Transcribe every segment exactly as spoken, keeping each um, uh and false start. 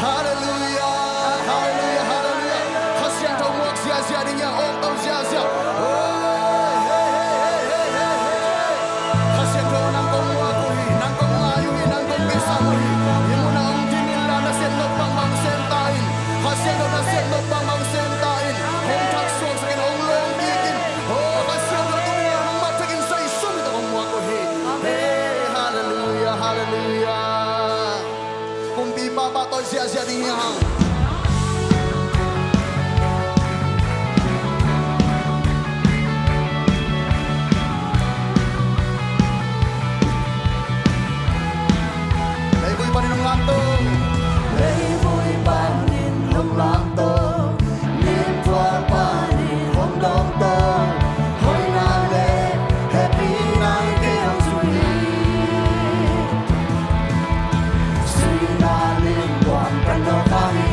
Halleluiah, halleluiah, halleluiah. Kha Siangtho muak ziahziah ding hi hang, awngto ziahziah. Hei, hei, hei. Kha Siangtho nang kong muak uh hi, nang kong ngai uh hi, nang kong kisam uh hi. Hih munah hong dim inla, na sep nop bangbang sem ta in. Kha Siangtho na sep nop bangbang sem ta in. Hong thaksuaksak in, hong lawng kik in. Oh, Kha Siangtho tuni-in nangmah thekin soi sum in tawh kong muak uh hi. Hei, halleluiah, halleluiah. Kumpipa pahtawi ziahziah ding hi hang. Leivui panin hong lamto. Leivui panin hong lamto. Niamthuak panin hong dawngto. Hoihna le hehpihna in kei hong zui hi. Suihna limbuam ka nawk kha hi.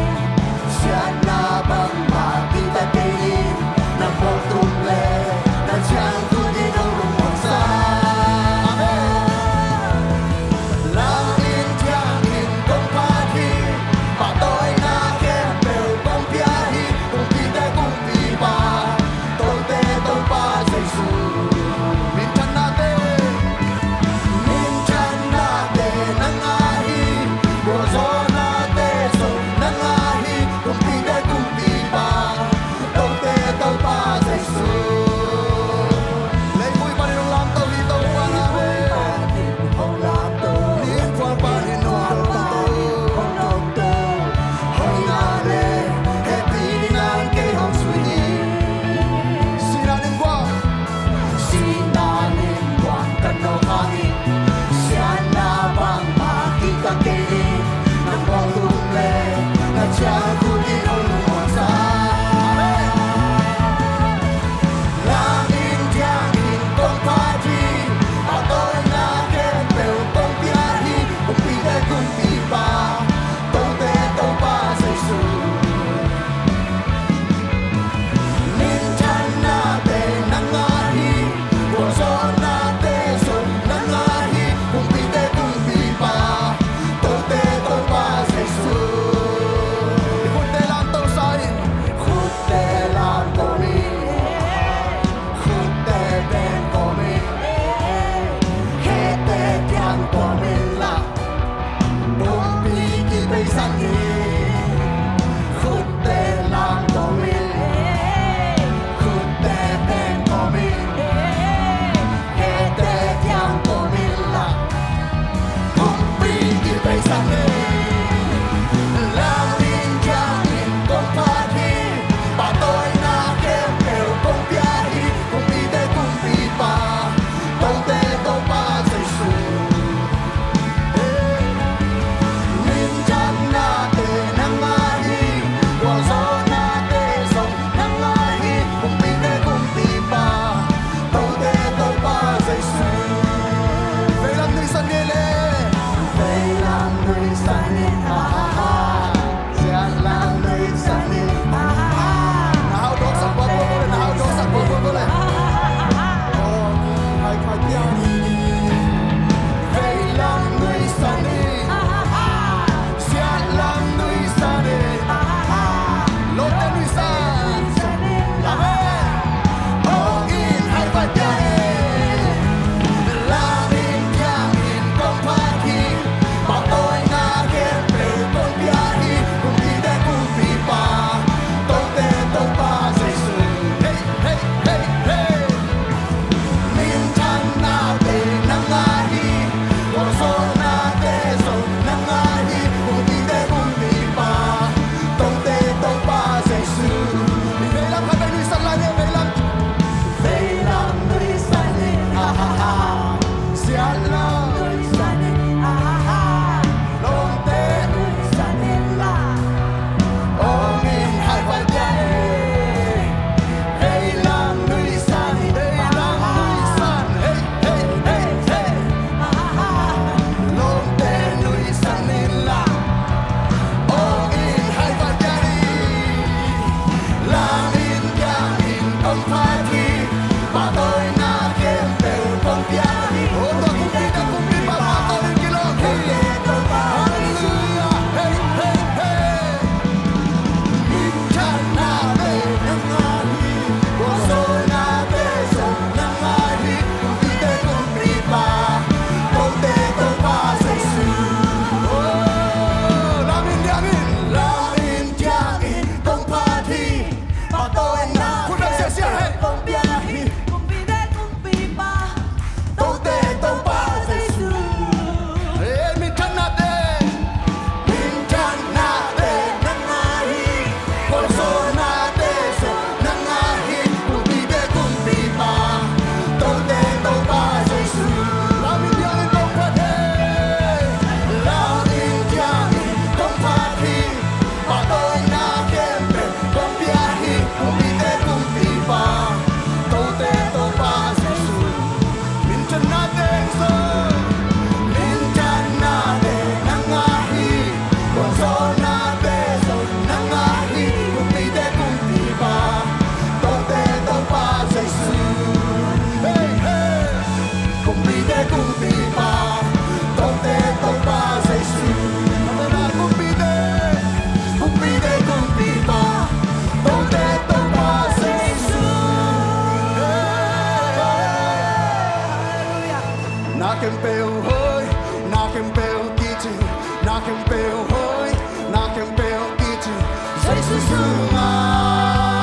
Sungah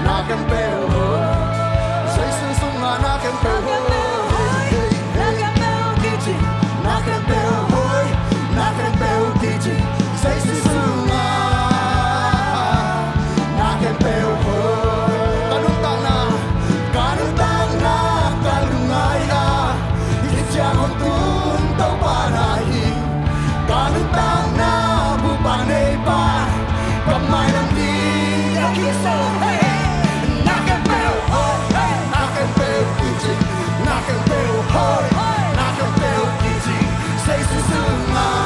na khempeuh hoih. Jesu sungah na khempeuh hoih. Na khempeuh kici, na khempeuh hoih, na khempeuh kici. Jesu sungah na khempeuh hoih. Ka nuntakna, ka nuntakna, ka lungngaihna, i ciang hong tung Topa na hi. Ka nuntakna bupa neipa, ka mailam ding a kiso. Hey, na khempeuh hoih, hey, na khempeuh kici, na khempeuh hoih, na khempeuh kici. Jesu sungah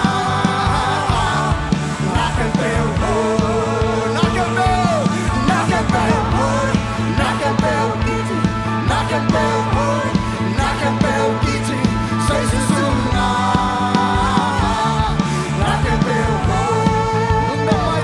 na khempeuh hoih, na khempeuh, na khempeuh hoih, na khempeuh kici, na khempeuh hoih, na khempeuh kici. Jesu sungah na khempeuh hoih.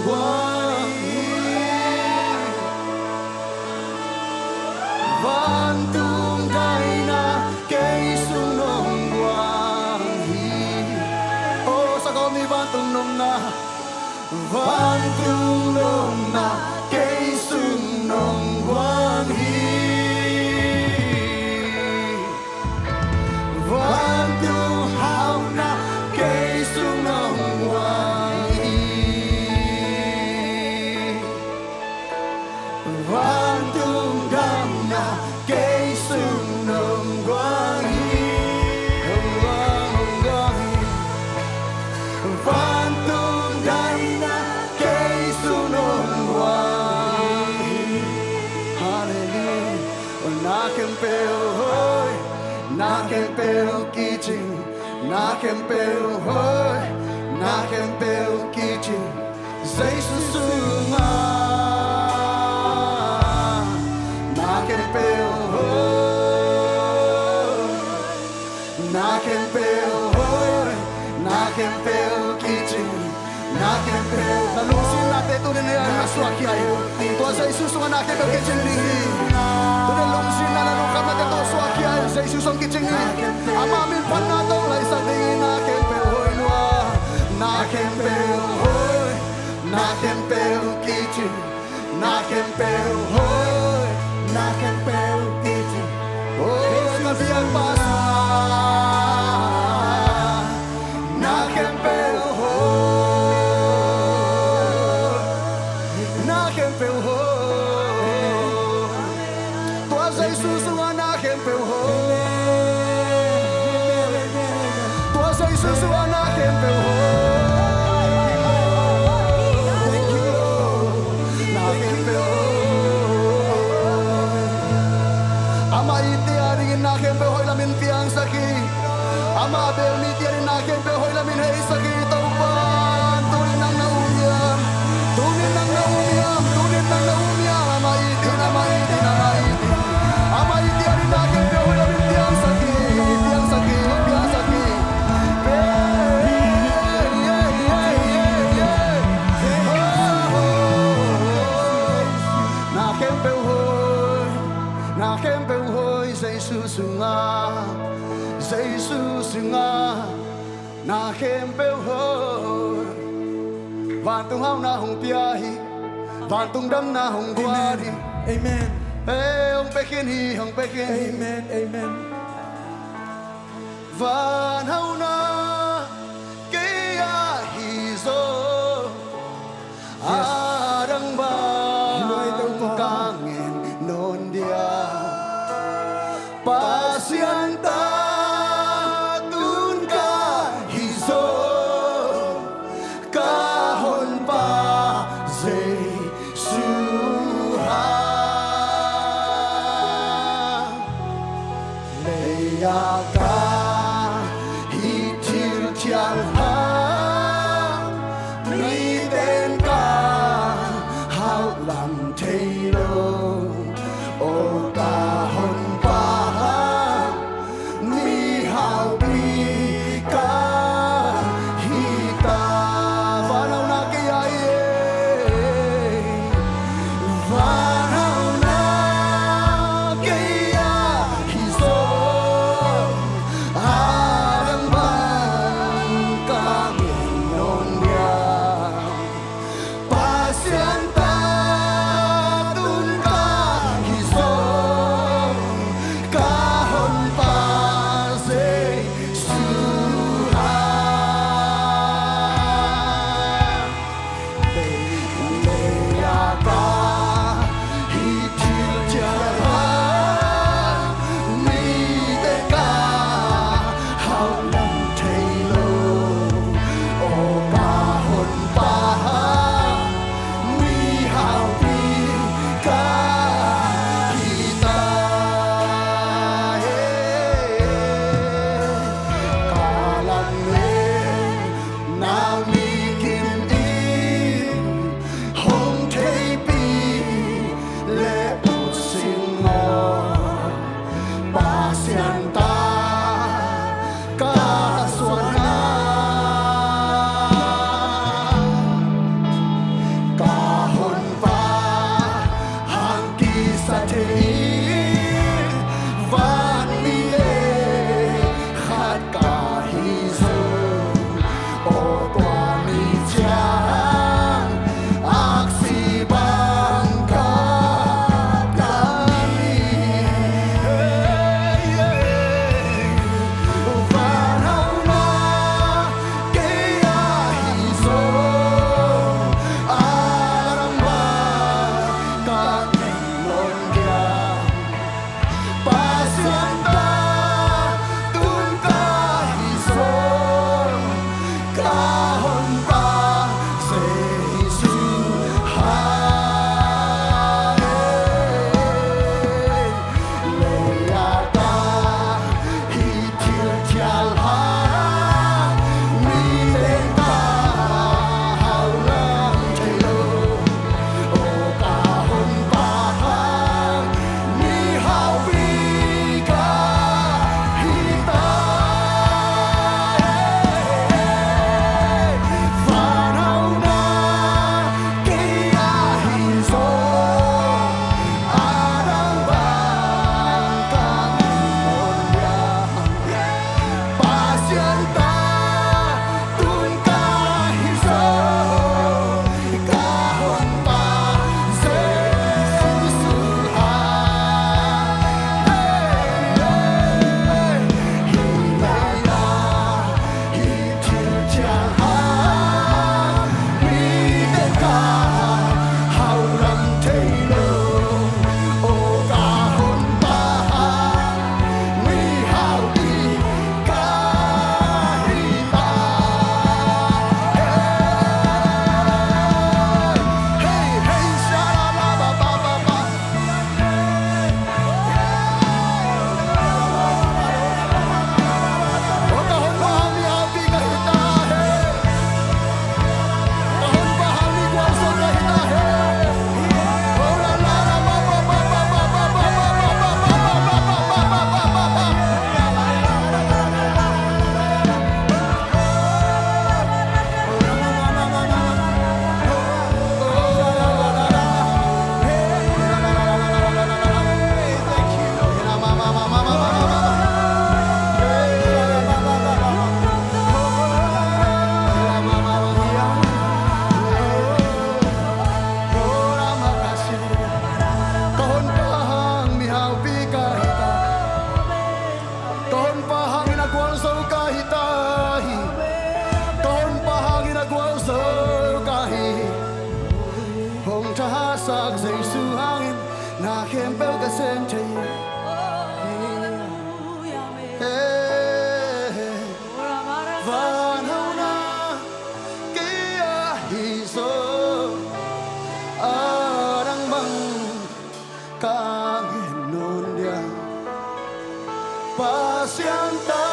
guang hi. Vantung daina kei sung nong guang hi. O, sa kawm ni. Vantung nopna, vantung nopna kei sung nong guang hi. Vantung hauhna kei sung nong guang hi. Vantung damna kei sung nong guang hi. Hong guang, hong guang hi. Vantung daina kei sung nong guang hi. Halleluiah. Na khempeuh hoih, na khempeuh kicing, na khempeuh hoih, na khempeuh kicing, Jesu sungah. Na khempeuh hoih, na khempeuh hoih, na khempeuh kicing, na khempeuh. Na lungsinnate tuni-in a suahkhia in. Tua Jesu sungah na khempeuh kicing ding hi. Tuni-in lungsinna, na lungkhamnate tawh suahkhia in. Jesu sungah kicing hi. Ama min phatna tawh laisak ding hi. Na khempeuh hoih lua, na khempeuh hoih, na khempeuh kicing, na khempeuh hoih, na khempeuh kicing. O, ka biakpa sungah na khempeuh hoih, na khempeuh hoih. Tua Jesu sungah na khempeuh hoih. Tua Jesu sungah na khempeuh hoih. Thank you, Lord. Na khempeuh hoih. Amah itna dingin na khempeuh hoih lamin piangsak hi. Amah a bel mite adingin na khempeuh hoih lamin heisak hi. Topa, tuni-in nang na um hiam? Tuni-in nang na um hiam? Tuni-in nang na um hiam? Amah itna, amah itna, amah itna. Amah itna dingin na khempeuh hoih lamin piangsak hi, piangsak hi, piangsak hi. Na khempeuh hoih, na khempeuh hoih, Jesu sungah, Jesu sungah na khempeuh hoih. Vantung hauhna hong pia hi. Vantung damna hong guan hi. Amen. Hei, hong pia khin hi, hong pia khin hi. Amen, amen. Van hauhna kei ah hi zaw. Adang bang ka ngen nawn dia. Pasian ta tun ka hi zaw, ka honpa Jesu ha. Lei-a ka hi thil thial ha, miten ka hauh lam thei lo. O ka honpa ha, mihaupi ka hi ta. Van hauhna kei ah hi e. Van hauhna kei ah hi zaw. Adang bang ka ngen nawn dia. Pasian ta Thahatsak Jesu hangin na khempeuh ka sem thei hi. Hey, van hauhna kei a hi zaw, a dang bang ka ngen nawn dia. Pasian ta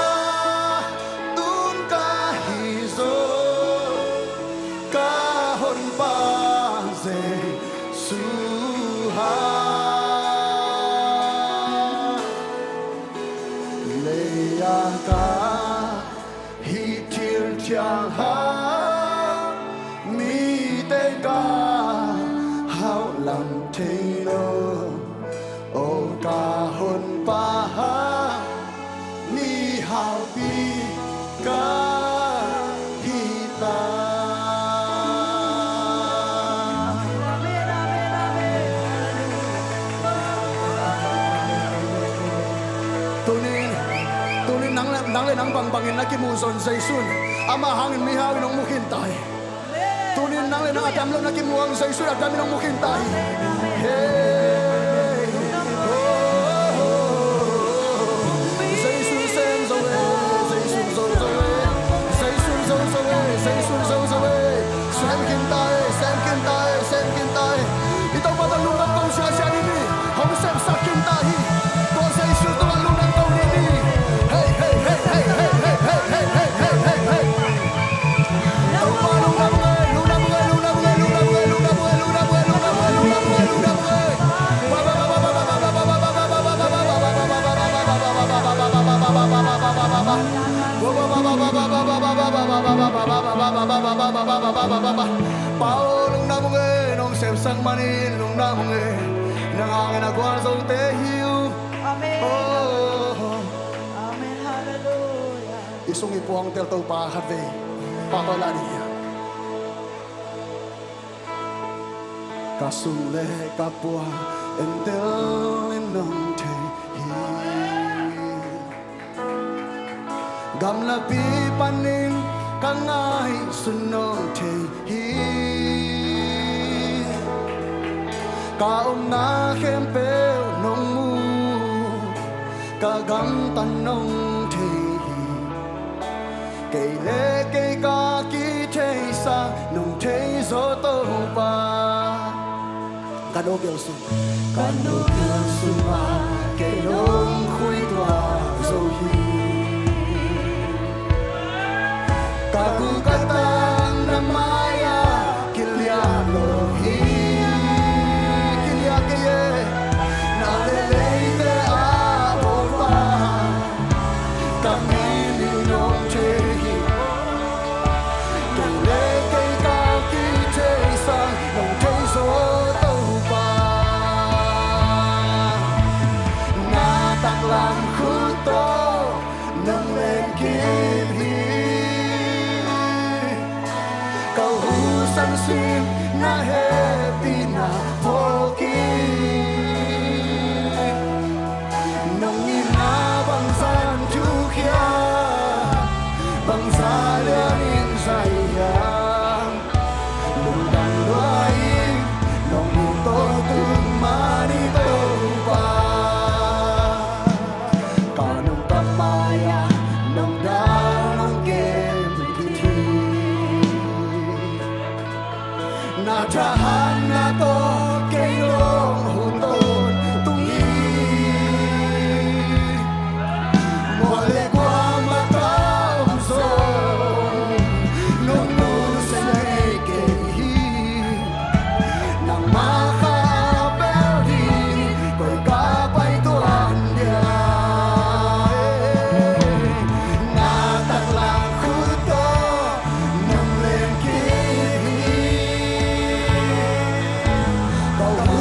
tun ka hi zaw, ka honpa Jesu hang. Lei a ka hih thil thiang hang, mite ka hauh lam thei lo. O ka honpa hang, mi haupi ka hi ta. Tunin, tunin nang le, nang le nang bangbangin na kimuh zong Jesu in amah hangin mihau in hong mu khin ta hi. Tunin nang le nang a dam lo na kimuh hang Jesu in a dam in hong mu khin ta hi. Hey. Oh, oh, oh. Jesu sem zo e, Jesu zo zo e, Jesu zo zo e, Jesu zo zo e. Sem khin ta hi, sem khin ta hi, sem khin ta hi. I Topa tawh lungdam ko siasia ni ni. Hong sepsak khin ta hi. Tua Jesu tungah lungdam ko ni ni. Hey, hey, hey. Topa lungdam nge, lungdam nge, lungdam nge. Pa aw lungdam nge, nong sepsak manin lungdam nge. Nang hangin a gualzote hi uh. Amen. Oh. Amen. Halleluia. I sung i puangtel Topa khatvei pahtawi lai ding hi. Ka sung le ka puang entel in nong thei hi. Gamlapi panin ka ngaihsun nong thei hi. Ka omna khempeuh nong mu, ka gamtat nong thei hi. Kei le kei ka kithei sang nong thei zaw Topa. Ka no gel sung, ka no gel sungah kei nong khuituah zo hi. Ka gu ka tang na mai-ah kilian lo hi. Kilian kei e. Na le leite ah Topa, ka min in nong thei hi. Kei le kei ka kithei sang nong thei zaw Topa. Na taklam khut tawh nong len kip hi. Ka hu sansin na hehpihna phawk hi. Nong itna bangzah in thuk hiam, bangzah lianin zai hiam. Lungdam lua ing, nong it tawh tung mah ni Topa. Ka nungta mai-ah nong dal nong kem hi. Na thahatna tawh kei nong hun tawntung hi. Mual le kuamah ka om zong nong nusia ngei kei hi. Nangmah kha a pel ding koi ka pai tuan dia. Na taklam khut tawh nong len kip hi. Ka hu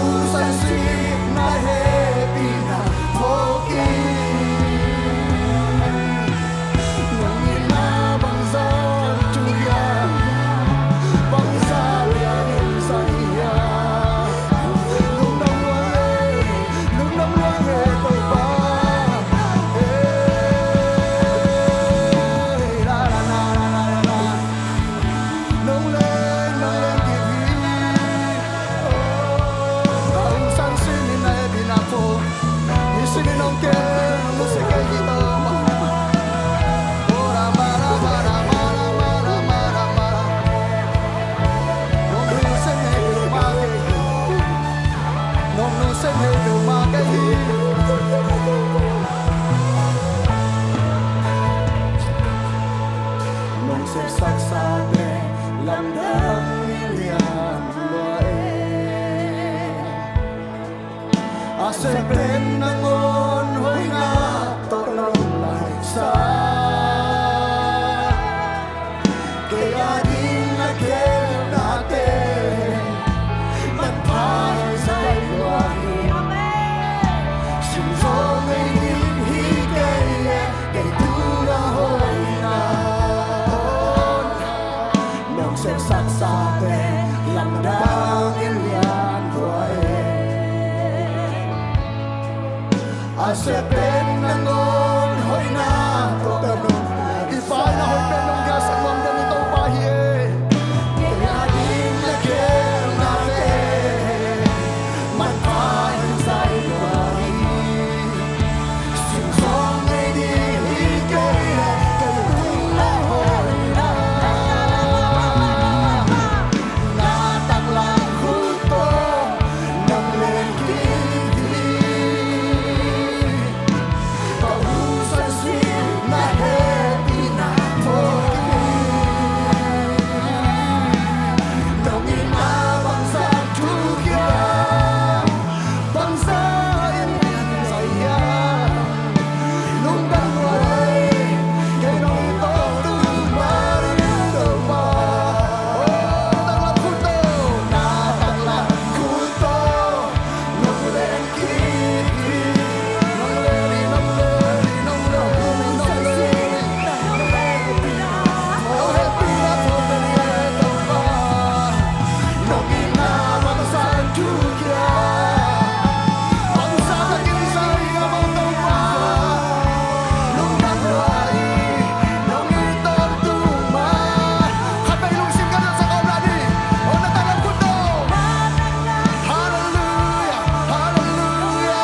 A sep pen nangawn hoihna tawh nong laihsak. Kei a ding na keu nate manpha hi zai lua hi. Sim zaw ngei ding hi kei e, kei tung a hoihna nong sepsak sate lamdang in lian lua e. A sep pen nangawn hoihna tawh nong, i Pa in a hoih pen nong gelsak nuam den i Topa hi e. Kei a ding na keu nate manpha hi zai lua hi. Sim zaw ngei ding hi kei e, kei tung a hoihna. Na taklam khut tawh nong len kik hi. Ka hun sansi na hehpihna tawh kik hi. Nong itna bangzah thuk hiam, bangzah in zai hiam. Lungdam lua hi, kei nong i tawh tung mah in Topa. Oh, na taklam khut tawh, na taklam khut tawh nong len kik hi. Nong len hi, nong len hi, nong len hi, nong len hi. Nong hehpihna tawh pen hi Topa. Nong itna bangzah thuk hiam, bangzah takin zai hiam Topa. Lungdam lua hi, nong i tawh tung mah. Khat vei lungsim ka na sa kawm la ding. Oh, na taklam khut tawh. Halleluia, halleluia.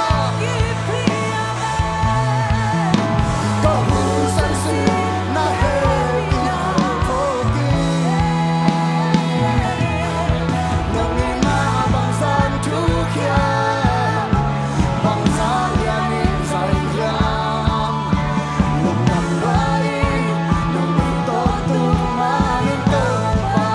Ka hun sansi na hehpihna tawh kik hi. Nong itna bangzah thuk hiam, bangzah lian in zai hiam. Lungdam lua hi, nong i tawh tung mah in Topa.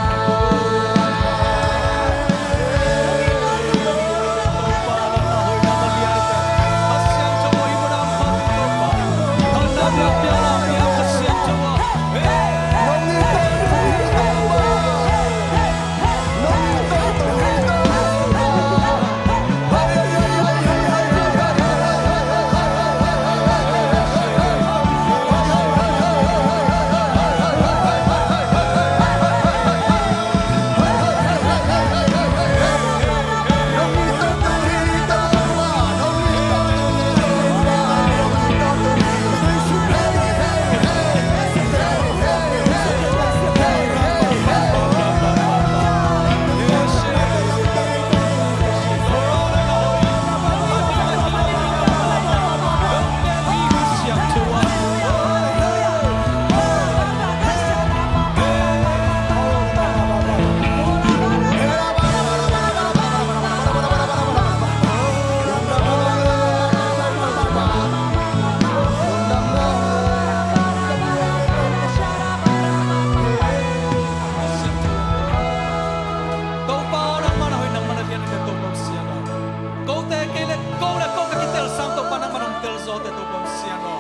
Topa aw, nangmah na hoih, nangmah na lian, Topa Pasian aw. Kote kei le ko le ko ka kitel sang, Topa nangmah nong telzaw te, Topa Pasian aw.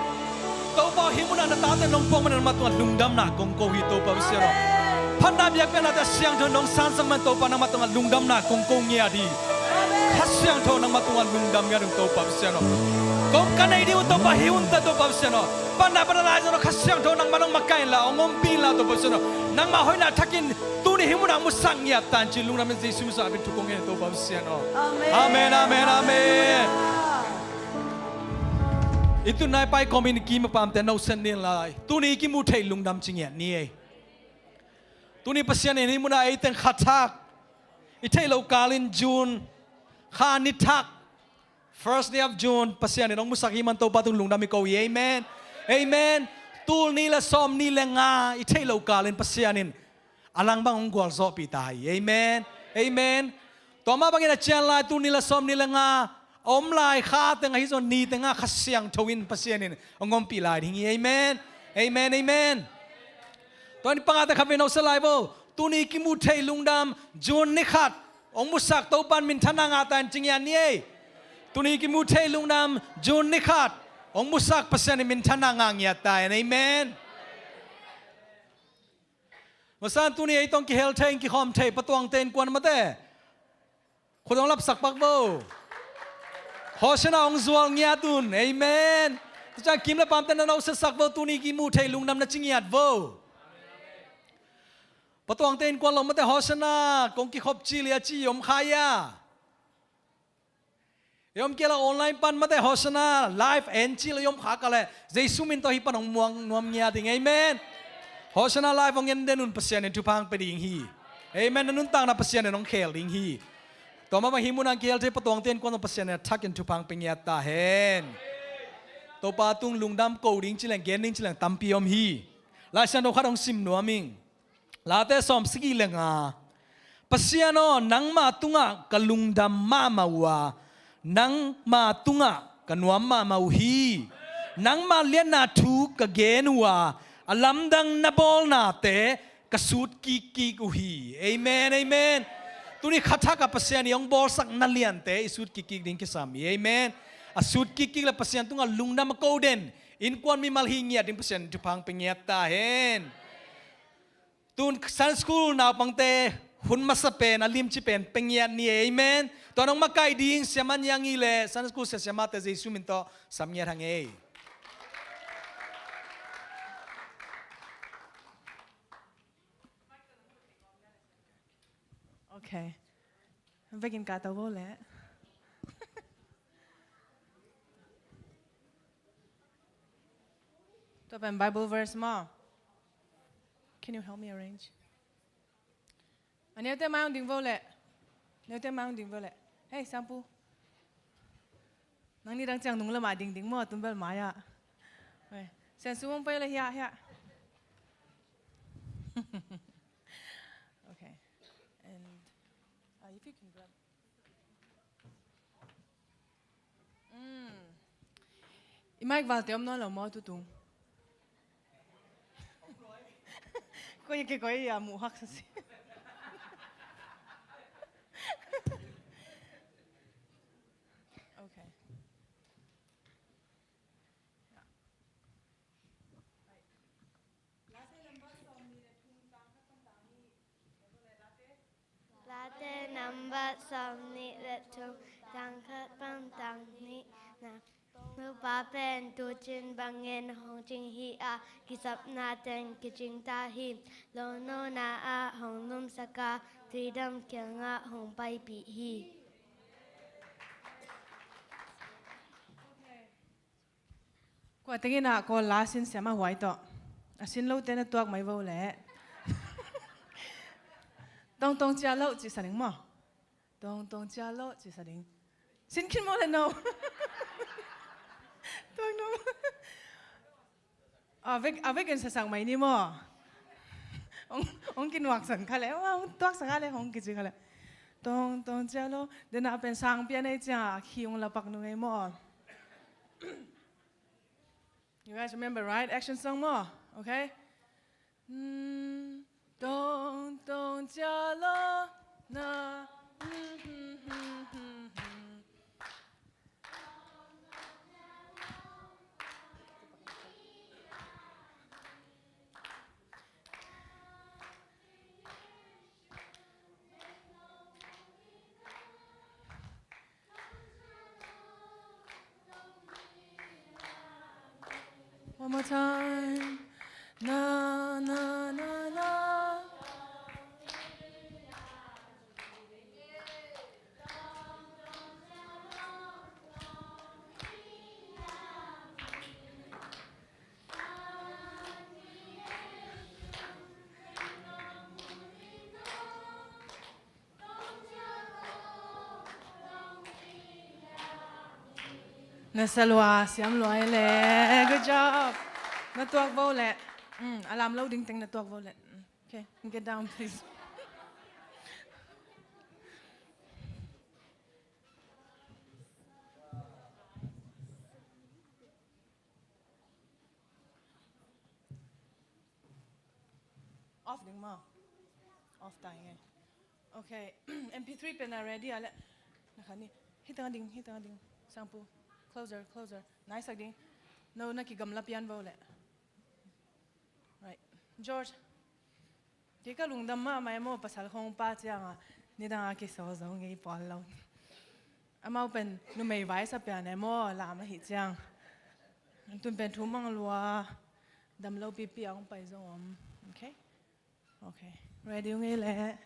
Topa aw, hih munah na tate nong puak manin nangmah tungah lungdamna kong ko hi, Topa Pasian aw. Phatna biakpiaknate a siangtho nong sansak manin Topa nangmah tungah lungdamna kong ko ngiat hi. Kha Siangtho nangmah tungah lungdam ngiat ung, Topa Pasian aw. Kong ka nei ding uh Topa, hih hunte Topa Pasian aw. Phatna, phatna lai zong Kha Siangtho nangmah nong makaih inla, hong ompih inla, Topa Pasian aw. Nangmah hoihna thakin tuni hih munah musak ngiat ta in ci-in lungdamin Jesu min suangin thu kong ngen, Topa Pasian aw. Amen, amen, amen. I tunna i pai kawmin i kim a pamte no sen ni lai. Tuni i kimu thei lungdam ci ngiat ni ei. Tuni Pasian in hih munah ei teng kha thak i theih loh kalin June kha ni thak, first day of June, Pasian in hong musak hi man Topa tung lungdam i ko hi. Amen. Amen. Tul ni le sawm ni le nga i theih loh kalin Pasian in a lang bang hong gualzawhpih ta hi. Amen. Amen. Tua mah bangin a cian lai tul ni le sawm ni le nga a om lai kha teng ahi zong ni teng ah Kha Siangtho in Pasian in hong ompih lai ding hi. Amen. Amen. Amen. Tua ni pangate khat vei no sa lai vo. Tuni kimu thei lungdam June ni khat hong musak Topa in minthanna ngah ta in ci ngiat ni ei. Tuni kimu thei lungdam June ni khat hong musak Pasian in minthanna ngah ngiat ta hen. Amen. Masa in tuni ei tawh kihel thei, kikhawm thei, patuangte innkuan mate khut hong lapsak pak vo. Hosanna hong zual ngiat un. Amen. Tua ciang kim le paamte na na hong siasak vo, tuni kimu thei lungdam na ci ngiat vo. Patuangte innkuan lo mate Hosanna kong kikhop ci lia ci i om kha ia. I om kei la online pan mate Hosanna live en ci la i om kha ka le Jesu min tawh hih pan hong muang nuam ngiat ding. Amen. Hosanna live hong en den un Pasian in thupha hong pia ding hi. Amen. Na nuntakna Pasian in hong khel ding hi. Tua mah bang hih munah kihel thei patuangte innkuan tawh Pasian in a thakin thupha hong pia ngiat ta hen. Topa tung lungdam ko ding ci leng gen ding ci leng tampi om hi. Lai Siangtho khat hong sim nuam ing. Late sawm sagih le nga. Pasian aw, nangma tungah ka lungdam mahmah uh a, nangma tungah ka nuam mahmah uh hi. Nangma liatna thu ka gen uh a, a lamdang na bawlnate ka sut kikkik uh hi. Amen, amen. Tuni kha thak a Pasian i hong bawlsak na liante i sut kikkik ding kisam hi. Amen. A sut kikkik le Pasian tungah lungdam a ko den innkuan mimal hi ngiat ding Pasian in thupha hong pia ngiat ta hen. Tun Sunday school naupangte hun masa pen a limci pen pia ngiat ni. Amen. Tua nong makaih ding siaman yang i le Sunday school sia siamate Jesu min tawh sam ngiat hang ei. Okay. Vekin ka tau bo le. Tua pen Bible verse maw. Can you help me arrange? A neute mai hong ding vo le. Neute mai hong ding vo le. Hei, Sangpu. Nang ni dang ciang nung lamah ding ding maw, tumbel mai ah. Hei. Sian sum hong pai le hiah, hiah. Okay. And, uh, if you can grab. Mm. I mic valte om nawn lo maw tutung. Koi ke koi a muh hak sa si. Okay. Late nambat sawmnih le thum, tang khat pan tang nihna. Topa pen tucin bangin hong cing hi a, kisapna teng kicing ta hi. Lonona ah hong numsak a, tuidam kiangah hong paipih hi. Kua tengin ah kawl la sin siam a huai tawh. A sin lote na tuak mai vo le. Tongtong cia loh cih sa ding maw. Tongtong cia loh cih sa ding. Sin khin maw le no. Tongtong. A vek, a vekin sasak mai ni maw. Hong, hong kinuaksan kha le, hong tuaksak kha le, hong kici kha le. Tongtong cia loh. Dena pen sang pian ei cia a khi hong lapak nung ei maw. You guys remember, right? Action song maw. Okay? Mm, tongtong cia loh na. One more time. Na, na, na, na. Na sa lua, siam lua le. Good job. Na tuak vo le. Mm, a lam lo ding teng na tuak vo le. Mm, okay, get down, please. Off ding maw? Off ta ing ei. Okay. M P three pen a ready a le. Na khan ni. Hih tengah ding, hih tengah ding. Sangpu, closer, closer. Naisak ding. No, na kigamla pian vo le. Right. George. Kei ka lungdam mahmah e maw, pasal khong pa cianga nidanga kisawl zo ngei pawl lo. Amau pen numei vai sa pian e maw, lam ahi ciang. Tun pen thu mang lua, dam lo pipi a hong pai zong om. Okay? Okay. Ready ngei le.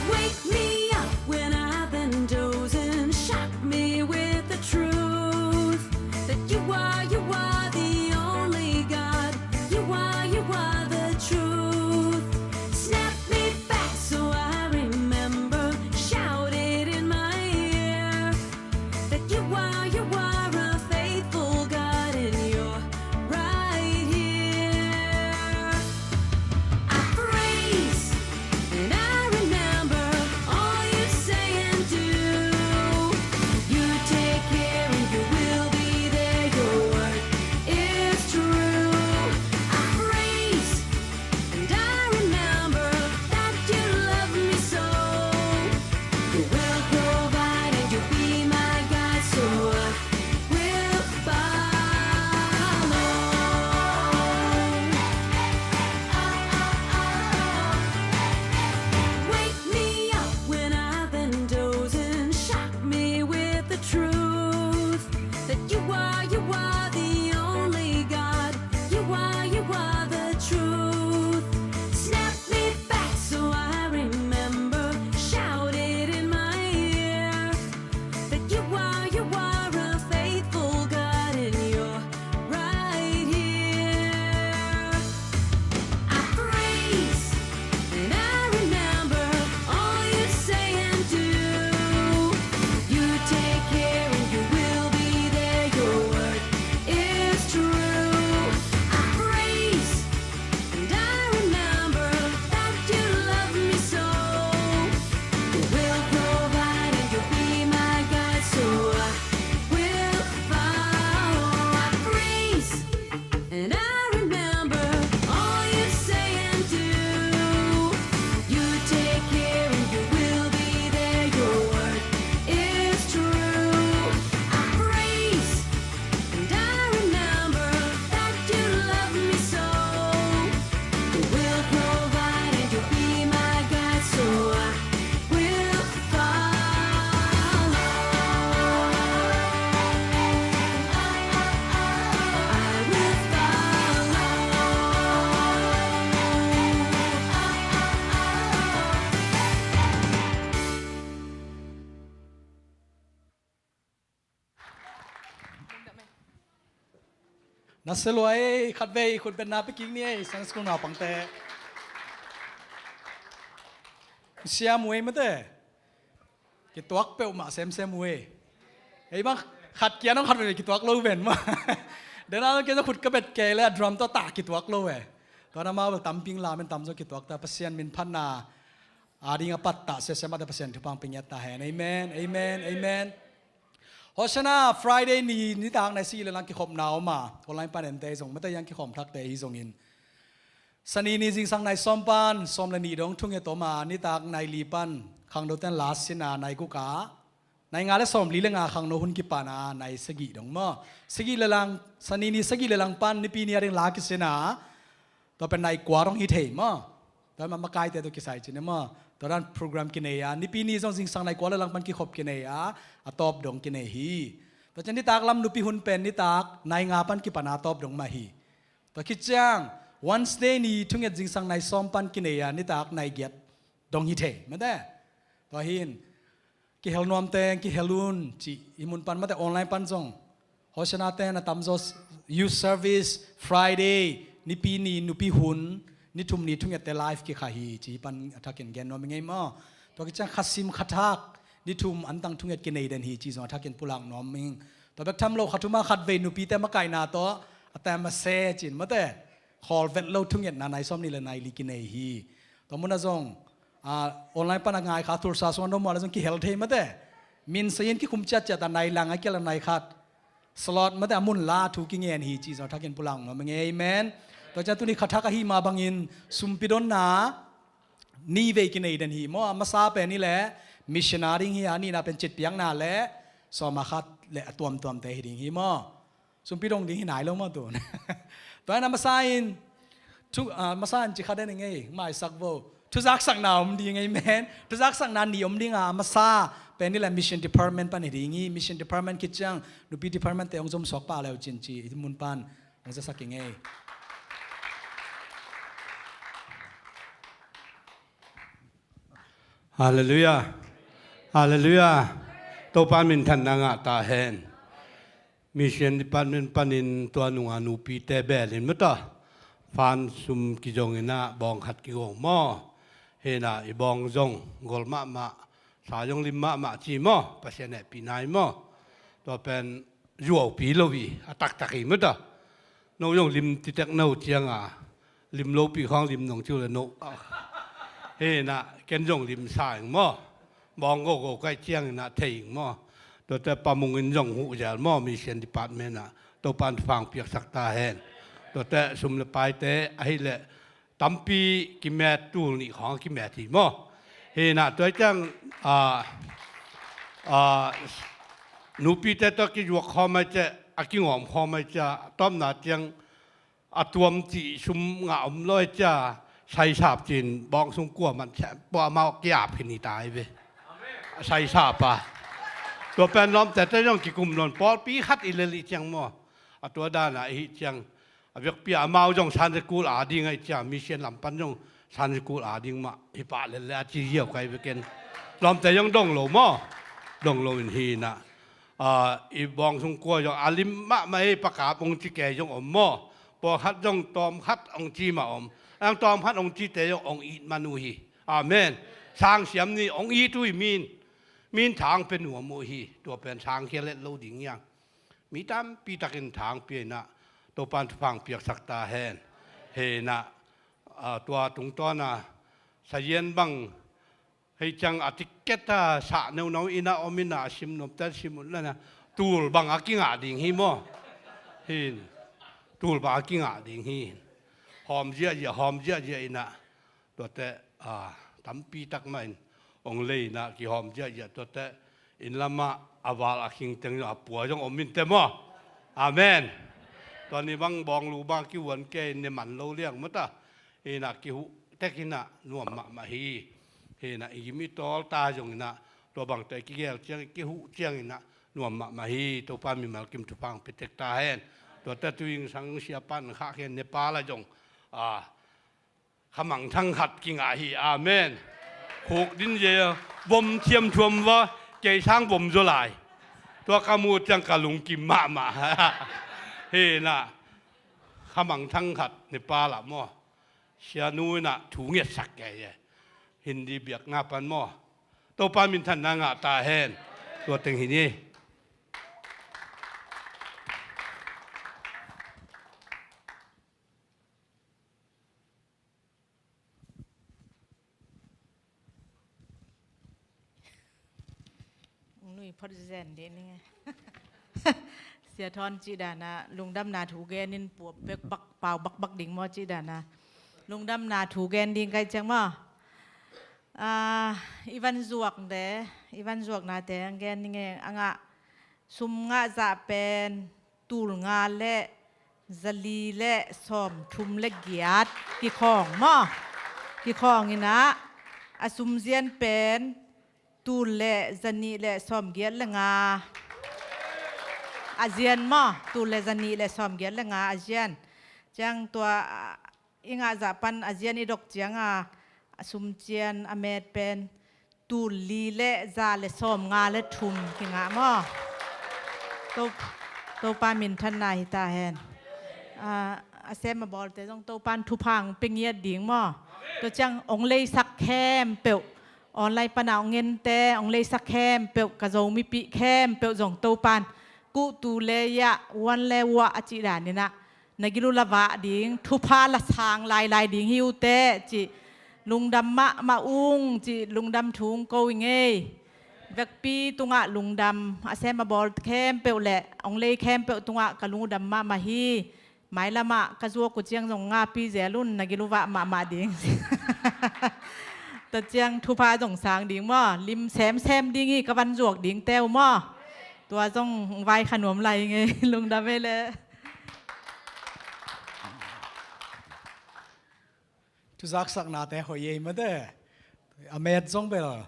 Wake me up when I've been dozing, shock me with the truth that you are, you are the only God. You are, you are the truth. Snap me back so I remember. Shout it in my ear that you are, you are a faithful God, and you're right here. I praise and I remember all you say and do. You take care and you will be there. Your word is true. I praise and I remember that you love me so. You will provide and you'll be my guide, so I will follow. Wake me up when I've been dozing, shock me with the truth that you are, you are the only God. You are, you are the truth. Snap me back so I remember. Shout it in my ear that you are, you are a faithful God, and you're right here. I praise and I remember all you say and do. You take care and you will be there. Your word is true. I praise and I remember that you love me so. You will provide and you'll be my guide, so I will follow. I praise and I remember all you say and do. You take care and you will be there. Your word is true. I praise and I remember that you love me so. You will provide and you'll be my guide, so I will follow. I will follow. Na sia lua ei, khatvei khut beng na pia kik ni ei, Sunday school naupangte. Siam uh ei mate. Kituak peuhmah semsem uh ei. Ei bang khat kia nong khatvei kituak lo ven mah. Dena kei zong khut ka bet kei le a drum tawh tah kituak lo ve. Tua na ma bel tamping lamen tamzaw kituak ta, Pasian min phatna a ding a pattah semsem a ta Pasian thupha pia ngiat ta hen. Amen, amen, amen. Hosanna Friday ni nitak nai sagih le lang kikhopna om a, online pan ente zong mate yang kikhawm thakte hi zongin, Sani ni zingsang nai sawm pan sawm le nih dong thunget om a, nitak nai li pan khangnoten last sin a, nai guk a, nai nga le sawm li le nga khangno hun kipan a, nai sagih dong maw. Sagih le lang, Sani ni sagih le lang pan Nipi ni a ding la kisin a, tua pen nai kua dong hi thei maw. Tua ma makaite tua kisai cin e maw. Tua dan program kinei a, Nipi ni zong zingsang nai kua le lang pan kikhop kinei a, a tawp dong kinei hi. Tua ciang nitak lam nupi hun pen nitak nai nga pan kipan a tawp dong mah hi. Tua khit ciang Wednesday ni thunget zingsang nai sawm pan kinei a, nitak nai giat dong hi thei mate. Tua hin kihel nuam teng kihel un cih i mun pan mate, online pan zong Hosanna ten a tamzaw, youth service Friday, Nipi ni nupi hun, ni thum ni thungette live kikha hi cih pan a thakin gen nuam i ngei maw. Tua khit ciang khasim khathak ni thum antang thunget kinei den hi cih zong a thakin pulak nuam ing. Tua bek tham lo kha thum a khatvei nupite makaihna tawh a tam a se cin mate, khawl vet lo thungetna nai sawm ni le nai li kinei hi. Tua munah zong, ah, online pana ngai kha Tulsa sung a no mual a zong kihel thei mate. Min sayin kikhum ciatciat a nai lang a kial a nai khat. Slot mate a mun la thu kingen hi ci zong thakin pulak nuam ing e. Amen. Tua ciang tuni kha thak ahi mah bangin sumpi donna ni vei kinei den hi maw. A masa pen hi leh missionary ding hi a, a nihna pen citpiakna le sawma khat le a tuamtuamte hi ding hi maw. Sumpi dong ding hi nai lo maw tun. Tua in a masa in thu, ah, masa in ci kha den ing e, maisak vo. Thuzaksakna om ding e, amen. Thuzaksakna nih om ding a, a masa pen hi leh mission department pan hi ding hi. Mission department khit ciang nupi department te hong zom suak pah le uh cin ci i mun pan hong zasak ing e. Halleluiah. Halleluiah. Topa minthanna ngah ta hen. Mission department panin tua nunga nupite belin mata fan sum kizongin ah bawng khat kigong maw. Hena i bawng zong gol mahmah, sa zong lim mahmah ci maw, Pasian hehpihna hi maw. Tua pen zuaupi lo hi, a taktak hi mata. No zong lim titek no cianga lim lopi khawng lim nong ciu le no. Hena ken zong lim sa ing maw. Bawng gogo kaih ciangin ah thei ing maw. Tuate pamungin zong huh zel maw, mission department ah. Topan thupha piaksak ta hen. Tuate sum le paite ahih leh tampi kimet, tul nih khawng a kimet hi maw. Hena tua ciang, ah, ah, nupite tawh kizuak khawm ai ciah, a kingawm khawm ai ciah, a tawpna ciang a tuam cih sum ngah om lo ai ciah, saisap cin bawng sung kua man ciah pua amau kiap khin hi ta hi ve. Saisap a. Tua pen lawmte te zong kikum nawn pawlpi khat i lel i ciang maw. A tua dana i hih ciang a vekpi a amau zong Sunday school a ding ai ciah, mission lam pan zong Sunday school a ding mah hi pah lel le a ci ziau kai veken. Lawmte zong dong lo maw. Dong lo in hi na. Ah, i bawng sung kua zong a lim mahmah hi, pakap ong ci kei zong om maw. Pawlkhat zong tawmkhat ong ci mah om. Ang tawmkhat ong cite zong ong it man uh hi. Amen. Sang siam ni ong it uh hi min. Min thang pe nuam uh hi. Tua pen sang khia let lo ding hiang. Mi tampi takin thang pia inah Topan thupha piaksak ta hen. He inah, ah, tua tungtawna sazian bang hei ciang a ticket a sah neuno inah om inah a sim nuamte sim uh lana tul bang a kingah ding hi maw? Hin. Tul bang a kingah ding hi. Hawm ziahziah, hawm ziahziah inah tuate, ah, tampi tak mah in ong lei inah kihawm ziahziah tuate inn lamah a val a khing teng a pua zong om in te maw? Amen. Tua ni bang bawng lu bang kihuan kei in ne man lo liang mata. Hinah kihuh tek hinah nuam mahmah hi. Hinah i gim i tawl ta zong inah tua bangte kigel ciang kihuh ciang inah nuam mahmah hi. Topa mimal kim thupha pia tek ta hen. Tuate tu ing sang siapa in khah khen Nepal a zong, ah, khamang thang khat kingah hi. Amen. Khuk din ze vom thiam thuam va kei sang vom zaw lai. Tua ka mu ciang ka lungkim mahmah. Hinah khamang thang khat Nepal ah maw? Sianu inah thu ngetsak kei e. Hindi biakna pan maw? Topa minthanna ngah ta hen. Tua teng hi ni. Nui phot zen dih ning e. Sia Thawn cih dana lungdamna thu gen in puak bek bak, pau bakbak ding maw cih dana lungdamna thu gen ding kai ciang maw? Ah, i van zuak de, i van zuaknate ang gen ning e, a ngah sum ngah zah pen tul nga le zali le sawm thum le giat kikhawng maw? Kikhawng inah a sum zian pen tul le zanih le sawm giat le nga a zian maw? Tul le zanih le sawm giat le nga a zian. Ciang tua, ah, i ngah zah pan a zian i dok cianga a sum cian a met pen tul li le za le sawm nga le thum kingah maw? To, Topa minthanna hi ta hen. Ah, a sem a bawlte zong Topan thupha pia ngiat ding maw? Tua ciang ong leisak khempeuh, online pana ong ente ong leisak khempeuh, ka Zomipih khempeuh zong Topan kuh tu le yah, uan le uah a cih dan inah na gil uh la vah ding, thupha la sang lailai ding hi uh teh cih Lungdam mahmah ung cih lungdam thu ung ko i ngei. Vekpi tungah lungdam, a sem a bawl khempeuh le hong lei khempeuh tungah ka lungdam mahmah hi. Mailamah ka zuak uh ciang zong ngapi zel un, na giluvah mahmah ding. Tua ciang thupha zong sang ding maw, lim semsem ding hi, ka van zuak ding teu maw. Tua zong vaikha nuam lai i ngei, lungdam ei le. Thuzaksaknate hoih ei mate. A met zong bel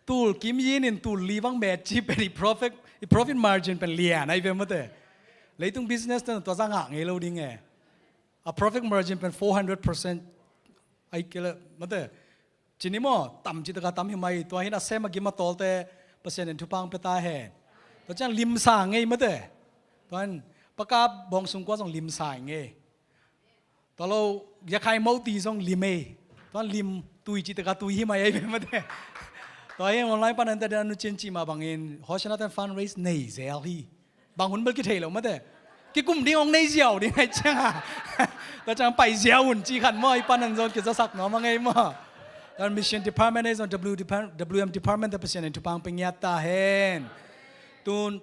tul kim yin in tul li bang met ci pen i profit, i profit margin pen lian ai ve mate. Leitung business ten tua za ngah ngei lo ding e. A profit margin pen four hundred percent ai kele mate. Cini maw tam ci taka tam hi mai, tua hin a sem a gim a tawlte Pasian in thupha hong pia ta hen. Tua ciang limsa ngei mate. Tua hin pakap bawng sung kua zong limsa ngei. Tua lo, yakhai moti zong lim ei. Tua lim tui ci taka tui hi mai ei mate. Tua hi online panin ta den anu cin ci mah bangin Hosanna ten fundraise nei zel hi. Bang hun bel kithei lo mate. Kikum ding hong nei ziau ding ai ciang a. Tua ciang pai ziau un ci khan maw, i panin zong kizasak nuam a ngei maw. Tua mission department ei zong W department, W M department te Pasian in thupha hong pia ngiat ta hen. Tun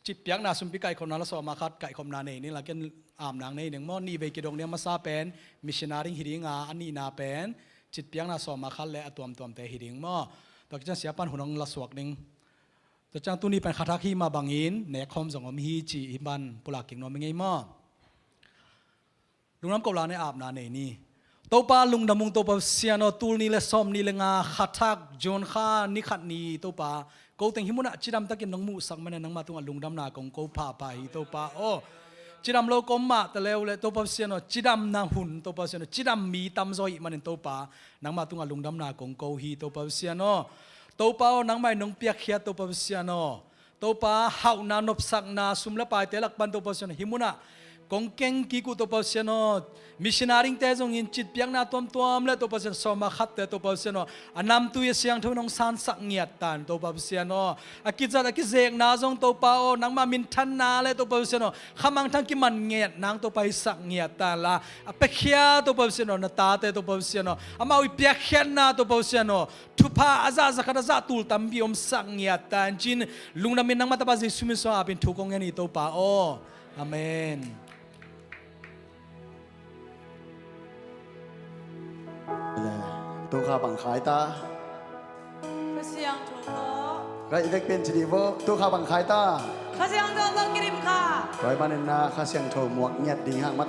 citpiakna sumpi kaikhopna la sawm a khat kaikhopna nei ning la, ken apna nei ning maw. Nih vei kidong ding a, masa pen missionary hi ding a, a nihna pen citpiakna sawm a khat le a tuamtuamte hi ding maw. Tua kician siapan hun hong la suak ding. Tua ciang tuni pen khathak hi mah bangin nekkhawm zong om hi ci hi ban pulak kik nuam i ngei maw. Lungdam ko la ne apna nei ni. Topa lungdam ung Topa Pasian aw, tul ni le sawm ni le nga khathak June kha ni khat ni Topa, ko teng hi munah cidam takin nong muhsak manin nangmah tungah lungdamna kong ko phapha hi Topa aw. Cidam lo kong mah ta leu le Topa Pasian aw, cidamna hun Topa Pasian aw, cidam mi tamzaw ih manin Topa nangmah tungah lungdamna kong ko hi Topa Pasian aw. Topa aw, nangmah in nong piakkhiat Topa Pasian aw. Topa, hauhna nopsakna sum le paite lak pan Topa Pasian aw, hih munah kong keng kik uh Topa Pasian aw. Missionary te zongin citpiakna tuamtuam le Topa Pasian aw, sawm a khatte Topa Pasian aw, a namtui a siangtho in hong sansak ngiat tan Topa Pasian aw. A kizat a kizekna zong Topa aw, nangmah minthanna le Topa Pasian aw, khamangthang kiman ngiat nang Topa hisak ngiat tan la. A piakhia Topa Pasian aw, na tate Topa Pasian aw, amau i piakkhiatna Topa Pasian aw, thupha a zah zakhat a zah tul tampi omsak ngiat tan cin, lungdamin nangmah tapa Jesu min suang apin thu kong ngen hi Topa aw. Amen. Tukha bang khai ta. Kha Siangtho tawh. Ka i vek pen ci dih vo. Tukha bang khai ta. Kha Siangtho tawh kidim kha. Tua hi manin na Kha Siangtho muak ngiat ding hang mat.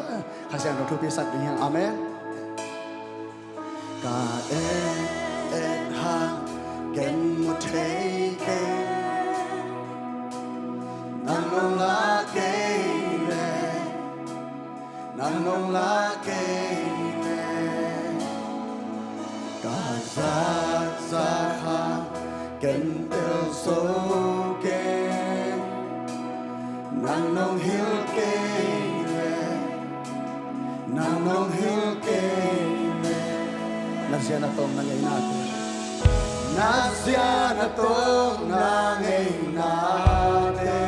Kha Siangtho thupi sak ding hang. Amen. Ka et et hang ken mu thei kei, nang nong la kei le, nang nong la kei le, ka zak zak hang ken tel zo kei, nang nong hilh kei le, nang nong hilh kei le. Na zia na tawng na ngeina te, na zia na tawng na ngeina te,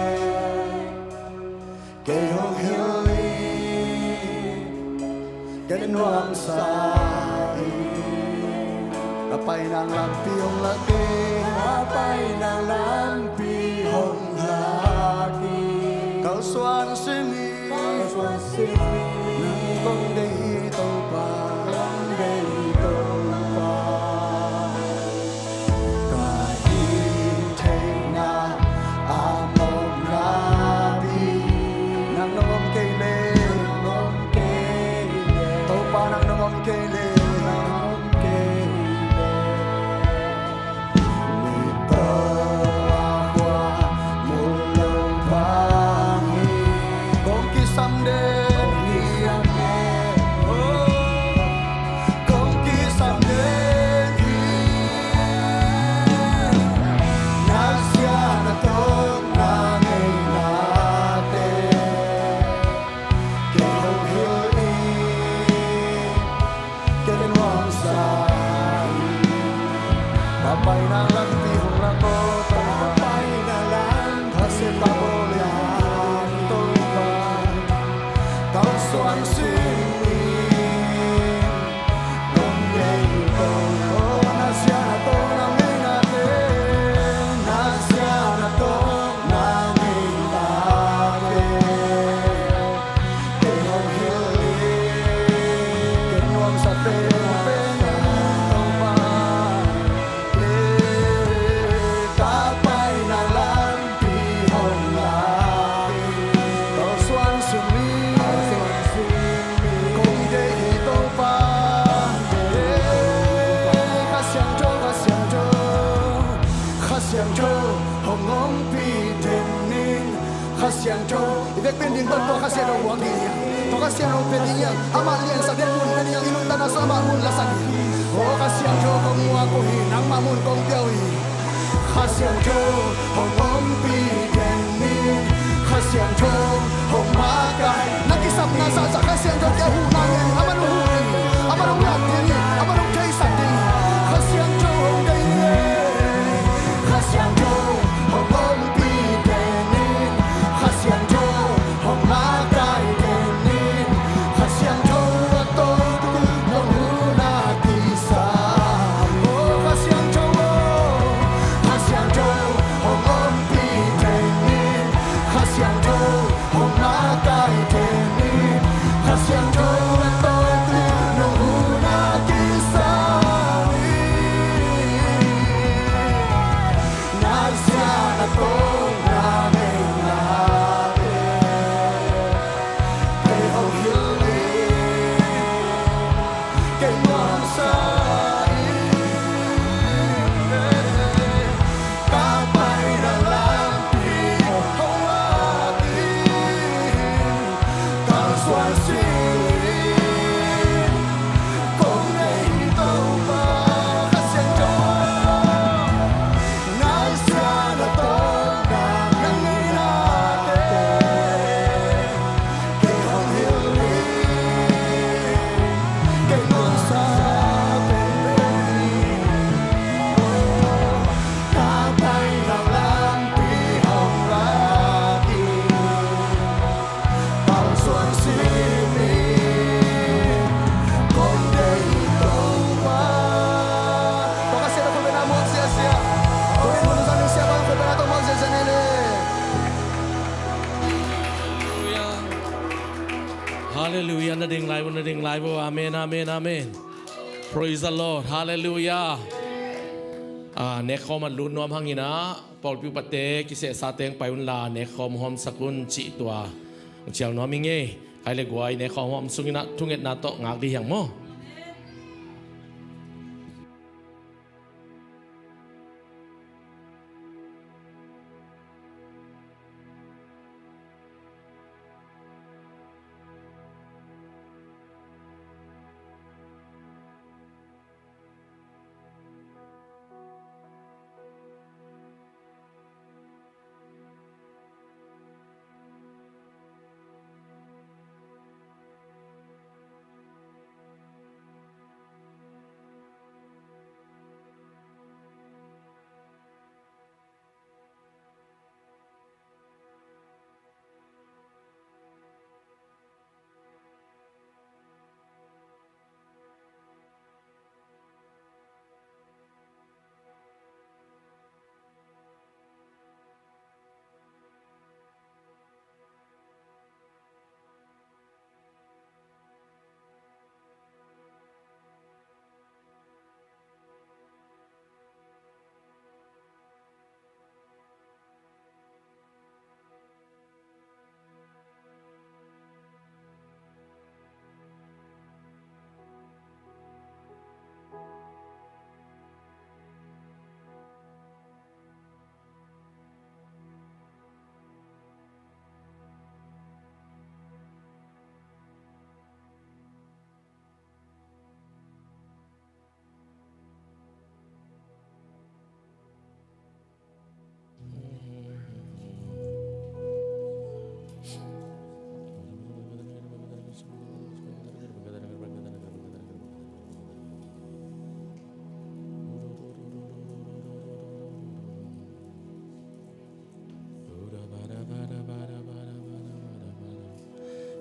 kei hong hilh in, kei nuamsa in. Ka paina lampi hong la kei, ka paina lampi hong la kei. Kalsuan simi, kalsuan simi, nang kong deih hi Topa, kong deih hi Topa. Ka hih theihna a mawkna pi, nang nong om kei le, nong om kei le, Topa nang nong om kei le, nong om kei le. Mi tawh a khua mu lo bang hi, kong kisam den hi. Kong kisam den hi. Na zia na tawng na ngeina te, kei hong hilh in, kei nuamsa in. Ka paina lampi hong la ko Topa, ka paina lampi hong la ko Topa. Kalsuan simi, Vekpi in ding bang tua Kha Siangtho buak ding hi hang. Tua Kha Siangtho pia ding hi hang. Amah liansak ding mun pia ding hi hang. I nuntakna sung amah mun lasak ding hi. O Kha Siangtho kong muak uh hi, nangmah mun kong pia uh hi. Kha Siangtho hong ompih den in. Kha Siangtho hong makaih. Na kisapna zahzah Kha Siangtho kiang huhna ngen. Amah hong huh in. Amah hong lak ding hi. Amah hong theisak ding hi. Kha Siangtho hong deih hi. Kha Siangtho hong ompih den in. Kha Siangtho hong makaih den in. Kha Siangtho a tawh nong hun a kisa. O Kha Siangtho aw. Kha Siangtho hong ompih den in. Kha Siangtho hong makaih den in. Kha Siangtho a tawh nong hun a kisa. Nasia na tawh na ngen na te. Kei hong hilh in, kei nuamsa in, ka paina lampi hong lak in, kalsuan sik in, kong deih Topa, Kha Siangtho. Halleluiah. Na ding lai vo, na ding lai vo. Amen, amen, amen. Praise the Lord. Halleluiah. Ah, nekkhawm a lut nuam hangin ah, pawlpi upate kisehsa teng pai unla, nekkhawm hawmsak un cih tua hong cial nuam ing ei. Khai le guai, nekkhawm hawm sungin ah thungetna tawh ngak dih hiang maw.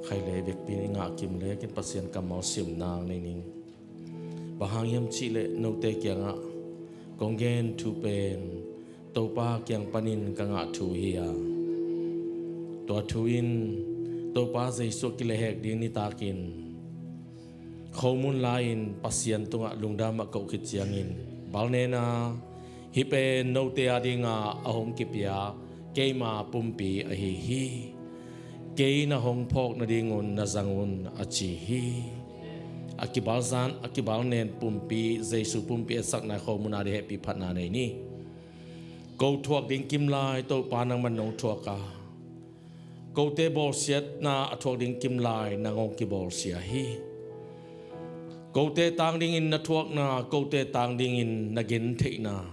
Khai le vekpi in i ngah kim le ken Pasian kammal simna nei ning. Bang hang hiam cih leh note kiangah kong gen thu pen Topa kiang panin ka ngah thu hi a, tua thu in Topa Jesuh a kilehhek ding nitakin khomun lai-in Pasian tungah lungdam a koh khit ciangin, balnena hih pen note a dinga a hong kipia keima pumpi ahi hi. Kei na hong phawk nadingun na zang un, a ci hi. A kibalzan, a kibalnen pumpi, Jesuh pumpi etsakna khomun a ding hehpih phatna nei ni. Ko thuak ding kim lai, Topa nangman nong thuak a, Kote bawlsiatna a thuak ding kimlai nang hong kibawlsia hi. Kote tang dingin na thuakna, kote tang dingin na gentheihna,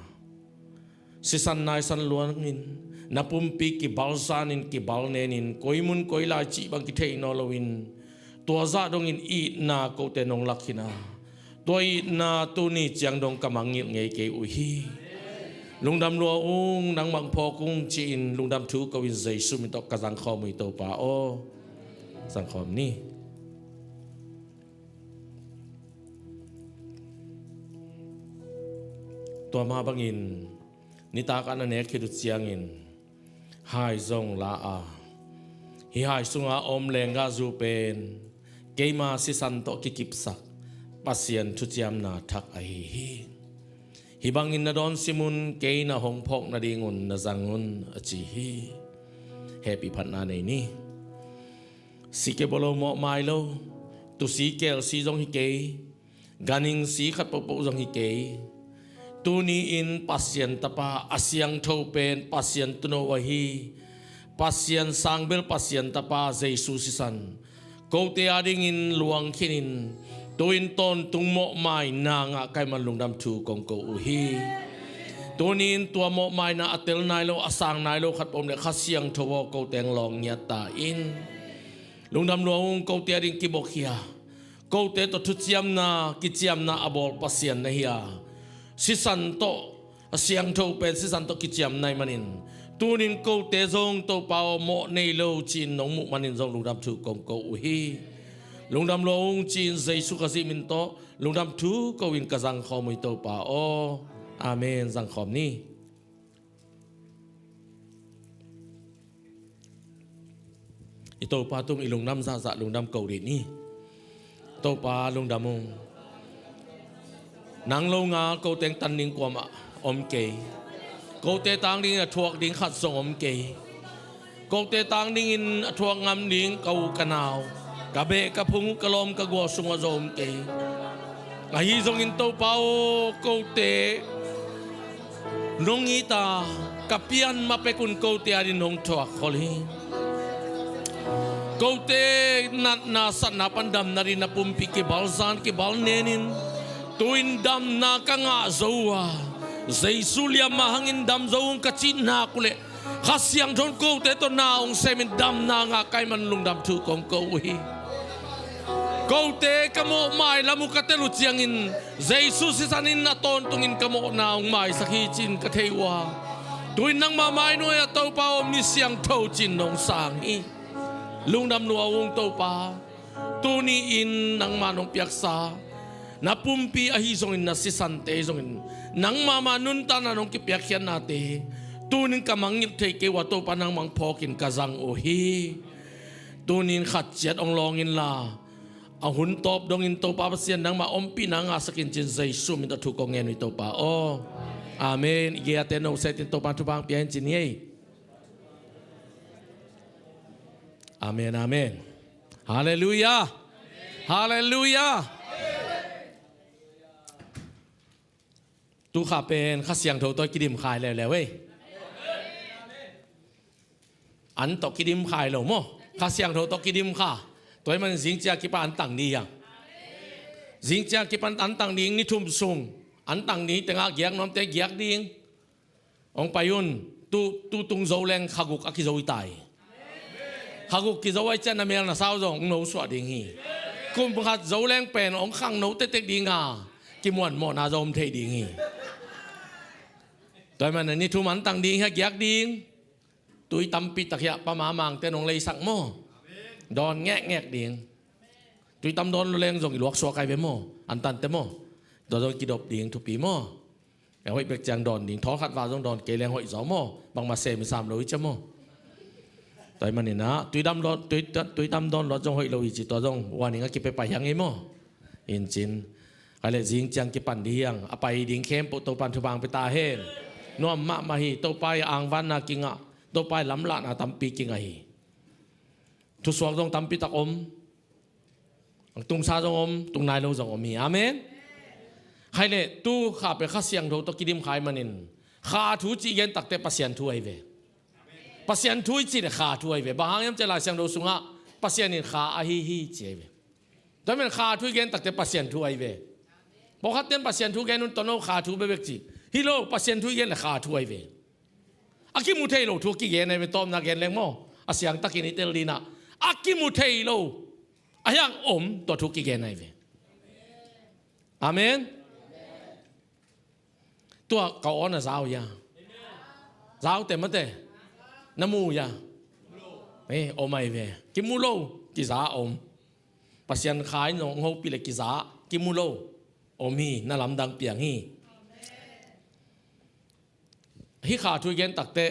sisan naisan luangin, na pumpi kibalzanin kibalnenin, koi mun koi lai cih bang kithei nawn loin, tua zah dongin itna kote nong lak hi na, tua itna tuni ciang dong ka mangngilh ngei kei uh hi. Lungdam lua ung, nang mangphawk ung ci-in lungdam thu ko-in Jesu min tawh ka zangkhawm uh hi Topa aw. Zangkhawm ni. Tua mah bangin nitak a na nek khit uh ciangin hai zong la a, hih hai sunga om lenggahzu pen keima sisan tawh kikipsak Pasian thuciamna thak ahi hi. Hih bangin na dawn sim un, kei na hong phawk nadingun na zang un, a ci hi. Hehpih phatna nei ni. Si kebolo mawhmai lo, tusi kelsi zong hi kei, ganhingsi khat pohpoh zong hi kei. Tuni-in Pasian Tapa a siangtho pen Pasian Tuuno ahi, Pasian sangbel Pasian Tapa Jesu sisan kote adingin luang khinin, tu-in tawntung mawhmaina ngah ka hih man lungdam thu kong ko uh hi. Tuni-in tua mawhmaina a tel nai lo, a sang nai lo khat pawm le Kha Siangtho aw, kote hong lawng ngiat ta in. Lungdam lua ung, kote ading kibawkhia, kote tawh thuciamna kiciamna a bawl Pasian na hi a, sisan tawh a siangtho pen sisan tawh kiciam na hih manin, tunin kote zong Topa aw, mawh nei lo ci-in nong muh manin zong lungdam thu kong ko uh hi. Lungdam lua ung ci-in Jesu Khazih min tawh lungdam thu ko-in ka zangkhawm uh hi Topa aw. Amen. Zangkhawm ni. I Topa tung i lungdam zahzah lungdam ko dih ni. Topa lungdam ung. Nang lo ngal ko teng tan ding kuamah om kei. Kote tang dingin a thuak ding khat zong om kei. Kote tang dingin a thuak ngam ding ka u ka nau, ka beh ka phung, ka lawm ka gual sungah zong om kei. Ahi zongin Topa aw, kote nong it a, ka pian ma pekun kote adin nong thuak khol hi. Kote natna satna pan damna ding na pumpi kibalzan kibalnenin, tu-in damna ka ngah zo uh a, Jesu liamma hangin dam zo ung ka cih nak uh leh, Kha Siangtho in kote tawh na hong semin damna ngah ka hih man lungdam thu kong ko uh hi. Kote ka mawhmai lam uh ka tel uh ciangin Jesu sisan in a tawntungin ka mawhna hong maisak hi ci-in ka thei uh a, tu-in nangma mai nuai-ah Topa aw, mi siangtho ci-in nong sang hi. Lungdam lua ung Topa. Tuni-in nangma nong piaksa na pumpi ahi zongin, na sisante zongin, nangma ma nuntakna nong kipiakkhiatnate tunin ka mangngilh thei kei uh a, Topa nang mangphawkin ka zang uh hi. Tunin khat ciat hong lawng inla, a hun tawp dongin Topa Pasian nangma ompihna ngahsak in ci-in Jesu min tawh thu kong ngen uh hi Topa aw. Amen. I gei-ate no setin Topa thupha pia in ci ni ei. Amen, amen. Halleluiah. Halleluiah. Tu kha pen Kha Siangtho tawh kidim kha hi leuleu ei. An tawh kidim kha hi lo maw? Kha Siangtho tawh kidim kha. Tua ahih manin zing ciang kipan an tang ding hi hang. Zing ciang kipan an tang ding, ni thum sung an tang ding, tengah giak nuamte giak ding. Hong pai un. Tu, tu tung zo leng kha guk a kizo hi ta hi. Kha guk kizo ahih ciang na mel na sau zong hong no suah ding hi. Kum khat zo leng pen hong khangno tektek ding a, kimuanmawhna zong om thei ding hi. Tua ahih manin ni thum an tang ding hi a, giak ding. Tui tampi tak hi a, Pa Mamangte nong leisak maw? Dawn ngekngek ding. Tui tam dawn lo leng zong i luaksuak ai ve maw? An tante maw? Tua zong kidop ding thupi maw? Hoih bek ciang dawn ding, thawl khat val zong dawn kei leng hoih zaw maw? Bangmah sem i sam lo hi cia maw? Tua ahih manin ah, tui dam dawn, tui, tui tam dawn luat zong hoih lo hi ci, tua zong warning a kipia pai hiang ei maw? In cin. Khaile zing ciang kipan ding hiang, a pai ding khempeuh Topan thupha pia ta hen. Nuam mahmah hi, Topa i angvanna kingah, Topa i lamlahna tampi kingah hi. Thusuak zong tampi tak om. Tungsa zong om, tungnai lo zong om hi. Amen. Khaile, tu kha pen Kha Siangtho tawh kidim kha ahih manin, kha thu cih gen takte Pasian thu ahi ve. Pasian thu i cih le kha thu ahi ve. Bang hang hiam cih leh Lai Siangtho sungah Pasian in kha ahi hi ci ahi ve. Tua ahih manin kha thu i gen takte Pasian thu ahi ve. Pawlkhat ten Pasian thu gen un tawh no kha thu bekbek ci. Hi lo, Pasian thu i gen le kha thu ahi ve. A kimu thei lo thu kigen ahi ve, tawpna gen leng maw. A siangtakin i tel ding a. A kimu thei lo. A hiang om tua thu kigen ahi ve. Amen. Tua ka aw na zau hia? Zau te mate. Na mu hia? Eh, om ahi ve. Kimu lo, kiza om. Pasian kha in hong hopih le kiza, kimu lo. Om hi, na lamdang piang hi. Hih kha thu i gen takte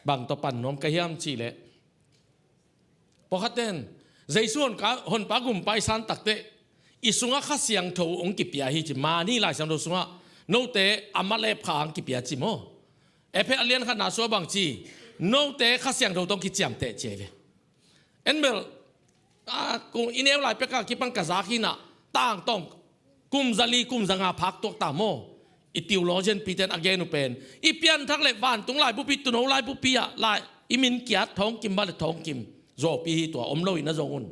bang tawh pan nuam ka hiam cih leh, pawlkhat ten Jesu Honpa, Honpa Gumpa i san takte i sungah Kha Siangtho hong kipia hi ci. Mani Lai Siangtho sungah note Amalek kha hong kipia ci maw. Efesa a lian khatna sungah bang ci, note Kha Siangtho tawh kiciamteh ci ahi ve. En bel, a, kung i neu lai pek a kipan ka zak hi a, tangtawng kum zali, kum zanga phak tuak ta maw. I theologian piten a gen uh pen, i pianthak le vantung laibupi, tuuno laibupi ah lai, i min kiat thawngkim bang le thawngkim zawpi hi, tua om lo in a zong un.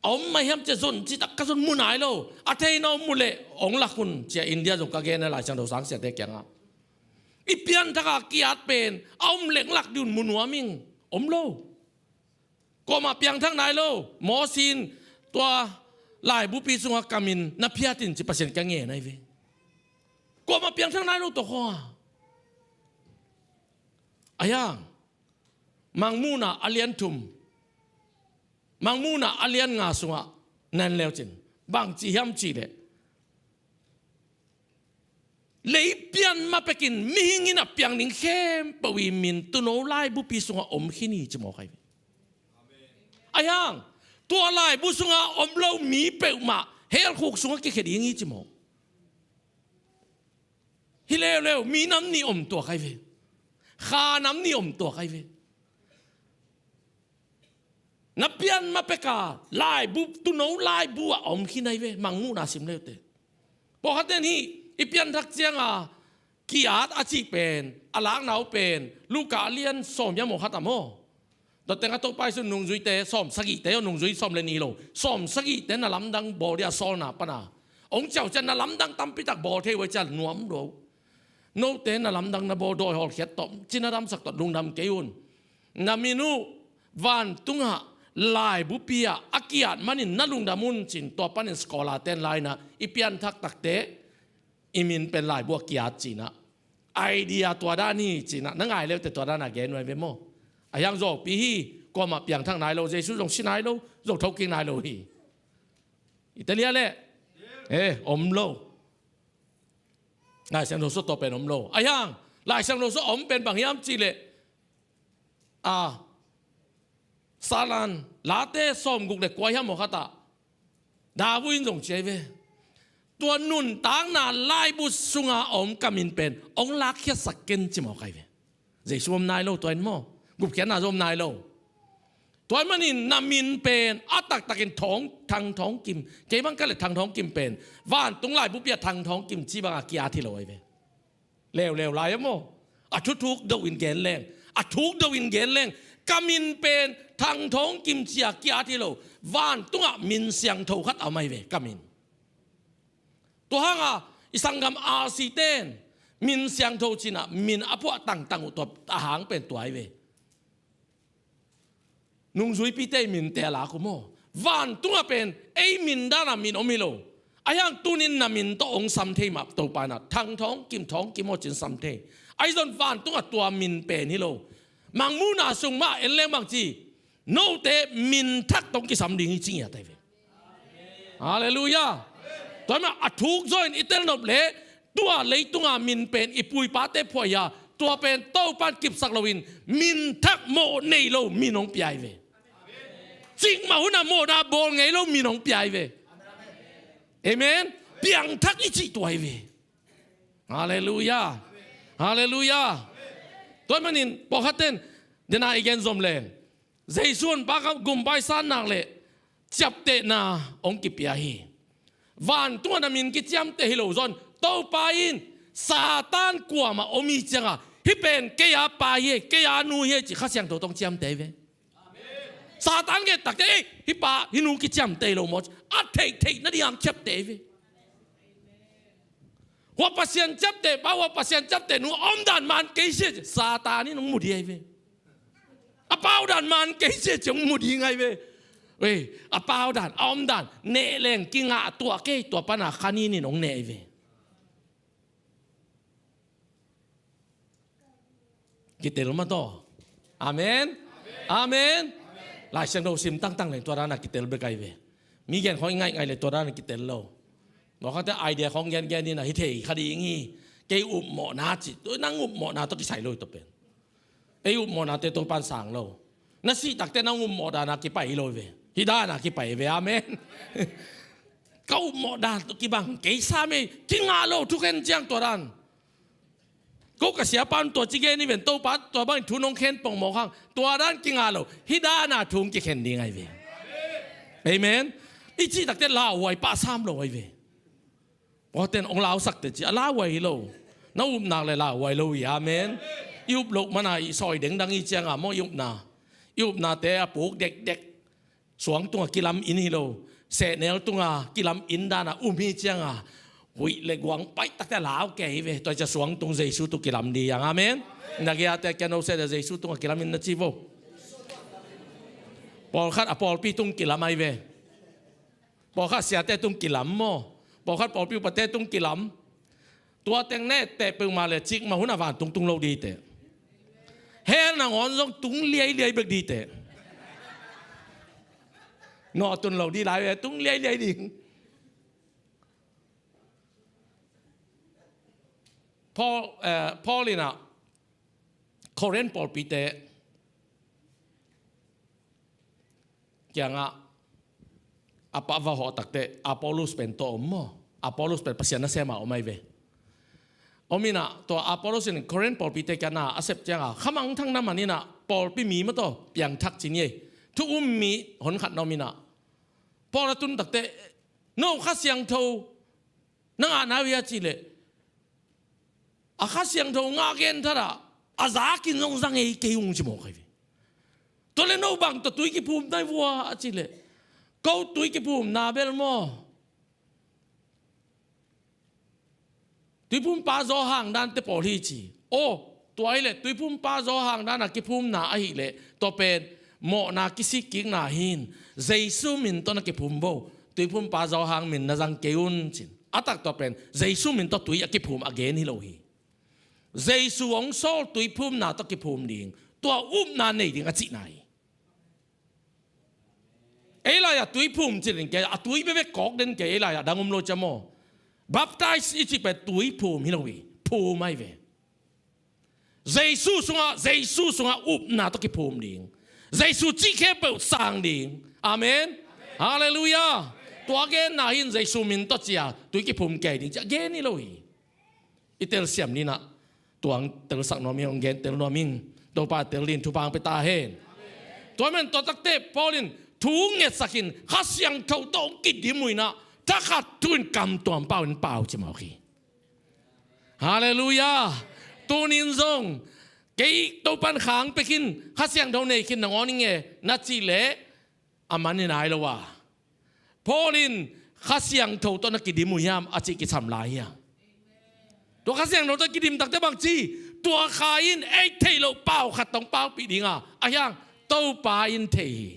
A om mah hiam ci a zon citak ka zon mu nai lo. A thei na om uh leh hong lak un ci a India zong ka gen a, Lai Siangtho sang siate kiangah. I pianthak a kiat pen a om leh lak ding un, mu nuam ing. Om lo. Kuamah piangthak nai lo. Moses in tua laibupi sungah ka min na phiat in ci Pasian ka ngen ahi ve. Kuamah piangthak nai lo tua khawng a. A hiang, Mangmuhna a lian thum, Mangmuhna a lian nga sungah na en leu cin, bang ci hiam cih leh, lei pian ma pekin mihing in a piang ding khempeuh i min tuuno laibupi sungah om khin hi ci mawk ahi ve. A hiang, tua laibu sungah om lo mi peuhmah hell khuk sungah kikhia ding hi ci mawk. Hi leuleu, mi nam nih om tuak ahi ve. Kha nam nih om tuak ahi ve. Na pian ma pek a laibu, tuuno laibu ah a om khin ahi ve, Mangmuhna sim leute. Pawlkhat ten hih i pianthak ciang a kiat a cih pen, a lakna uh pen Luka a lian sawm hia maw, khat ah maw. Tua teng a Topa Jesu in nungzuite sawm sagihte, aw, nungzui sawm le nih lo, sawm sagihte na lamdang bawl ding a sawlna pan a hong ciah uh ciang, na lamdang tampi tak bawl thei uh ahi ciang nuam lua uh. Note na lamdang na bawl, dawi hawlkhiat tawh, cina damsak tawh lungdam kei un. Na min uh vantungah laibupi ah a kiat manin na lungdam un ci-in, tua panin scholar ten lai-in ah i pianthak takte i min pen laibu ah kiat ci-in ah, idea tua dan hi ci-in ah, na ngai leute tua dan a gen uh ahi ve maw. A hiang zawpi hi, kuamah piangthak nai lo, Jesu zong si nai lo, zo thokik nai lo hi. I tel hia leh? Eh, om lo. Lai Siangtho sungah tua pen om lo. A hiang, Lai Siangtho sungah om pen bang hiam cih leh, a, Salan Late sawmguk le kua hia maw, khat ah David in zong ci ahi ve. Tua nuntakna laibu sunga a om ka min pen hong lakkhiatsak ken ci mawk ahi ve. Jesu om nai lo tua in maw, gupkhiatna zong om nai lo. Tua ahih manin na min pen a taktakin Thang, Thang Thawng Kim, kei bang ka leh Thang Thawng Kim pen vantung laibupi ah Thang Thawng Kim ci banga kiat hi lo ahi ve. Leuleu lai a maw, a thuthuk do in gen leng, a thuk do in gen leng, ka min pen Thang Thawng Kim ci-a kiat hi lo, vantungah min siangtho khat a om ahi ve, ka min. Tua hanga i sanggam R C ten min siangtho ci-in ah min a phuah tangtang uh, tua a hang pen tua ahi ve. Nungzuipite i minte a lak uh maw. Vantungah pen ei min dana min om hi lo. A hiang tunin na min tawh hong sam thei mah, Topa in ah Thang Thawng Kim, Thawng Kim aw ci-in sam thei. Ahi zong vantungah tua min pen hi lo. Mangmuhna sung mah en leng bang ci, note min thak tawh kisam ding hi ci ngiat ahi ve. Halleluiah. Tua ahih manin a thuk zaw in i tel nop leh, tua leitunga min pen i pu i pate phuah hi a, tua pen Topa in kipsak loin min thak, mawh nei lo min hong pia ahi ve. Cikmah hunah mawhna bawl ngei lo min hong pia ahi ve. Amen. Piangthak i cih tua ahi ve. Halleluiah. Halleluiah. Tua ahih manin pawlkhat ten, dena i gen zom leng, Jesu Honpa Gumpa i san nak leh ciaptehna hong kipia hi. Vantungah na min kiciamteh hi lo zong, Topa in Satan kuamah om hi cianga Hih pen kei a pa hi, kei a nu hi ci Kha Siangtho tawh hong ciamteh ve. Satan gen takte, ei, hih pa hih nu kiciamteh lo maw, a theihtheih nading hong ciamteh ve. Hua Pasian ciamteh pa, hua Pasian ciamteh nu a omdan man kei sia ci Satan in hong mu ding ahi ve. A pa omdan man kei sia ci hong mu ding ahi ve. Ei, a pa omdan, a omdan neh leng kingah tuah kei, tua pana kha nin in hong neh ahi ve. Kitel mah tawh. Amen. Amen. Lai Siangtho sim tangtang leng tua dana kitel bek ahi ve. Mi gen khawng i ngaih ngaih leh tua dana kitel lo. Mawh khate idea khawng gen gen in a hi thei kha ding hi. Kei upmawhna ci, nang upmawhna tawh kisai lo hi tua pen. Ei upmawhnate Topan sang lo. Na sih takte nang upmawh dana kipai hi lo hi ve. Hih dana kipai hi ve. Amen. Ka upmawh dan tawh kibang kei sam ei, kingah lo, thukhen ciang tua dan. Ko ka siapa in tua ci gen hi ven, Topa tua bangin thu nong khen pongmawk hang, tua dan kingah lo, hih dana thu hong kikhen ding ahi ve. Amen. I cih takte lauhuai pah sam lo ahi ve. Pawlten hong lausak teh ci a lauhuai hi lo. Na upna leh lauhuai lo hi. Amen. I up loh mana i sawi dengdang i cianga maw i upna, i upnate a puk dekdek. Suang tunga kilam inn hi lo. Sehnel tunga kilam inn dana um hi cianga, huih le guang paih takte a lau kei hi ve. Tua cia suang tung Jesu tawh kilam ding hi hang. Amen. Na giate kia no se de Jesu tunga kilam inn na ci vo. Pawlkhat a pawlpi tung kilam ahi ve. Pawlkhat siate tung kilam maw. Pawlkhat pawlpi upate tung kilam. Tua teng ne teh peuhmah le cikmah hun a vantung tung lo ding teh. Hell nangawn zong tung liailiai bek ding teh. Nawh tun lo ding lai ve, tung liailiai ding. Paul, eh, Paul in ah Korin pawlpite kiangah a pa va hawh takte Apollos pen tua om maw? Apollos pen Pasian nasema om ahi ve. Om inah tua Apollos in Korin pawlpite kiangah a sep ciangah khamangthang na man inah pawlpi mi mah tawh piangthak ci ni ei. Thu um mi honkhat na om inah Paul a tun takte no Kha Siangtho na ngah na uh hia cih leh a Kha Siangtho ngah genthat ah a zakin zong za ngei kei ung ci mawk ahi ve. Tua leh no bang tawh tui kiphum na hi vua a cih leh ko tui kiphumna bel maw, Tuiphumpa Johan dante pawl hi ci. Aw, tua hi leh Tuiphumpa Johan dana kiphumna ahih leh tua pen mawhna kisik kikna hi in Jesu min tawh na kiphum vo. Tuiphumpa Johan min na zang kei un cin. A tak tua pen Jesu min tawh tui a kiphum a gen hi lo hi. Jesu hong sawl tuiphumna tawh kiphum ding, tua upna nei ding a cihna hi. Ei lai-ah tuiphum ci den kei, a tui bekbek kawk den kei, ei lai-ah dang om lo cia maw? Baptize i cih pen tuiphum hi lo hi, phum ahi ve. Jesu sungah, Jesu sungah upna tawh kiphum ding. Jesu cih khempeuh sang ding. Amen. Halleluiah. Tua genna hi in Jesu min tawh cia tui kiphum kei ding cia gen hi lo hi. I telsiam ninah tuang telsak nuam ing, hong gen tel nuam ing. Topa tel din thupha hong pia ta hen. Tua men tua takte Paul in thu ngetsak in Kha Siangtho tawh hong kidim uh inah thakhat thu in kamtuam pau in pau ci mawk hi. Halleluiah. Tunin zong kei Topan khang pekin Kha Siangtho nei khin nangawn ing e na cih leh a man hi nai lo a. Paul in Kha Siangtho tawh na kidim uh hiam a cih kisam lai hi a. Tua Kha Siangtho tawh kidim takte bang ci, tua Kha in ei theih loh pau khat tawh hong paupih ding a, a hiang Topa in thei hi.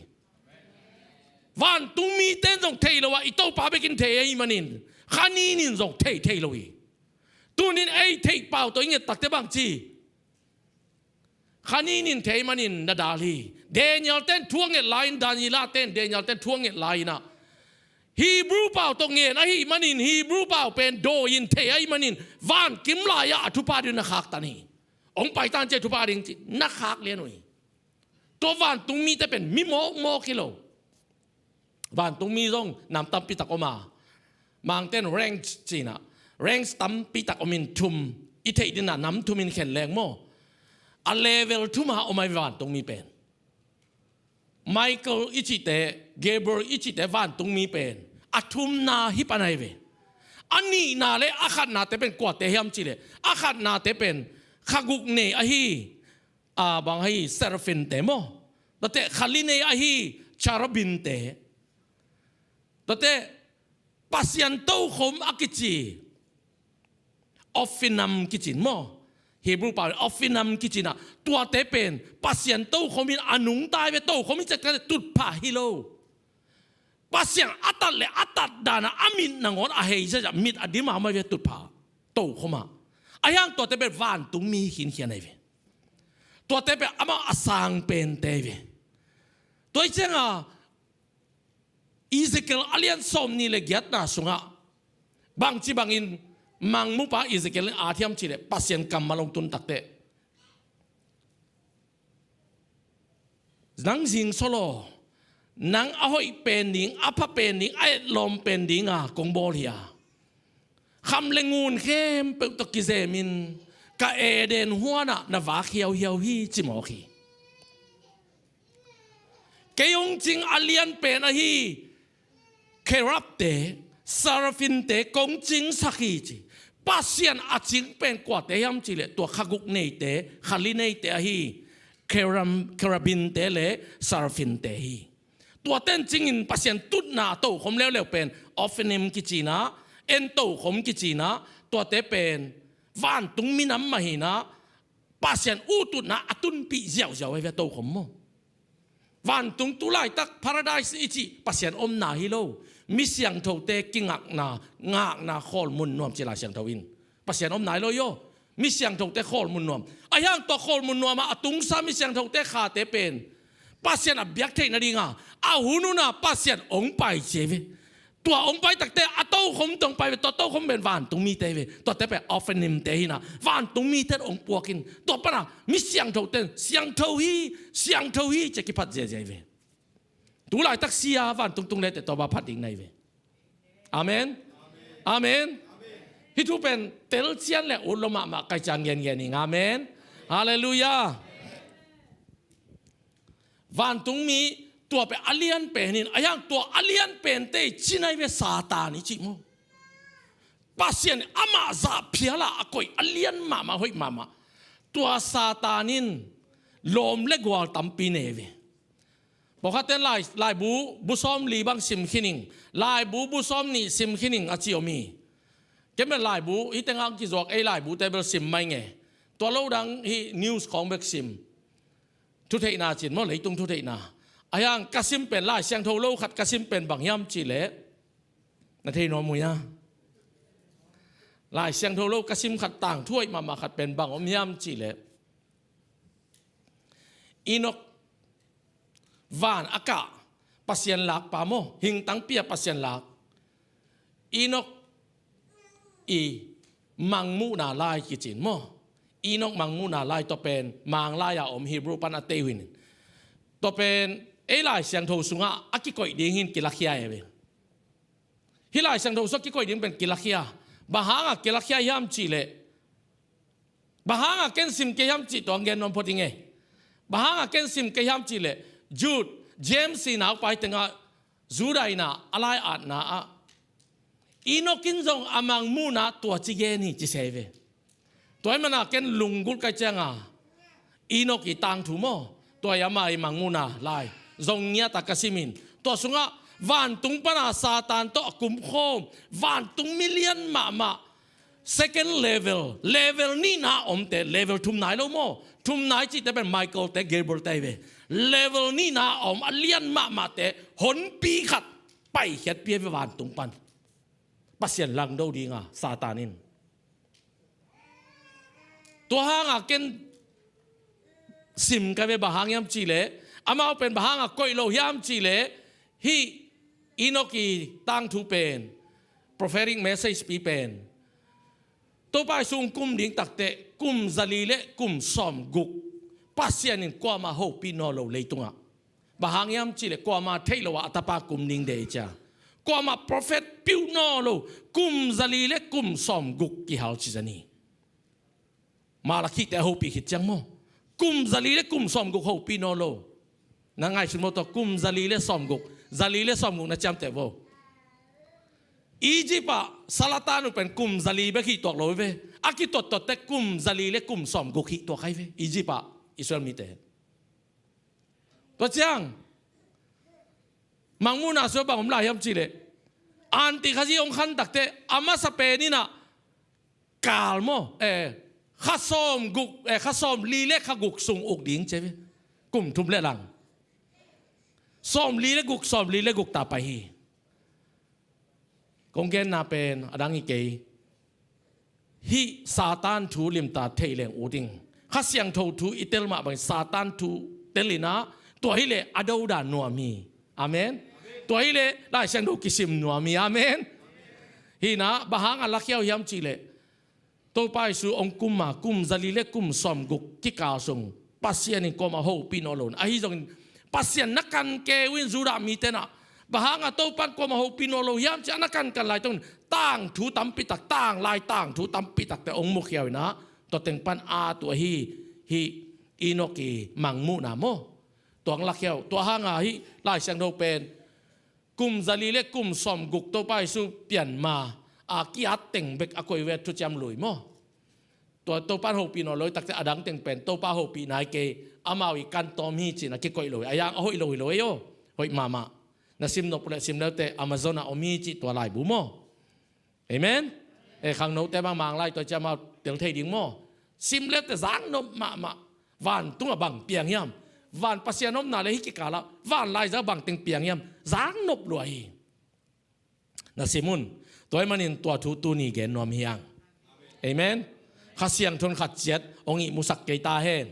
Vantungmite in zong thei lo a, i Topa bek in thei ahih manin Kha nin in zong thei thei lo hi. Tunin ei theih pau tawh i nget takte bang ci, Kha nin in thei manin na dal hi. Daniel ten thu a nget lai-in, Daniela ten, Daniel ten thu a nget lai-in ah Hebrew pau tawh ngen ahih manin Hebrew pau pen dawi in thei ahih manin vankim lai-ah a thupha ding na khaktan hi. Hong paitan ciah thupha ding ci na khak lian uh hi. Tua vantungmite pen mi mawkmawk hi lo. Vantungmi zong nam tampi tak om a, Mangte in ranks ci-in ah, ranks tampi tak om in thum, i theih dinah nam thum in khen leng maw? A level thum a om ahi vantungmi pen. Michael i cihte, Gabriel i cihte vantungmi pen a thumna hi pan ahi ve. A nihna le a khatnate pen kuate hiam cih leh, a khatnate pen kha guk nei ahi, a, bang ahi, seraphim-te maw. Tuate kha li nei ahi, cherubim-te. Tuate Pasian tokhom a kici, Ophinim kici in maw. Hebrew pau in Ophinim kici in ah, tuate pen Pasian tokhom in a nungta hi ve, tokhom hi ciang tutphah hi lo. Pasian a tat le a tat dan a, a mit nangawn a hei ziahziah, mit a dim mahmah hi ve, tutphah, tokhom ah. Ahi hang tuate pen vantungmi khinkhian ahi ve. Tuate pen amah a sang pente ahi ve. Tua hi ciang a, Ezekiel a lian sawmnih le giatna sungah bangci bangin mangmupa Ezekiel in a thiam cih leh, Pasian kammal hong tun takteh, nang zingsawl aw, nang a hoih pen ding, a pha pen ding, a etlawm pen dinga kong bawl hi a, kham le ngun khempeuh tawh kizemin ka Eden huanah na vak hiauhiau hi, ci mawk hi. Kei hong cing a lian pen ahi cherubte, seraphimte kong cingsak hi, ci. Pasian a cing pen kuate hiam cih leh, tua kha guk neite, kha li neite ahi cherub-, cherubimte le seraphimte hi. Tuate in cingin Pasian tutna a tokhom leuleu pen Ophinim kici in ah, en tokhom kici in ah, tuate pen vantung minam mah hi in ah, Pasian uh tutna a tunpih ziauziau ahi ve, tokhom maw. Vantung tu laitak paradise i cih Pasian omna hi lo. Mi siangthote kingakna, ngakna khawl mun nuam ci Lai Siangtho in. Pasian omna hi lo hi aw. Mi siangthote khawl mun nuam. Ahi hang tua khawl mun nuam ah a tungsa mi siangthote khate pen Pasian a biak theih nadinga, a hun hun a Pasian hong pai ci ahi ve. Tua hong pai takteh a tokhom tawh hong pai ve, tua tokhom pen vantung mite hi ve. Tuate pen Ophinim-te hi in ah, vantung mite in hong puak in, tua pan a mi siangthote in siangtho hi, siangtho hi ci a kiphat ziahziah hi ve. Tu laitak sia vantung tung le teh tua bang phat ding na hi ve. Amen. Amen. Hih thu pen telcian le ut lua mahmah ka hi ciang ngen ngen ing. Amen. Halleluiah. Vantungmi, tua pen a lian pen in, ahi hang tua a lian pente i cih na hi ve, Satan i cih maw. Pasian in amah zah phial a a koih a lian mahmah, hoih mahmah, tua Satan in lawm le gual tampi nei ve. Pawlkhatte in lai, laibu bu sawmli bang sim khin ing, laibu bu sawmnih sim khin ing a ci om hi. Kei bel laibu, hih tengah kizuak ei laibute bel sim mai nge. Tua lo dang hih news khawng bek sim. Thutheihna ci-in maw, leitung thutheihna. Ahi hang ka sim pen, Lai Siangtho lo khat ka sim pen bang hiam cih leh, na thei nuam uh hia? Lai Siangtho lo ka sim khat, tangthu hoih mahmah khat pen bang om hiam cih leh, Enoch van a kah Pasian lakpa maw, hingtang pia Pasian lak, Enoch i Mangmuhna Lai kici in maw. Enoch Mangmuhna Lai, tua pen Manglai a om, Hebrew pan a tei uh hi in. Tua pen ei Lai Siangtho sungah a kikoih ding hi in kilakhia hi ve. Hih Lai Siangtho sungah kikoih ding pen kilakhia. Bang hangah kilakhia hiam cih leh, bang hangah ken sim kei hiam cih tua gen nuam phot ing e. Bang hangah ken sim kei hiam cih leh, Jude, James i naupa, hih tengah Judah in a lai-atna ah Enoch in zong a Mangmuhna tua ci gen hi ci se ve. Tua ahih manin ken lunggulh ka hih ciangin Enoch i tangthu maw, tua hi ama i Mangmuhna Lai zong ngiat a ka sim in. Tua sungah vantung pan a Satan tawh a kumkhawm vantung mi lian mahmah, second level, level nihna omte, level thumna hi lo maw. Thumna i cihte pen Michael-te, Gabriel-te hi ve. Level nihna a om a lian mahmahte honpi khat paikhiatpih hi ve vantung pan. Pasian langdo dinga Satan in. Tua hangah ken sim ka ve, bang hang hiam cih leh, amau pen bang hangah koih lo hiam cih leh, hih Enoch i tangthu pen, prophetic message pi pen, Topa Jesu hong kum ding takteh kum zali le kum sawmguk Pasian in kuamah hopih nawn lo leitungah. Bang hang hiam cih leh kuamah theih loh a a tapa kum ding deih cia. Kuamah prophet piuh nawn lo, kum zali le kum sawmguk kihal ci zani. Malakhite a hopih khit ciang maw, kum zali le kum sawmguk hopih nawn lo. Na ngaihsun maw, tua kum zali le sawmguk, zali le sawmguk na ciamteh vo. Egypt ah salatan uh pen kum zali bek hi tuak lo hi ve. a kitottotte kum zali le kum sawmguk hih tua khai ve Egypt ah Israel mite. Tua ciang Mangmuhna sua bang om lai hiam cihleh, anti khazi hong khan takte a masa pen inah kal maw, eh, kha sawmguk, eh, kha sawmli le kha guk sung uk ding ci ve. Kum thum le lang sawmli le guk, sawmli le guk ta pai hi. Kong genna pen a dang hi kei. Hih Satan thu limta thei leng ut ing. Kha Siangtho thu i tel mah bangin Satan thu tel inah, tua hileh a dodan nuam hi. Amen. Tua hileh Lai Siangtho kisim nuam hi. Amen. Hinah bang hangah lakhia uh hiam cihleh, Topa Jesu hong kum a kum zali le kum sawmguk kikal sung Pasian in kuamah hopih nawn lo. Ahi zongin Pasian na kan kei uh in Judah mite nah, bang hangah Topa in kuamah hopih nawn lo hiam ci-a na kankan lai tungin tangthu tampi tak, tanglai tangthu tampi takte hong mukhia uh inah, tua teng pan a tua hi, hih Enoch i Mangmuhna maw. Tua hang lakhia uh, tua hangah hih Lai Siangtho pen kum zali le kum sawmguk Topa Jesu pian ma a ki-at teng bek a koih uh ve, thuciam lui maw. Tua Topa in hopih nawn lo hi takte a dang teng pen Topa hopih nai kei, amau i kan tawm hi ci-in a kikoih lo hi. A yang a hoih lo hi lo ei aw. Hoih mahmah. Na sim nop uh leh sim leute Amazon ah om hi cih tua laibu maw. Amen. E, khangnote bang Manglai tua ciam amau tel thei ding maw. Sim leute zang nop mahmah. Vantungah bang piang hiam? Van Pasian omna le hih kikalah van laizang bang teng piang hiam? Zang nop lua hi. Na sim un. Tua ahih manin tua thu tuni gen nuam hi hang. Amen. Kha Siangtho in khat ciat hong ihmusak kei ta hen.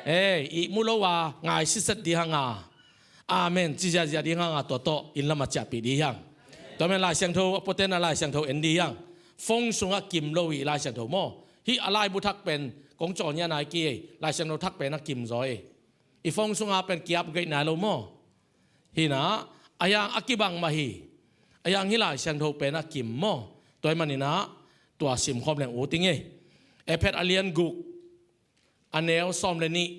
Ei, ihmu lo a ngai siset ding hang a, amen ci ziahziah ding hang a, tua tawh inn lam a ciahpih ding hi hang. Tua men Lai Siangtho a puaten a Lai Siangtho en ding hi hang. Phone sungah kim lo hi Lai Siangtho maw. Hih a laibu thak pen kong cawn ngiat nai kei ei. Lai Siangtho thak pen a kim zaw ei. I phone sungah pen ki-upgrade nai lo maw. Hinah a yang a kibang mah hi. A yang hih Lai Siangtho pen a kim maw. Tua ahih maninah tua simkhawm leng ut ing ei. Efet a lian guk a neu sawm le nih.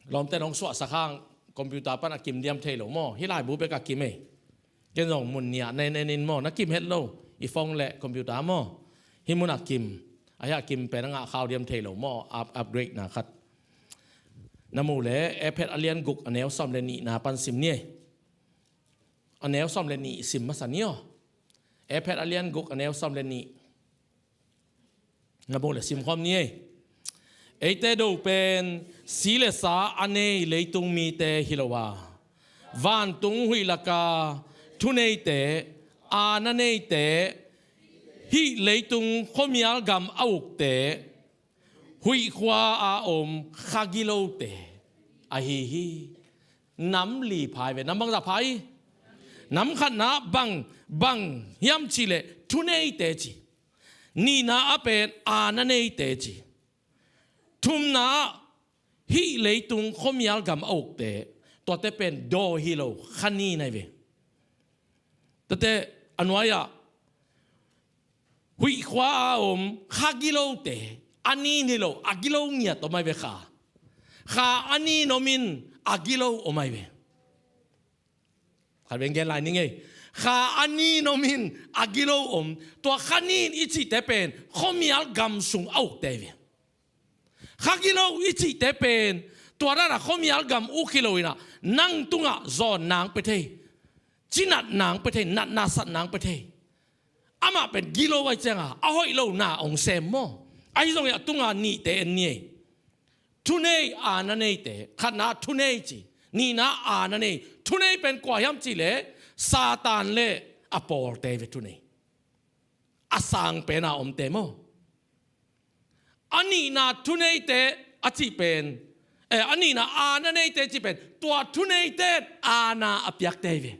Lawmte nong suahsak hang computer pan a kim diam thei lo maw. Hih laibu bek a kim ei. Ken zong mun nih ah na en en in maw, na kim het lo. I phone le computer maw. Hih mun a kim. A hih a kim pen a ngah khau diam thei lo maw. Up, upgrade na khat. Na muh le Efet a lian guk a neu sawm le nihna pan sim ni ei. A neu sawm le nih sim masa ni aw. Efet a lian guk a neu sawm le nih. Na muh le simkhawm ni ei. Eite do pen si le sa a nei leitung mite hi lo a, vantung huih laka thuneite, aana neite, hih leitung khuamial gam a ukte, huih khua a om kha gilote ahi hi. Nam li pha hi ve, nam bangzah pha hi? Nam khatna bang, bang hiam cihleh thuneite ci. Nihna ah pen aana neite ci. Thumna ah hih leitung khuamial gam a ukte, tuate pen daw hi lo, kha nin ahi ve. Tuate a nuai-ah huih khua a om kha gilote, a nin hi lo, a gilo ngiat om ahi ve kha. Kha a nin om in a gilo om ahi ve. Khat veng gen lai ning ei. Kha a nin om in a gilo om. Tua kha nin i cihte pen khuamial gam sung a ukte ahi ve. Kha gilo i cihte pen tua dana khuamial gam uk hi lo inah, nang tungah zawn nang pia thei, cinat nang pia thei, natna sat nang pia thei. Amah pen gilo ahi cianga a hoih lo na hong sem maw. Ahi zongin a tunga nihte en ni ei. Thunei aana neite, khatna thunei ci, nihna aana nei. Thunei pen kua hiam cihleh Satan le a pawlte ve thunei. A sang pena omte maw. A nihna thuneite a cih pen, eh, a nihna aana neite cih pen tua thuneite aana a piakte hi ve.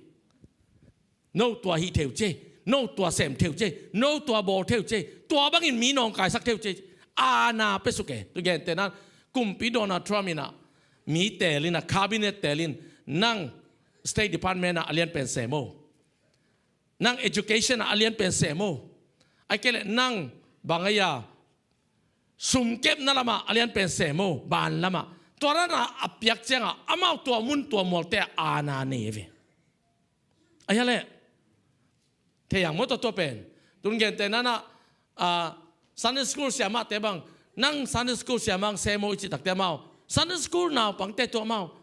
No tua hih thei uh ci ei, no tua sem thei uh ci ei, no tua bawl thei uh ci ei, tua bangin mi nawngkaisak thei uh ci ei. Aana pia suk e. Tu gente nan kumpi Donald Trump inah mi teel inah, cabinet teel in, nang State Department ah a lianpen sem o. Nang education ah a lianpen sem o. Ahih kei leh nang bang ahi a, sumkepna lamah a lianpen sem o, ban lamah. Tua dana a piak cianga amau tua mun tua mualte ah aana nei ve. Ahi a leh thei ang maw tua, tua pen Tun gente nanah, ah, Sunday school siamahte bang, nang Sunday school siamah ang sem aw i cih takte amau, Sunday school naupangte tawh amau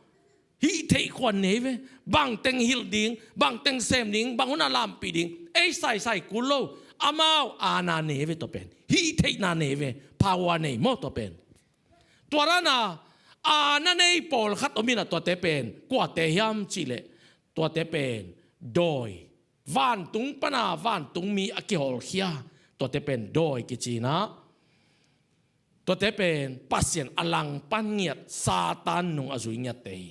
hih theih khuan nei ve. Bang teng hilh ding, bang teng sem ding, bang hunah lampih ding, ei saisai kul lo. Amau aana nei ve tua pen. Hih theihna nei ve. Power nei maw tua pen. Tua dana aana nei pawlkhat om inah tuate pen kuate hiam cihleh, tuate pen dawi, vantung pana vantung mi a kihawlkhia, tuate pen dawi kici inah, tuate pen Pasian a langpan ngiat, Satan nung a zui ngiatte hi.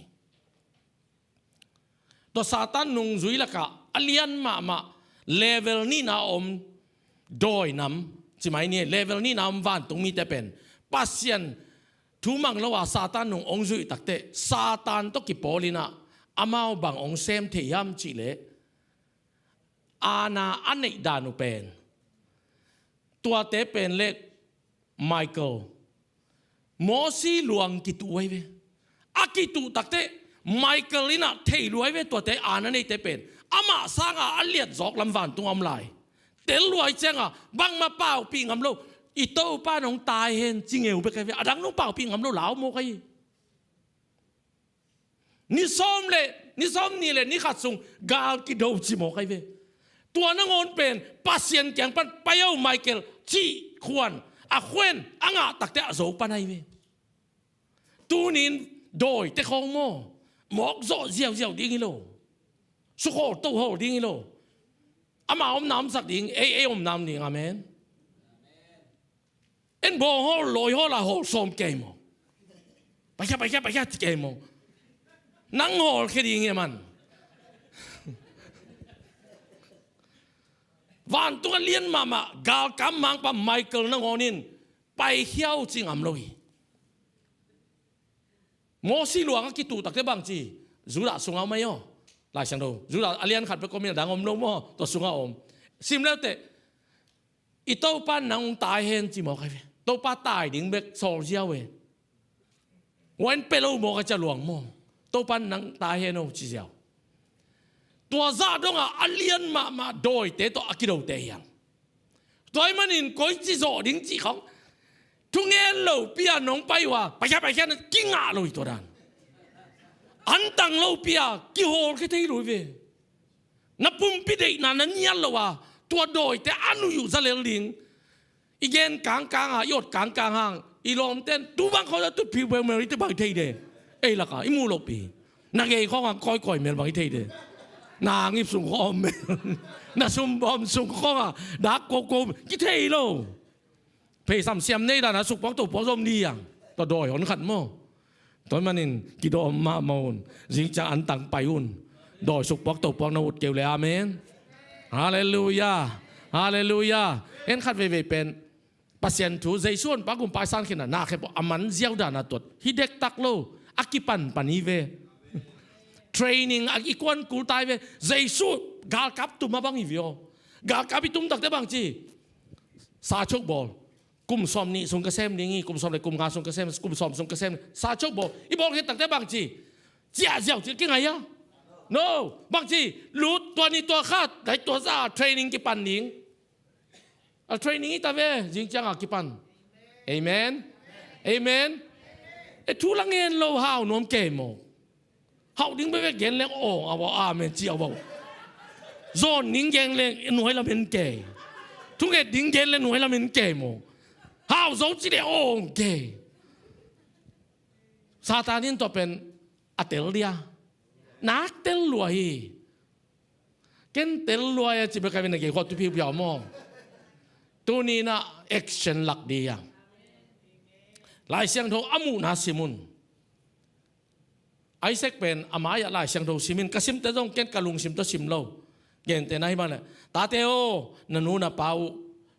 Tua Satan nung zui lakah a lian mahmah level nihna a om dawi nam, ci mai ni, level nihna a om vantung mite pen Pasian thu mang lo a Satan nung ong zuih takteh Satan tawh kipawl inah amau bang ong sem thei hiam cihleh, aana a neih dan uh pen, tuate pen le Michael, Mosi luang kituh ahi ve. A kituh takteh Michael inah thei lua ahi ve, tuate aana neite pen. Amah sanga a liat zawk lam vantung a om lai. Tel lua ahi cianga bangmah paupih ngam lo. I Topa nong tai hen ci ngeu bek ahi ve. A dang nong paupih ngam lo, lau mawk ahi. Ni sawm le, ni sawm nih le ni khat sung gal kido ci mawk ahi ve. Tua nangawn pen Pasian kiang pan pai aw Michael cih khuan, a khuan a ngah takteh a zo pan ahi ve. Tunin dawite khawng maw, mawk zawh ziauziau ding hi lo. Sukhawl tohawl ding hi lo. Ama omna omsak ding, ei, ei omna om ding. Amen. En bawng hawl, lawi hawl a hawl sawm kei maw? Paikhia, paikhia, paikhia ci kei maw? Nang hawlkhia ding hi a man. Vantung a lian mahmah galkap mangpa Michael nangawn in paikhia uh ci ngam lo hi. Mosi luang a kituh takteh bang ci? Judah sungah om ahi aw. Lai Siangtho Judah a lian khat bek om in a dang om lo maw? Tua sungah om. Sim leuteh, i Topa nang tai hen ci mawk ahi ve. Topa tai ding bek sawl ziau e. Wan pe lo mawk a cia luang maw? Topa nang tai hen aw ci ziau. Tua zah dongah a lian mahmah dawite tawh a kidote hiang. Tua ahih manin koici zawh ding cih khawng thungen lopi a nong pai uh a, paikhia, paikhia na kingah lo hi tua dan. Antang lopi a kihawlkhia thei lo hi ve. Na pumpi deihna na nial lo a, tua dawite a nuih uh za lel ding. I gen kangkang a, i ot kangkang hang, i lawmten tu bang khawng a tut phiu beumel i te bang i thei de. Ei laka i muh lopi. Na gei khawng a kawikawi mel bang i thei de. Na ngip sung khawng a om mel. Na sumbawm sung khawng a dak koko kithei lo. Pheisam siam nei dan a sukpuak topuak zom di ang. Tua dawi hon khat maw? Tua ahih manin kidawm mahmah un. Zingciang antang pai un. Dawi sukpuak topuak na ut keu le. Amen. Halleluiah. Halleluiah. En khat veivei pen Pasian thu, Jesu honpa kumpa i san khin a, na khep uh a man ziau dan a tuat. Hi dektak lo, a kipanpan hi ve. Training a i kuan kul tai ve. Jesu galkap tum a bang hi ve aw. Galkap i tum takteh bang ci? Sa chok bawl. Kum sawm nih sung ka sem ding hi, kum sawm le kum nga sung ka sem, kum sawm sung ka sem. Sa chok bawl. I bawl khit takteh bang ci? Ciah ziau ci kingai a. No. Bang ci? Lut tua ni tua khat. Dai tua za training kipan ding. A training hi ta ve, zingciang a kipan. Amen. Amen. E thu la ngen lo hau nuam kei maw? Hauh ding bekbek gen leng awng a bau, amen ci a bau. Zawn ding gen leng nuai lam en kei. Thunget ding gen leng nuai lam en kei maw? Hau zo ci le awng kei. Satan in tua pen a tel dia. Nak tel lua hi. Ken tel luai a ci bek a vin a gei khua tu phiuphiau maw? Tuni na action lak di a. Lai Siangtho a muhna sim un. Isaac pen a mai-ah Lai Siangtho simin ka simte zong ken ka lungsim tawh sim lo. Gente na hi mah leh, tate aw, na nu na pa uh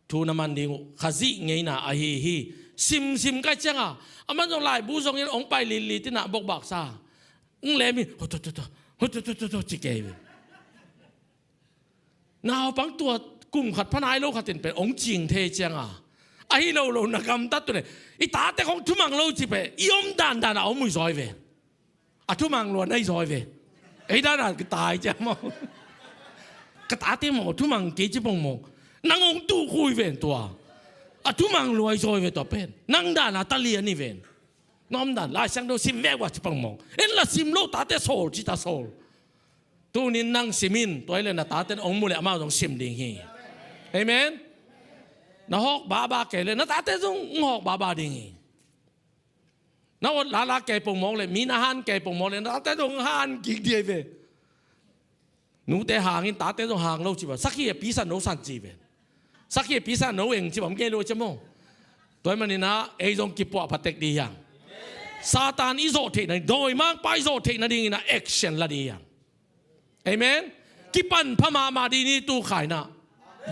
thu na man ding uh Khazih ngeina ahi hi. Simsim kai cianga a man zong laibu zongin hong pai lilli tinah bokbaksa. Ng lem hi, hutututut, hutututut ci kei ve. Naupang tua kum khat pha nai lo khatin pen hong cing thei cianga, ahi lo lo na gamtat tu le, i tate khong thumang lo ci pe, i om dandan a om ui zawi ve. A thumang luan ahi zawi ve. Ei dandan ka tai ciang maw? Ka tate maw thumang kei ci pong maw? Nang hong tuh khui ven tua. A thumang luai zawi ve tua pen. Nang dan a talian hi ven. Nang dan Lai Siangtho sim vek ua ci pang mawng. En la sim lo tate sawl ci ta sawl. Tunin nang sim in, tua hi le na taten hong mu le amau zong sim ding hi. Amen. Na hawk baba kei le na tate zong hong hawk baba ding hi. Na ot lala kei pong mawk le, mi na han kei pong mawk le, na tate zong han kik diai ve. Nute hangin tate zong hang lo ci ba. Sakhi a pisan no san ci ve. Sakhi a pisan no eng ci ba om kei lo ci maw. Tua hi maninah ei zong kipuah patek di hiang. Satan i zawh theihna, dawimangpa i zawh theihna dingin a action la di hiang. Amen. Kipan pha mahmah di ni tu khaina.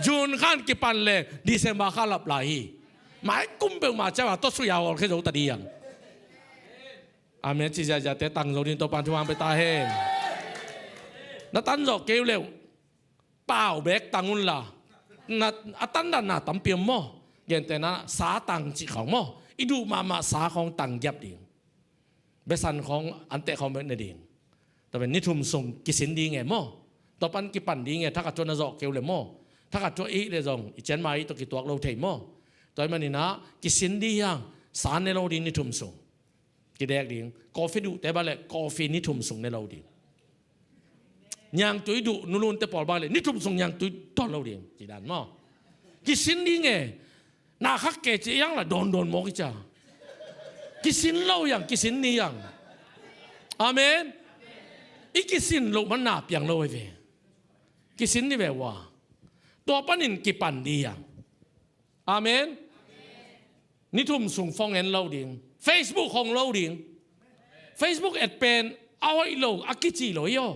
June khan kipan le December kha lap lai hi. Mai kum peuhmah ciah a tawsui a hawlkhia zo ta di hiang. Amen. Ci ziaziate tang zo din Topan thu hang pe ta hen. Na tan zawh keu leuh. Pau bek tang unla. Na, a tandan na tampi om maw. Gentehna sa tang cih khawng maw. I duh mahmah sa khawng tang giap ding. Besan khawng anteh khawng bek ne ding. Tua pen ni thum sung kisin ding e maw. Tua pan kipan ding e, thakhat tua na zawh keu le maw. Thakhat tua i hih le zong i cianma i tua kituak lo thei maw. Tua hi maninah kisin ding hiang, sa ne lo ding ni thum sung. Kidek ding. Coffee duhte ba le coffee ni thum sung ne lo ding. Niangtui duh nulunte pawl ba le ni thum sung niangtui tawn lo ding. Ci dan maw. Kisin ding e. Na khak ke ci hiang la dawndawn mawk i cia. Kisin lo hiang, kisin ni hiang. Amen. I kisin loh man na piang lo hi ve. Kisin ni ve ua. Tua panin kipan di hiang. Amen. Ni thum sung phone en lo ding. Facebook hong lo ding. Facebook et pen a hoih lo, a kici lo hi aw.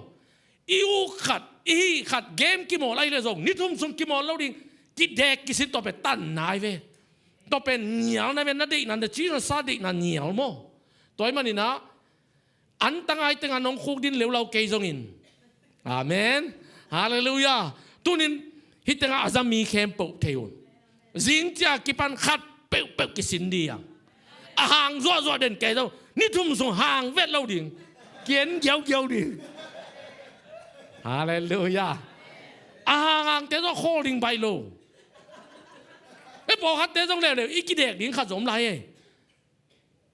I uk khat, i hih khat, game kimawl ahi le zong ni thum sung kimawl lo ding. Kidek kisin tua pen tan nai ve. Tua pen nial nai ve, na deihna, na ci na sa deihna nial maw. Tua hi maninah an tangai tengah nong khuk din leulau kei zongin. Amen. Halleluiah. Tunin hih tengah a za mi khempeuh thei un. Zing cia kipan khat peuhpeuh kisin ding hiang. A hang zuahzuah den kei zo. Ni thum sung hang vet lo ding. Kian giaugiau ding. Halleluiah. A hang hangte zo khawl ding baih lo. E pawlkhatte zong leuleu i kidek ding khat zom lai e.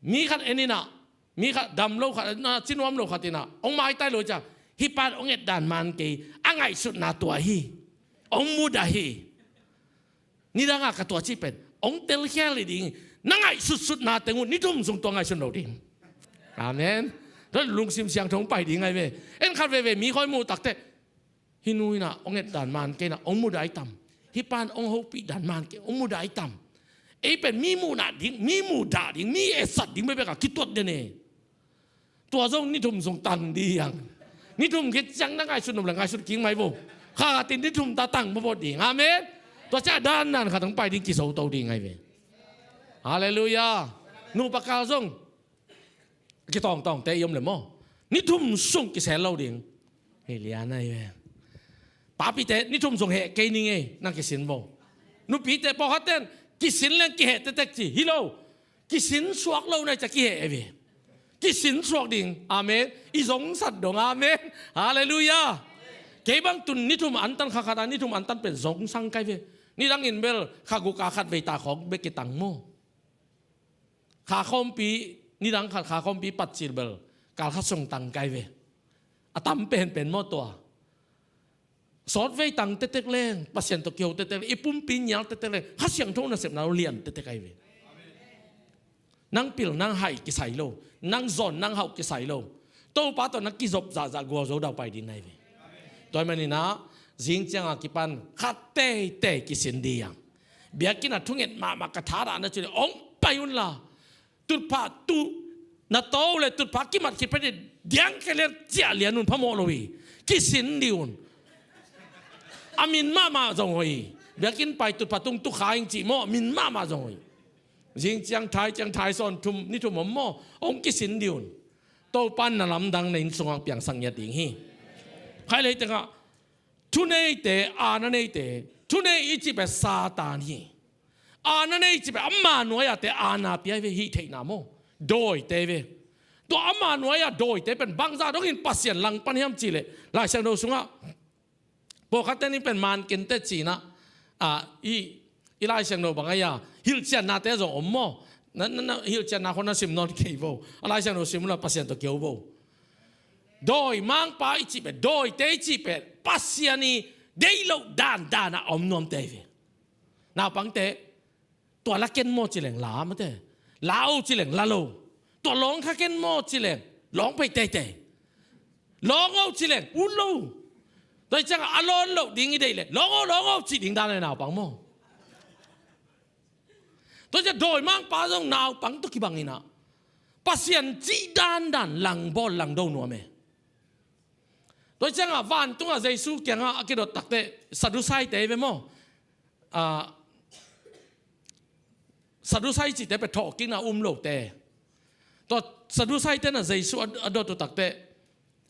Mi khat en inah, mi khat dam lo khat, na cinuam lo khat inah hong maitai lo cia. Hih pan hong et dan man kei, a ngaihsutna tua hi. Hong mudah hi. Nidangah ka tua cih pen hong telkhial hi ding. Na ngaihsutsutna teng uh ni thum sung tua ngaihsun lo ding. Amen. Lungsim siangtho hong pai ding ngai ve. En khat veve mi khoi muh takteh. Hih nu inah hong et dan man kei inah hong mudah i tam. Hih pan hong hopih dan man kei hong mudah i tam. Ei pen mi muhdah ding, mi mudah ding, mi etsat ding bekbek a kituat den e. Tua zong ni thum sung tan ding hiang. Ni thum khit ciang na ngaihsut nop le ngaihsut kik mai vo. Kha khatin ni thum ta tang pawpaw ding. Amen. Tua ciah dandan khat hong pai ding kisoto ding ngai ve. Halleluiah. Nupa kal zong kitawngtawngte i om le maw. Ni thum sung kisel lo ding. Hei lian ahi ve. Papite ni thum sung heh kei ning ei, nang kisin vo. Nupite pawlkhatten kisin leng kiheh tektek ci hi lo. Kisin suak lo nai ca kiheh ei ve. Kisin suak ding. Amen. I zongsat dong. Amen. Halleluiah. Kei bang tun ni thum antan kha khat a ni thum antan pen zongsang kai ve. Nidangin bel kha guk a khat vei ta khawng bek kitang maw. Kha khawmpi, nidang khat kha khawmpi patcil bel kal kha sung tang kai ve. A tam penpen maw tua. Sawtvei tang tektek leng, Pasian tawh kiho tektek leng, i pumpi nial tektek leng, Kha Siangtho nasepna lo lian tektek ahi ve. Nang pil nang hai kisai lo, nang zawn nang hauh kisai lo. Topa tawh na kizop zahzah gualzo daupai ding nai ve. Tua hi maninah zing cianga kipan khat teitei kisin ding hiang. Biakinn ah thunget mahmah ka thadah na cih leh hong pai unla. Tutphah tuh na to le tutphah kimat khit phetin diang khe lian ciah lian un phamawh lo hi. Kisin ding un. A min mahmah zong hoih hi. Biakinn pai tutphah tung tukha ing cih maw, min mahmah zong hoih hi. Zing ciang thai ciang thai sawn thum ni thum om maw, hong kisin ding un. Topan na lamdang na inn sungah piangsak ngiat ding hi. Khai lei tengah thuneite, aana neite, thunei i cih pen Satan hi. Aana nei cih pen ama nuai-ate aana pia hi ve, hih theihna maw. Dawite ve. Tua ama nuai-a dawite pen bangzah dongin Pasian langpan hiam cihleh Lai Siangtho sungah pawlkhatte ning pen mankinte cinah Ah, i, i Lai Siangtho bang a, hilhciannate zong om maw? Na, na, na, hilhcianna khawng na sim nawn kei vo. A Lai Siangtho sim unla Pasian tawh kiho vo. Dawimangpa i cih pen, dawite i cih pen, Pasian i deih loh dandan a om nuamte hi ve. Naupangte, tua la ken maw ci leng la mate. La o ci leng la lo. Tua lawng kha ken maw ci leng lawng phei teitei. Lawng o ci leng ut lo. Tua hi ciangah a lawn loh ding i deih leh lawng o, lawng o cih ding dan a naupang maw? Tua hi ciang dawimangpa zong naupang tawh kibang inah Pasian cih dandan langbawl langdo nuam e. Tua hi ciangah vantungah Jesu kiangah a kidot takteh Sadusaite ve maw? Ah, Sadusai cihte pen thawhkikna um lote. Tua Sadusaite na Jesu a, a dot uh takteh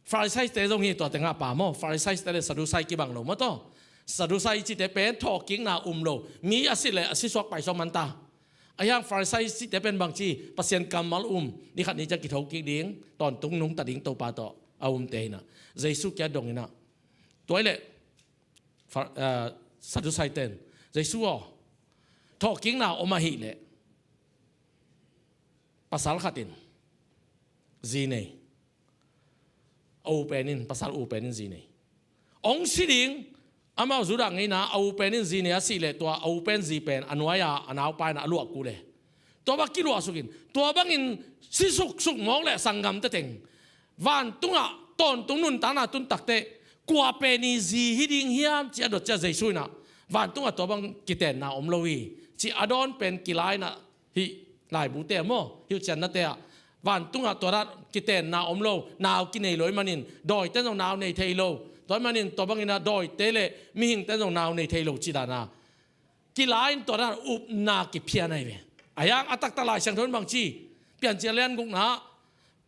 Pharisaite zong hi tua tengah pa maw? Pharisaite le Sadusai kibang lo maw taw? Sadusai cihte pen thawhkikna um lo. Mi a si le a si suak paisuak man ta. Ahi hang Pharisai cihte pen bangci Pasian kammal um, ni khat ni ciang kitho kik ding, tawntung nungta ding Topa tawh a umte hi inah. Jesu kiang dong inah. Tua hi leh Phar-, ah, Sadusai ten, Jesu aw, thawhkikna om ahih leh pasal khat in zi nei. A u pen in, pasal u pen in zi nei. Hong si ding, amau Judah ngeina a u pen in zi nei a sih leh tua a u pen zi pen a nuai-a a naupa in a luah kul e. Tua bang kiluahsuk in, tua bangin si suksuk mawk leh sanggamte teng vantungah tawntung nuntakna tun takteh kua pen i zi hi ding hiam ci a dot ciang Jesu inah vantungah tua bang kitenna om lo hi ci a dawn pen kila inah hih laibute maw, hilhciannate ah vantungah tua dan kitenna om lo, nau kinei lo ahih manin dawite zong nau nei thei lo, tua ahih manin tua bangin ah dawite le mihingte zong nau nei thei lo cih dan a kila in tua dan upna kiphian ahi ve. Ahi hang a taktak Lai Siangtho in bangci, Piancil a lian gukna ah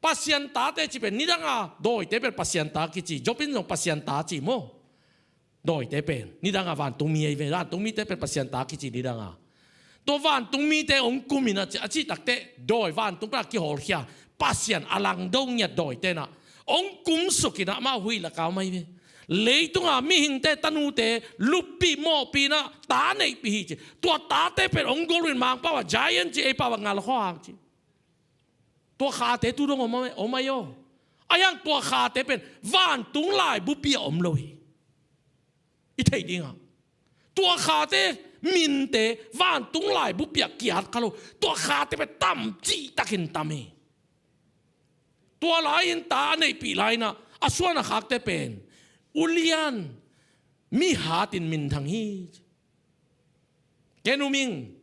Pasian tate cih pen nidanga dawite pen Pasian ta kici, Job in zong Pasian ta ci maw? Dawite pen nidanga vantungmi ahi ve, vantungmite pen Pasian ta kici nidanga. Tua vantungmite hong kum inah ci, a cih takteh dawi vantung pan a kihawlkhia Pasian a langdo ngiat dawite inah hong kumsuk inah amau huih lak a om ahi ve. Leitunga mihingte tanute luppih mawhpih inah ta neihpih hi ci. Tua tate pen hong gol uh in Mangpau ah giant ci, ei pau ah ngalkhawhang ci. Tua khate tu dong om, om ahi aw. Ahi hang tua khate pen vantung laibupi ah om lo hi. I theih dingah tua khate minte vantung laibupi ah ki-at kha lo. Tua khate pen tam cihtakin tam hi. Tua lai-in ta a neihpih lai-in ah a suan a khakte pen ulian mihat in minthang hi. Ken um ing,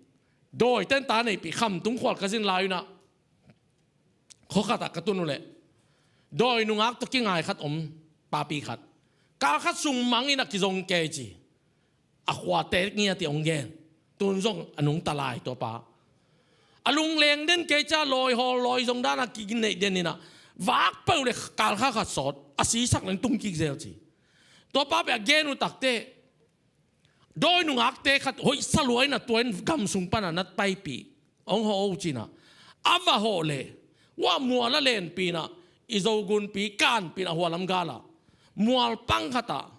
dawite in ta neihpih, Khamtung khual ka zin lai-in ah khua khatah ka tun uh leh dawi nungak tawh kingai khat om, papi khat. Kal khat sung mang in a kizong kei ci. A khuate ngiat hi hong gen. Tun zong a nungta lai tua pa. A lungleng den kei cia lawi hawl lawi zong dan a kineih den in ah vak peuh le kal kha khat sawt a sisak leng tung kik zel ci. Tua pa pen a gen uh takteh dawi nungakte khat hoih sa lua in ah tua in gam sung pan a na paipih hong hawh o ci-in ah a va hawh leh, uah mual a lenpih in ah i Zogunpi Kanpih in ah hualam gal ah mual pang khatah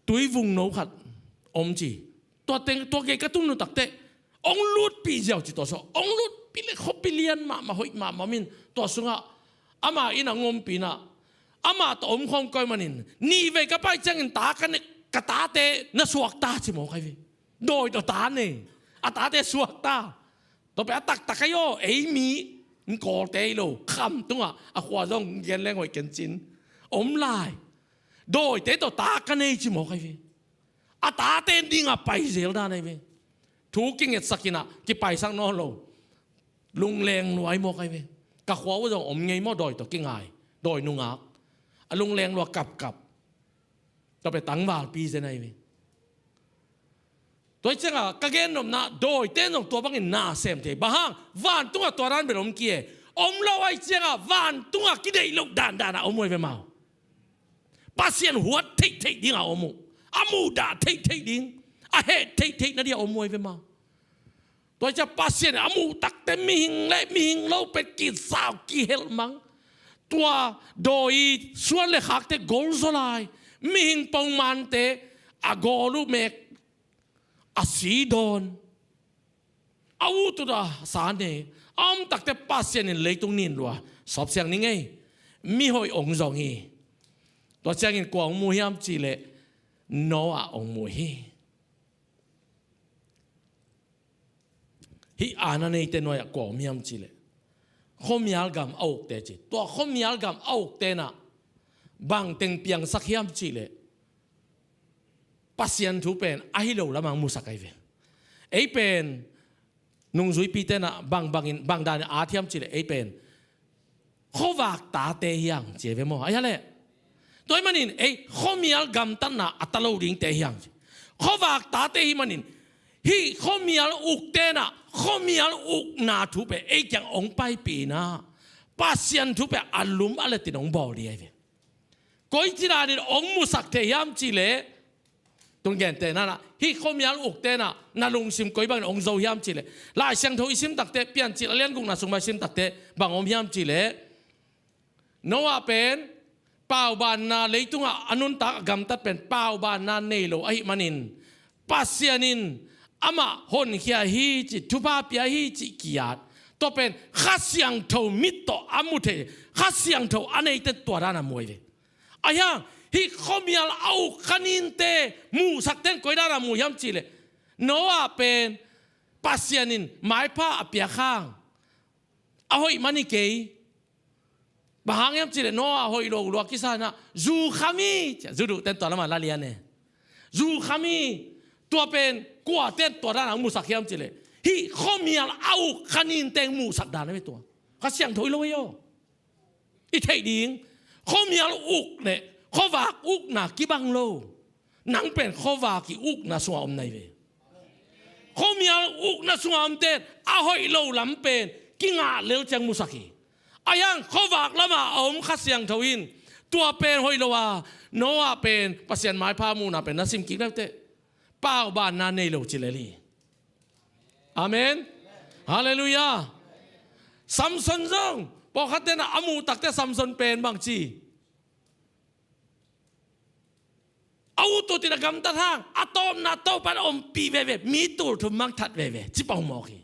tuivung no khat om ci. Tua teng, tua gei ka tun uh takteh hong lutpih ziau ci tua sawh. Hong lutpih leh khuapi lian mahmah, hoih mahmah om in tua sungah ama inn ah hong ompih in ah amah tawh om khawm kawikawi manin nihvei ka pai ciangin ta ka ne, ka tate na suakta ci mawk ahi ve. Dawi tawh ta nei, a tate suakta. Tua pen a taktak ahi aw, ei mi, Kawlte hi lo, Khamtungah a khua zong gen leng hoih kencin om lai. Dawite tawh ta ka nei ci mawk ahi ve. A tate dingah pai zel dan ahi ve. Thu kingetsak in ah kipaisak nawn lo. Lungleng lua ahi mawk ahi ve. Ka khua uh zong om ngei maw dawi tawh kingai, dawi nungak. A lungleng lua kapkap. Tua pen tangvalpi zen ahi ve. Tua hi ciangah ka gen nopna, dawite in zong tua bangin na sem thei. Bang hang? Vantungah tua dan bel om kei e. Om lo ahih ciangah vantungah kideih loh dandan ah om uh ahi ve mau. Pasian huat theihtheih dingah om uh. A muhdah theihtheih ding, a heh theihtheih nadingah om uh ahi ve mau. Tua hi ciah Pasian in a muh takte mihing le mihing lo pen kizau kihelh mang. Tua dawi suan le khakte golzaw lai. Mihing pongmante a gawl uh mek a si dawn, a ut ut a sa nei, a om takte Pasian in leitung nin lua sawpsiang ni ngei, mihoih ong zong hi. Tua ciangin kua ong mu hiam cihleh Noah ong mu hi. Hih aana neite nuai-ah kua om hiam cihleh khuamial gam a ukte ci. Tua khuamial gam a ukte nah bang teng piangsak hiam cihleh Pasian thu pen ahi lo lamah musak ahi ve. Ei pen nungzuipite nah bang bangin bang danin at hiam cihleh ei pen khuavak tate hiang ci ahi ve maw. Ahi a leh tua ahih manin ei khuamial gamtatna a ta lo dingte hiang ci. Khuavak tate hi manin hih khuamial ukte nah khuamial ukna thu pen ei kiang ong paipih nah Pasian thu pen a lum a letin ong bawl ding ahi ve. Koici danin ong musak thei hiam cihleh tun gente nah nah hih khuamial ukte nah na lungsim koi bangin ong zo hiam cihleh Lai Siangtho i sim takte Piancil a lian gukna sung mah i sim takte bang om hiam cihleh Noah pen paubanna leitungah a nuntak a gamtat pen paubanna nei lo ahih manin Pasian in amah honkhia hi ci, thupha pia hi ci ki-at. Tua pen Kha Siangtho mit tawh a mu thei, Kha Siangtho a neite tua dan a mu ahi ve. Ahi hang hih khuamial a uk kha ninte muhsak teng koi dan a mu hiam cihleh Noah pen Pasian in maipha a piak hang a hoih man hi kei. Bang hang hiam cihleh Noah hoih lo lua kisa nah zu kham hi ci a, zu duh ten tua lamah la lian e. Zu kham hi. Tua pen kua ten tua dan a musak hiam cihleh hih khuamial a uk kha nin teng musak dan ahi ve tua. Kha Siangtho hi lo hi aw. I theih ding khuamial uk leh khuavak ukna kibang lo. Nang pen khuavak i ukna sungah om na hi ve. Khuamial ukna sungah omten a hoih lo lam pen kingah lel ciang musak hi. Ahi hang khuavak lamah a om Kha Siangtho in tua pen hoih lo a, Noah pen Pasian maipha muhna pen na sim kik naute paubanna nei lo ci lel hi. Amen. Halleluiah. Samson zong pawlkhatte nah a muh takte Samson pen bangci a ut ut in a gamtat hang a tawpna Topan a ompih veve, mi tul thum mangthat veve ci pah mawk hi.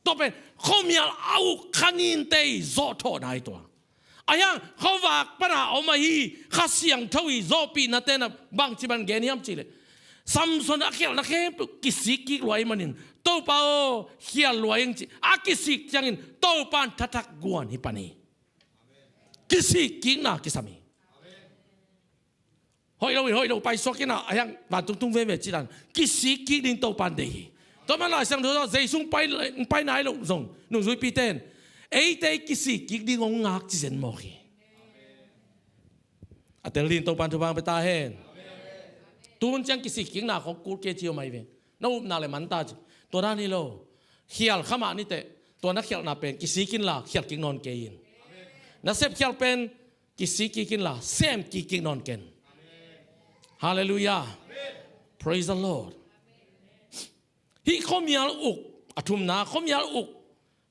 Tua pen khuamial a uk kha ninte i zawhthawhna hi tua. Ahi hang khuavak pana om ahi Kha Siangtho i zawhpihnate nah bangci ban gen hiam cihleh Samson a khialhna khempeuh kisik kik lua ahih manin Topa aw khial lua ing ci a kisik ciangin Topan thathak guan hi pan hi. Kisik kikna kisam hi. Hoih lo in hoih lo paisuak in ah, ahi hang vantung tung veve ci dan kisik kik ding Topan deih hi. Tua man Lai Siangtho Jesu pai, pai nai lo zong nungzuipite in eite kisik kik ding hong ngak ci zen mawk hi. A tel ding Topan thupha hong pia ta hen. Tun ciang kisik kikna khong kul kei ci om ahi ve. Na upna le man ta ci. Tua dan hi lo. Khial kha mah ni teh tua na khialhna pen kisik inla khial kik nawn kei in. Na sep khial pen kisik kik inla sem kik kik nawn ken. Halleluiah. Praise the Lord. Hih khuamial uk a thumna khuamial uk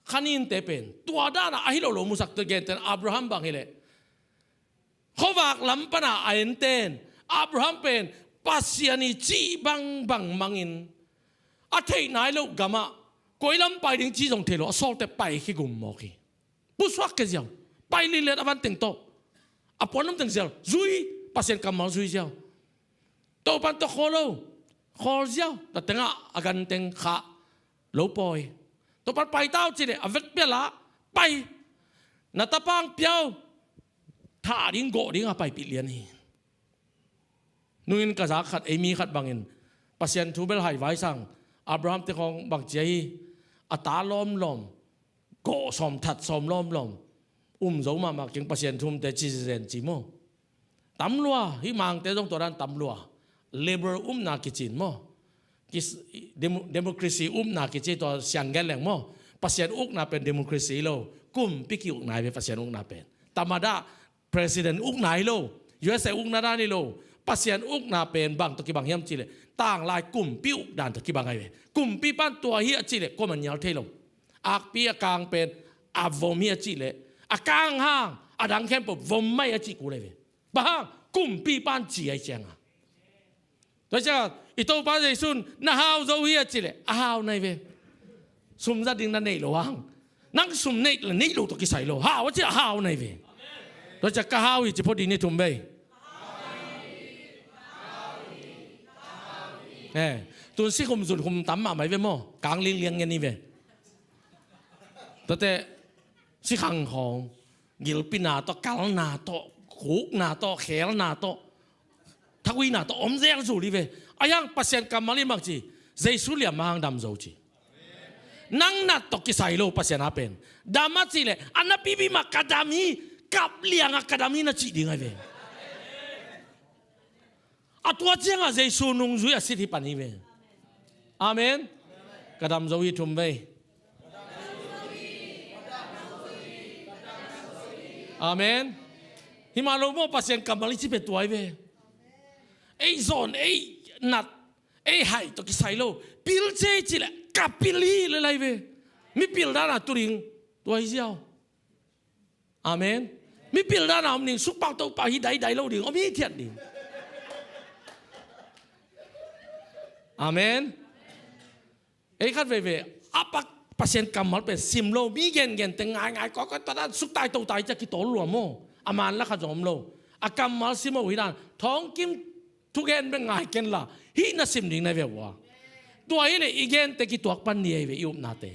kha ninte pen tua dan a ahi lo lo musak tua gentehna Abraham bang hileh khuavak lam pana a enten Abraham pen Pasian i cih bangbang mangin a theih nai loh gamah koi lam pai ding cih zong thei lo a sawlte pai khigum mawk hi. Pusuak khe ziau. Pai lilet a van teng tawh a puan lam teng ziau zui Pasian kammal zui ziau. Topan tawh khawl lo khawl ziau na tengah a gan teng khah lo pawi. Topan pai tau cileh a vekpialah pai na tapang piau thah ding gawh ding a paipih lian hi. Nungin ka zak khat ei mi khat bangin Pasian thu bel hai vai sang Abraham te khawng bang cia hi. A ta lawmlawm gawh sawm that sawm lawmlawm um zo mahmah keng Pasian thumte ci zen ci maw? Tam lua hih mangte zong tua dan tam lua. Liberal upna kicin maw? Kis, demo, democracy upna kici tua siang gen leng maw? Pasian ukna pen democracy lo kumpi ki ukna hi ve Pasian ukna pen. Tamadah president ukna hi lo, U S A ukna dan hi lo. Pasian ukna pen bang tawh kibang hiam cileh tanglai kumpi ukdan tawh kibang ahi ve. Kumpi pan tua hi a cileh kuaman nial thei lo. Akpi a kang pen a vom hi a cileh a kang hang a dang khempeuh vom mai a cih kul ahi ve. Bang hang kumpi pan ci ahi cianga Tua ciang i Topa Jesu in na hau zo hi a cih leh a hau nai ve. Sum zat ding na neih loh hang, nang sum neih le neih loh tawh kisai lo, hau a cih leh a hau nai ve. Tua ciang ka hau hi ci phot ding ni thum vei. Eh, tun sikhum zunkhum tam mahmah hi ve maw, kang lingliang ngen hi ve. Tuate sikhang khawng gilpina tawh, kalna tawh, khukna tawh, khelna tawh, thakuina tawh om zel zul hi ve. Ahi hang Pasian kammal in bang ci? Jesu liam hang dam zo ci. Nang nat tawh kisai lo Pasian a pen. Dam a cih leh a na pipi mah ka dam hi, kap liangah ka dam hi na cih ding ahi ve. A tua ciangah Jesu nungzui a sit hi pan hi ve. Amen. Ka dam zo hi thum vei. Amen. Hi mah lo maw, Pasian kammal i ci pen tua hi ve. Ei zawn, ei nat, ei hai tawh kisai lo. Pil ci ei cih leh ka pil hi le lai ve. Mipil dan a tu ding tua hi ziau. Amen. Mipil dan a om ding, sukpau tokpau hi daidai lo ding, om hithiat ding. Amen. Ei khat veivei a pak Pasian kammal pen sim lo, mi gengen teng ngaingai kawikawi, tua dan suktai totai ciang kitawl lua maw. A man la khat zong om lo. A kammal sim lo hi dan, thawngkim thugen bek ngai ken la, hih na sim ding na hi ve ua. Tua hi leh i gente kituak pan ni ahi ve, i upnate.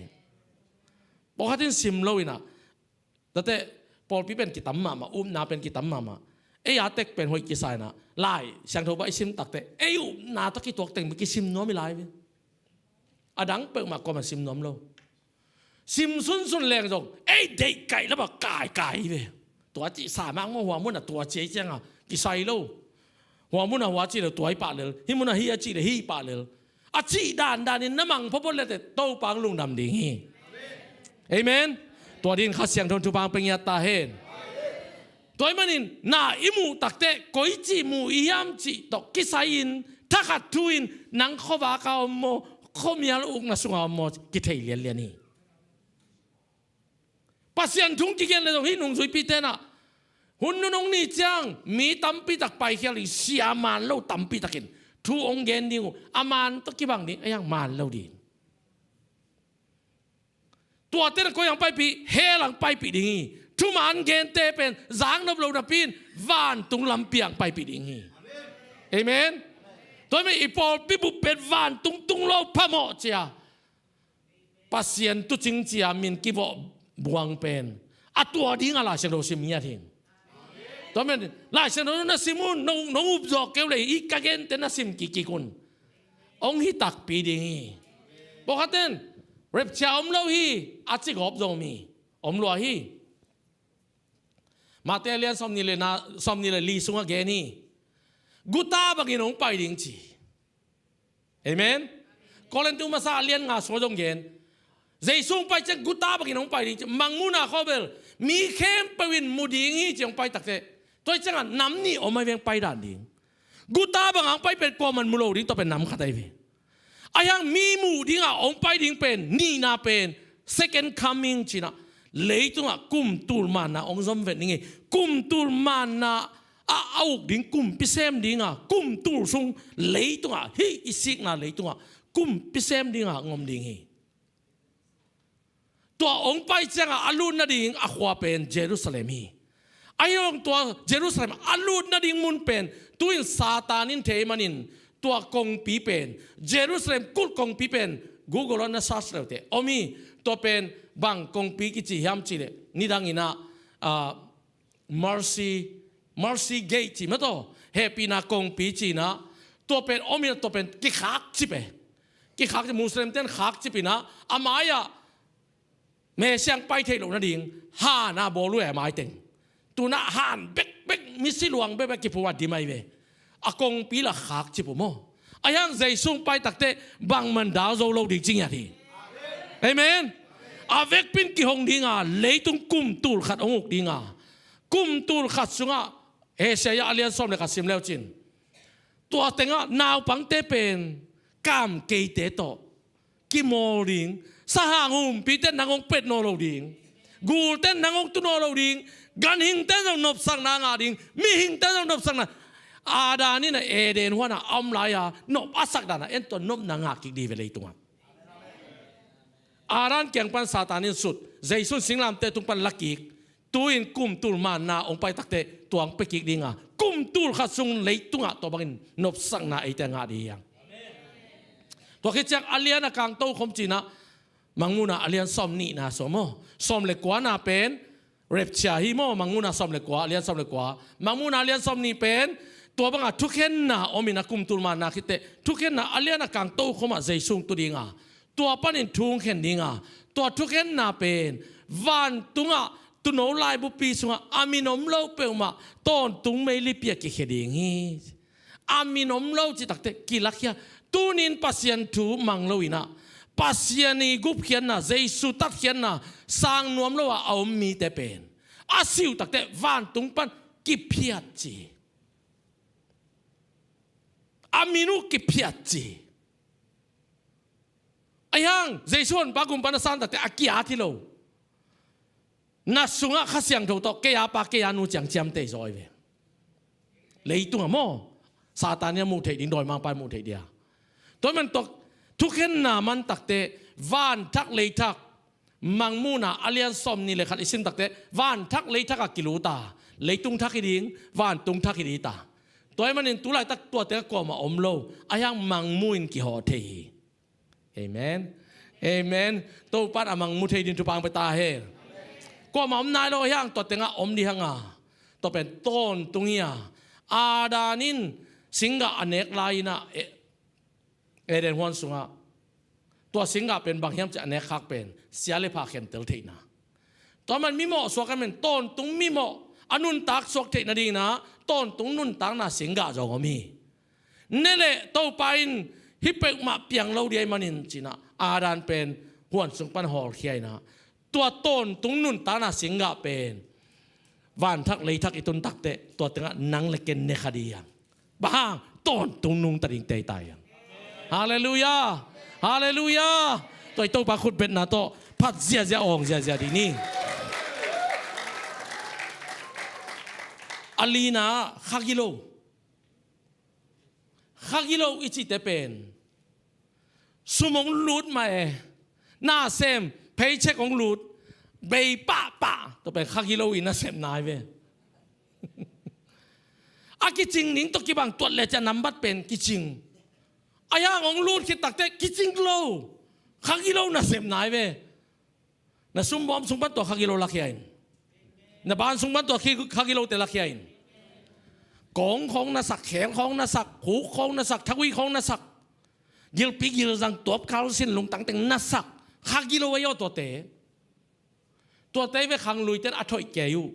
Pawlkhat in sim lo in ah, tate, pawlpi pen kitam mahmah, upna pen kitam mahmah. Ei a tek pen hoih kisa in ah, Lai Siangtho bang i sim takteh ei upna tawh kituak teng bang kisim nuam hi lai ve. A dang peuhmah kuamah sim nuam lo. Sim sunsun leng zong ei deih kaih lam ah kaikai hi ve. Tua cih sa mah ngawh, hua munah tua ci ei ciangah kisai lo. Hua munah hua cih leh tua hi pah lel, hih munah hih a cih leh hih pah lel. A cih dandanin na mang photphot leh teh Topa hong lungdam ding hi. Amen. Tua dingin Kha Siangtho in thupha hong pia ngiat ta hen. Tua ahih manin na i muh takteh koici muh i hiam cih tawh kisai-in thakhat thu-in nang khuavak ah om maw, khuamial ukna sungah om maw, kithei lianlian hi. Pasian thu hong kigen leh zong hih nungzuipite in ah, hun nunung ni ciang mi tampi tak paikhial ding, sia man lo tampi takin thu hong gen ding uh, a man tawh kibang ding, a hiang man lo ding. Tuate in ah koi hang paipih, hell hang paipih ding hi. Thuman gente pen zaknop lo napi-in vantung lampi hang paipih ding hi. Amen. Tua ahih manin i pawlpi bup pen vantung tung lo phamawh cia, Pasian tuucing cia min kivawh buang pen, a tua dingah Lai Siangtho sim ngiat hi. Tua ahih manin Lai Siangtho na sim un, nong, nong up zawh kei uh leh hih ka gente na sim kikkik un. Hong hi takpi ding hi. Pawlkhatte in rapture om lo hi a ci gawp zong om hi. Om lua hi. Matthai a lian sawmnih le na, sawmnih le li sungah gen hi. Guta bangin hong pai ding ci. Amen. Korintu masa a lian nga sungah zong gen. Jesu hong pai ciang guta bangin hong pai ding ci. Mangmuhna khawng bel mi khempeuh in mu ding hi ci hong pai takteh. Tua hi ciangah nam nih om ahi ve hong pai dan ding. Guta bangah hong pai pen kuaman mu lo ding, tua pen nam khat ahi ve. A hiang mi muh dingah hong pai ding pen, nihna pen, second coming ci-in ah, leitungah kum tul manna hong zom vet ding hi. Kum tul manna a, a uk ding kumpi sem dingah, kum tul sung leitungah, hih i sikna leitungah kumpi sem dingah hong om ding hi. Tua hong pai ciangah a lut nading a khua pen Jerusalem hi. Ahi zong tua Jerusalem a lut nading mun pen tu-in Satan in thei manin tua kongpi pen, Jerusalem kulh kongpi pen Google ah na search le uh teh om hi. Tua pen bang kongpi kici hiam cih leh nidang in ah, ah, Mercy, Mercy Gate ci mah tawh, hehpihna kongpi ci-in ah, tua pen om in ah, tua pen kikhakcip e. Kikhakcip, Muslim-te in khakcip in ah, a mai-ah Messiah hong pai theih loh nading han a bawl uh e, a mai teng. Tu-in ah han bekbek, misi luang bekbek kiphum a dim ahi ve. A kongpi lah khakcip uh maw. A hiang Jesu hong pai takteh bangmah dal zo lo ding ci ngiat hi. Amen. A vekpi in kihong ding a, leitung kum tul khat hong uk ding a, kum tul khat sungah, Isaiah a lian sawm le khat sim le uh cin, tua tengah naupangte pen kamkeite tawh kimawl ding, sahang humpite in nang hong pet nawn lo ding, gulte in nang hong tu nawn lo ding, ganhingte in zong nopsakna ngah ding, mihingte in zong nopsakna. Adam in a Eden huan a a om lai-a nop a sak dan a en tua nopna ngah kik ding hi ve leitungah. Adam kiang pan Satan in sut, Jesu in singlamteh tung pan la kik. Tu-in kum tul manna hong pai takteh tua hong pia kik ding a, kum tul khat sung leitungah tua bangin nopsakna eite a ngah ding hi hang. Tua khit ciang a lian a kang tokhom ci-in ah, Mangmuhna a lian sawm nihna sua maw, sawm le kuana pen rapture hi maw, Mangmuhna sawm le kua, a lian sawm le kua. Mangmuhna a lian sawm nih pen tua banga thukhenna om in a, kum tul manna khit teh thukhenna a lian a kang tokhom ah Jesu hong tu ding a, tua panin thu hong khen ding a, tua thukhenna pen vantungah tuuno laibupi sungah a min om lo peuhmah tawntung meilipi ah kikhia ding hi. A min om lo cih takteh kilakhia. Tuni-in Pasian thu mang lo in ah, Pasian ii gupkhiatna, Jesu tatkhiatna sang nuam lo a a om mite pen a si uh takteh vantung pan kiphiat ci. A min uh kiphiat ci. Ahi hang Jesu Honpa gum pan a san takteh a ki-at hi lo. Na sungah Kha Siangtho tawh kei a pa kei a nu ciang ciamteh zaw hi ve. Leitungah maw, Satan in a muh theih ding, dawimangpa in muh theih ding a. Tua ahih manin tua thukhenna man takteh vanthak leithak, Mangmuhna a lian sawm nih le khat i sim takteh vanthak leithak ah kilut a, leitung thak hi ding, vantung thak hi ding hi ta. Tua ahih manin tu laitak tua tengah kuamah om lo, ahi hang Mangmuh in kihawh thei hi. Amen. Amen. Topa in a Mangmuh thei ding thupha hong pia ta hen. Kuamah om nai lo, ahi hang tua tengah om ding hi hang a, tua pen tawntung hi a. Adam in singgah a nek lai in ah, eh, Eden huan sungah tua singgah pen bang hiam cih a nek khak pen sia le pha khentel theihna. Tua man mimawh suak a, men tawntung mimawh a nuntak suak theih nadingin ah tawntung nuntakna singgah zong om hi. Ne leh Topa in hih peuhmah piang lo ding ahih manin ci-in ah Adam pen huan sung pan hawlkhia in ah, tua tawntung nuntakna singgah pen vanthak leithak i tun takteh tua tengah nang le ken ne kha ding hi hang. Bang hang? Tawntung nungta ding tei ta hi hang. Halleluiah. Halleluiah. Tua i Topa khutbetna tawh phat ziazia, awng ziazia ding ni. A lina, khagilo. Khagilo i cihte pen sum hong lut mah e, nasem, paycheck hong lut, bei pahpah, tua pen khagilo i nasepna hi ve. A kicing ning tawh kibang tuat le ciah nambat pen kicing. Ahi hang hong lut khit takteh kicing lo. Khagilo nasepna hi ve. Na sumbawm sung pan tua khagilo lakhia in. Na ban sung pan tua khi-, khagilote lakhia in. Kawng khawng na sak, kheng khawng na sak, khuk khawng na sak, thagui khawng na sak. Gilpi gilzang tuapkhal sin lungtang teng na sak. Khagilo ahi aw tuate. Tuate ve khangluite in a thoih kei uh.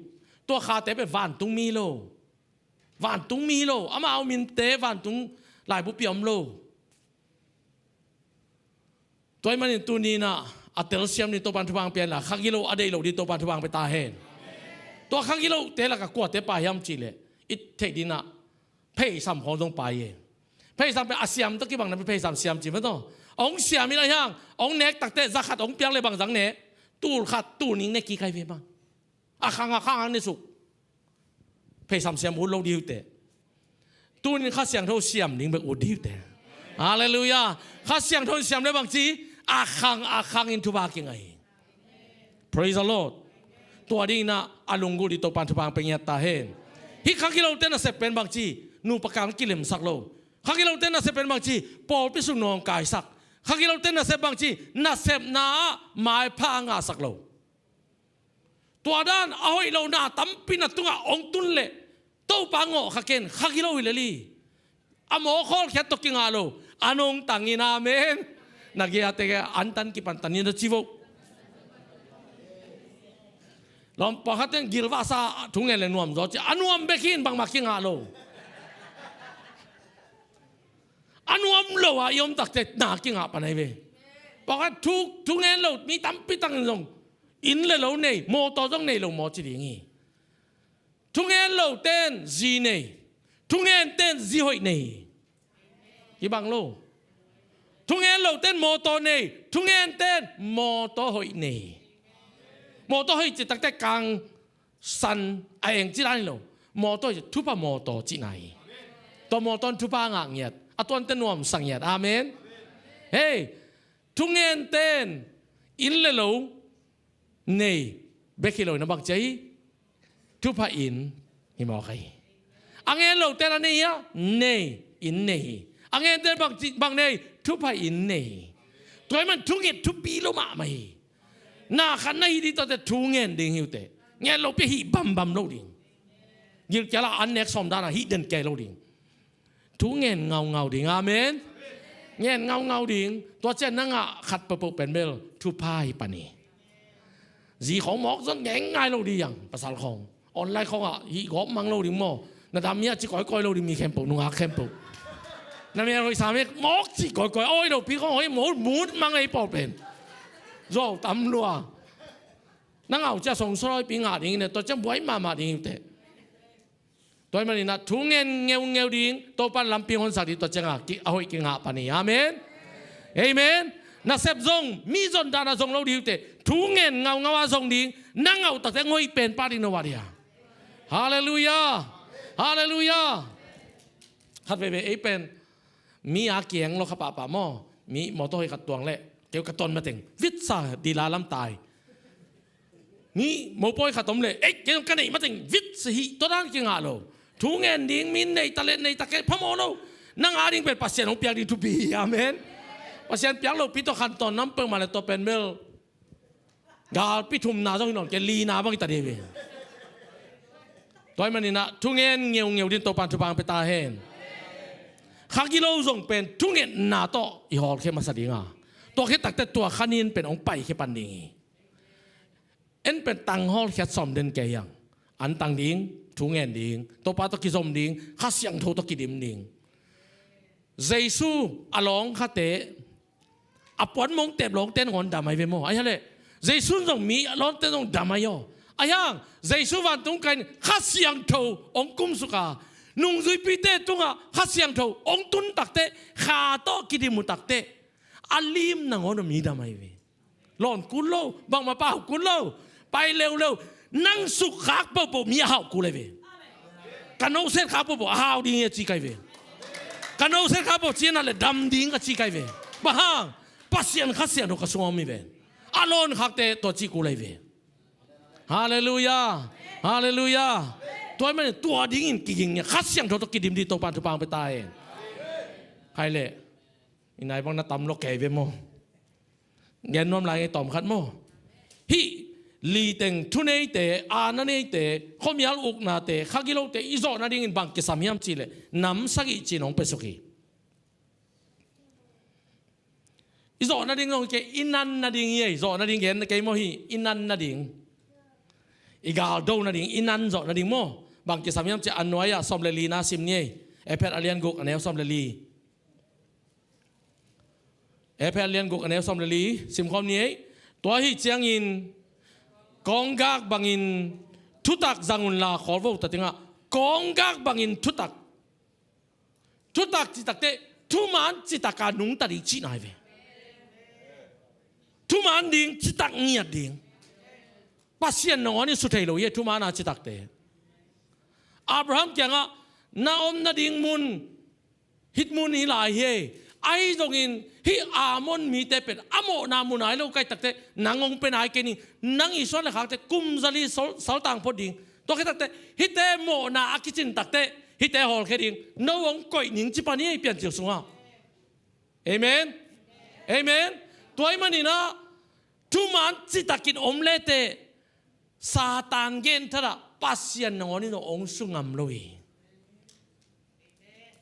Tua khate ve vantung mi lo. Vantung mi lo. Amau minte vantung laibupi om lo. Tua ahih manin tuni-in ah a telsiam ding Topa'n thupha hong pia in la, khagilo a deih loh ding Topa'n thupha hong pia ta hen. Tua khagilote lakah kuate pha hiam cih leh i theih dingin ah pheisam khawng zong pha hi. Pheisam pen a siam tawh kibang na pen pheisam siam ci mah tawh. Hong siam in ahi hang hong nek takteh za khat hong piak leh bang zang ne? Tul khat, tul nih ne kik hi ve mah. A khang a khang hong ne suk. Pheisam siam ut lo ding uh teh. Tuni-in Kha Siangtho siam ding bek ut ding uh teh. Halleluiah. Kha Siangtho in siam leh bangci, a khang a khang in thupha kingai hi. Praise the Lord. Tua dingin ah a lunggulh ding Topa'n thupha hong pia ngiat ta hen. Hih khagilote nasep pen bangci, nupa kang kilemsak lo. Khagilote nasep pen bangci, pawlpi sung nawngkaisak. Khagilote nasep bangci, nasepna ah maipha a ngahsak lo. Tua dan a hoih lo na tampi na tungah hong tun leh Topa ngawh kha ken, khagilo hi lel hi. A maw khawlkhiat tawh kingah lo. A nungtang in amen. Na gei a teng antan kipan tan in a ci vo. Lawm pawlkhat teng gilvahsa thungen leh nuam zaw ci. A nuam bek hi in bangmah kingah lo. A nuam lo a i om takteh na kingah pan ahi ve. Pawlkhat thu, thungen lo mi tampi takin zong inn le lo nei, mawtaw zong nei lo maw ci ding hi. Thungen lote in zi nei. Thungente in zi hoih nei. Kibang lo. Thungen lote in mawtaw nei. Thungente in mawtaw hoih nei. Mawtaw hoih cih takteh kang san a eng cih dan hi lo. Mawtaw hoih cih thupha mawtaw cihna hi. Tua mawtaw in thupha ngah ngiat, a tuante nuamsa ngiat. Amen. Hei, thungente in inn le lo nei bek hi lo in a bang ci a hi? Thupha inn hi mawk a hi. A ngen lote in a nei hia? Nei, inn nei hi. A ngente in bang ci, bang nei? Thupha inn nei hi. Tua ahih man thunget thupi lo mahmah hi. Na khat na hih ding tuate thu ngen ding hi uh teh. Ngen lo pi a hih bambam lo ding. Gilkial ah an nek sawm dan a hih den kei lo ding. Thu ngen ngaungau ding. Amen. Ngen ngaungau ding. Tua ciang na ngah khat peuhpeuh pen bel thupha hi pan hi. Zi khawng mawk zong ngen ngai lo ding, pasal khawng online khawng ah hih gawp mang lo ding maw. Na dam hia ci kawikawi lo ding, mi khempeuh, nungak khempeuh. Na mel hoih sa mek mawk ci kawikawi, awi lo pi khawng hoih maw, mut mang ei pawl pen. Zuau tam lua. Na ngah uh ciang song sawlawi pi ngah ding in, tua ciang buai mahmah ding hi uh teh. Tua ahih manin ah thu ngen ngeungeu ding, Topa in lampi hong honsak ding, tua ciang a ki, a hoih kingah pan hi. Amen. Amen. Nasep zong mi zon dan a zong lo ding uh teh. Thu ngen ngaungau a zong ding, na ngah uh tak teh hong hoih pen pah ding, no worry a. Halleluiah. Halleluiah. Khat veve ei pen mi a kiang lo kha pahpah maw. Mi mawtaw hoih khat tuang leh keu ka ton mateng vit sa, dila lam tai. Mi mopawi khat om leh, ei, kei zong ka neih mateng vit sa hi, tua dan kingah lo. Thu ngen ding, mi in nei ta leh nei ta kei, phamawh lo. Nang a ding pen Pasian hong piak ding thupi hi. Amen. Pasian piak lo pi tawh khantawn nam peuhmah leh tua pen bel galpi thumna zong hi nawn kei, lina bang hi ta ding ve. Tua ahih manin ah thu ngen ngeungeu ding, Topa in thupha hong pia ta hen. Kha gilo zong pen thungetna tawh i hawlkhia masa ding a, tua khit tak teh tua kha nin pen hong paikhia pan ding hi. En pen tang hawlkhiat sawm den kei hiang. An tang ding, thu ngen ding, Topa tawh kizom ding, Kha Siangtho tawh kidim ding. Jesu a lawng khate, a puan mong tep lawngte nangawn dam ahi ve maw. Ahi a leh Jesu in zong mi a lawngte zong dam ahi aw. Ahi hang Jesu vantung kai in Kha Siangtho hong kumsuk a, nungzuipite tungah Kha Siangtho hong tun tak teh, Kha tawh kidim uh tak teh, a lim nangawn a mi dam ahi ve. Lawn kul lo, bangmah pau kul lo, pai leuleu. Nang sukkhak pohpoh mi a hau kul ahi ve. Ka noset khak pohpoh a hau ding hi a ci kai ve. Ka noset khak pohpoh ci a na leh dam ding ka ci kai ve. Bang hang? Pasian Kha Siangtho ka sungah om hi ve. A lawn khakte tua ci kul ahi ve. Halleluiah. Halleluiah. Tua ahih manin tua dingin kiging nia, Kha Siangtho tawh kidim ding, Topa in thupha hong pia ta hen. Khai leh i nai bang na tam lo kei ve maw. Gen nuam lai ngei tawm khat maw. Hih li teng, thuneite, aana neite, khuamial uknate, kha gilote i zawh nadingin bang kisam hiam cih leh nam sagih ci-in hong piasuk hi. I zawh nading zong hi kei, i nan nading hi ei. Zawh nading gen kei maw, hih i nan nading, i galdo nading, i nan zawh nading maw. Bang kisam hiam cih leh a nuai-ah sawm le lina sim ni ei. Efesa a lian guk a neu sawm le li. Efesa a lian guk a neu sawm le li, simkhawm ni ei. Tua ahih ciangin kawnggak bangin thutak zang unla, khawl vo ta tengah, kawnggak bangin thutak. Thutak cih tak teh thuman citak a nungta ding cihna hi ve. Thuman ding, citak ngiat ding. Pasian nangawn in su thei lo hi ei, thuman a citakte. Abraham kiangah na om nading mun hih mun hi lai hi ei. Ahi zongin hih Ammon mite pen a mawhna mu nai lo ka hih tak teh, nang hong pia nai kei ning, nang i suan le khakte kum zali sal, saltang phot ding. Tua khit tak teh hihte mawhna a kicin tak teh hihte hawlkhia ding, no hong koih ning ci pan hi ei, Piancil sungah. Amen. Amen. Tua ahih manin ah thuman citakin om le teh Satan genthat ah Pasian nangawn in hong su ngam lo hi.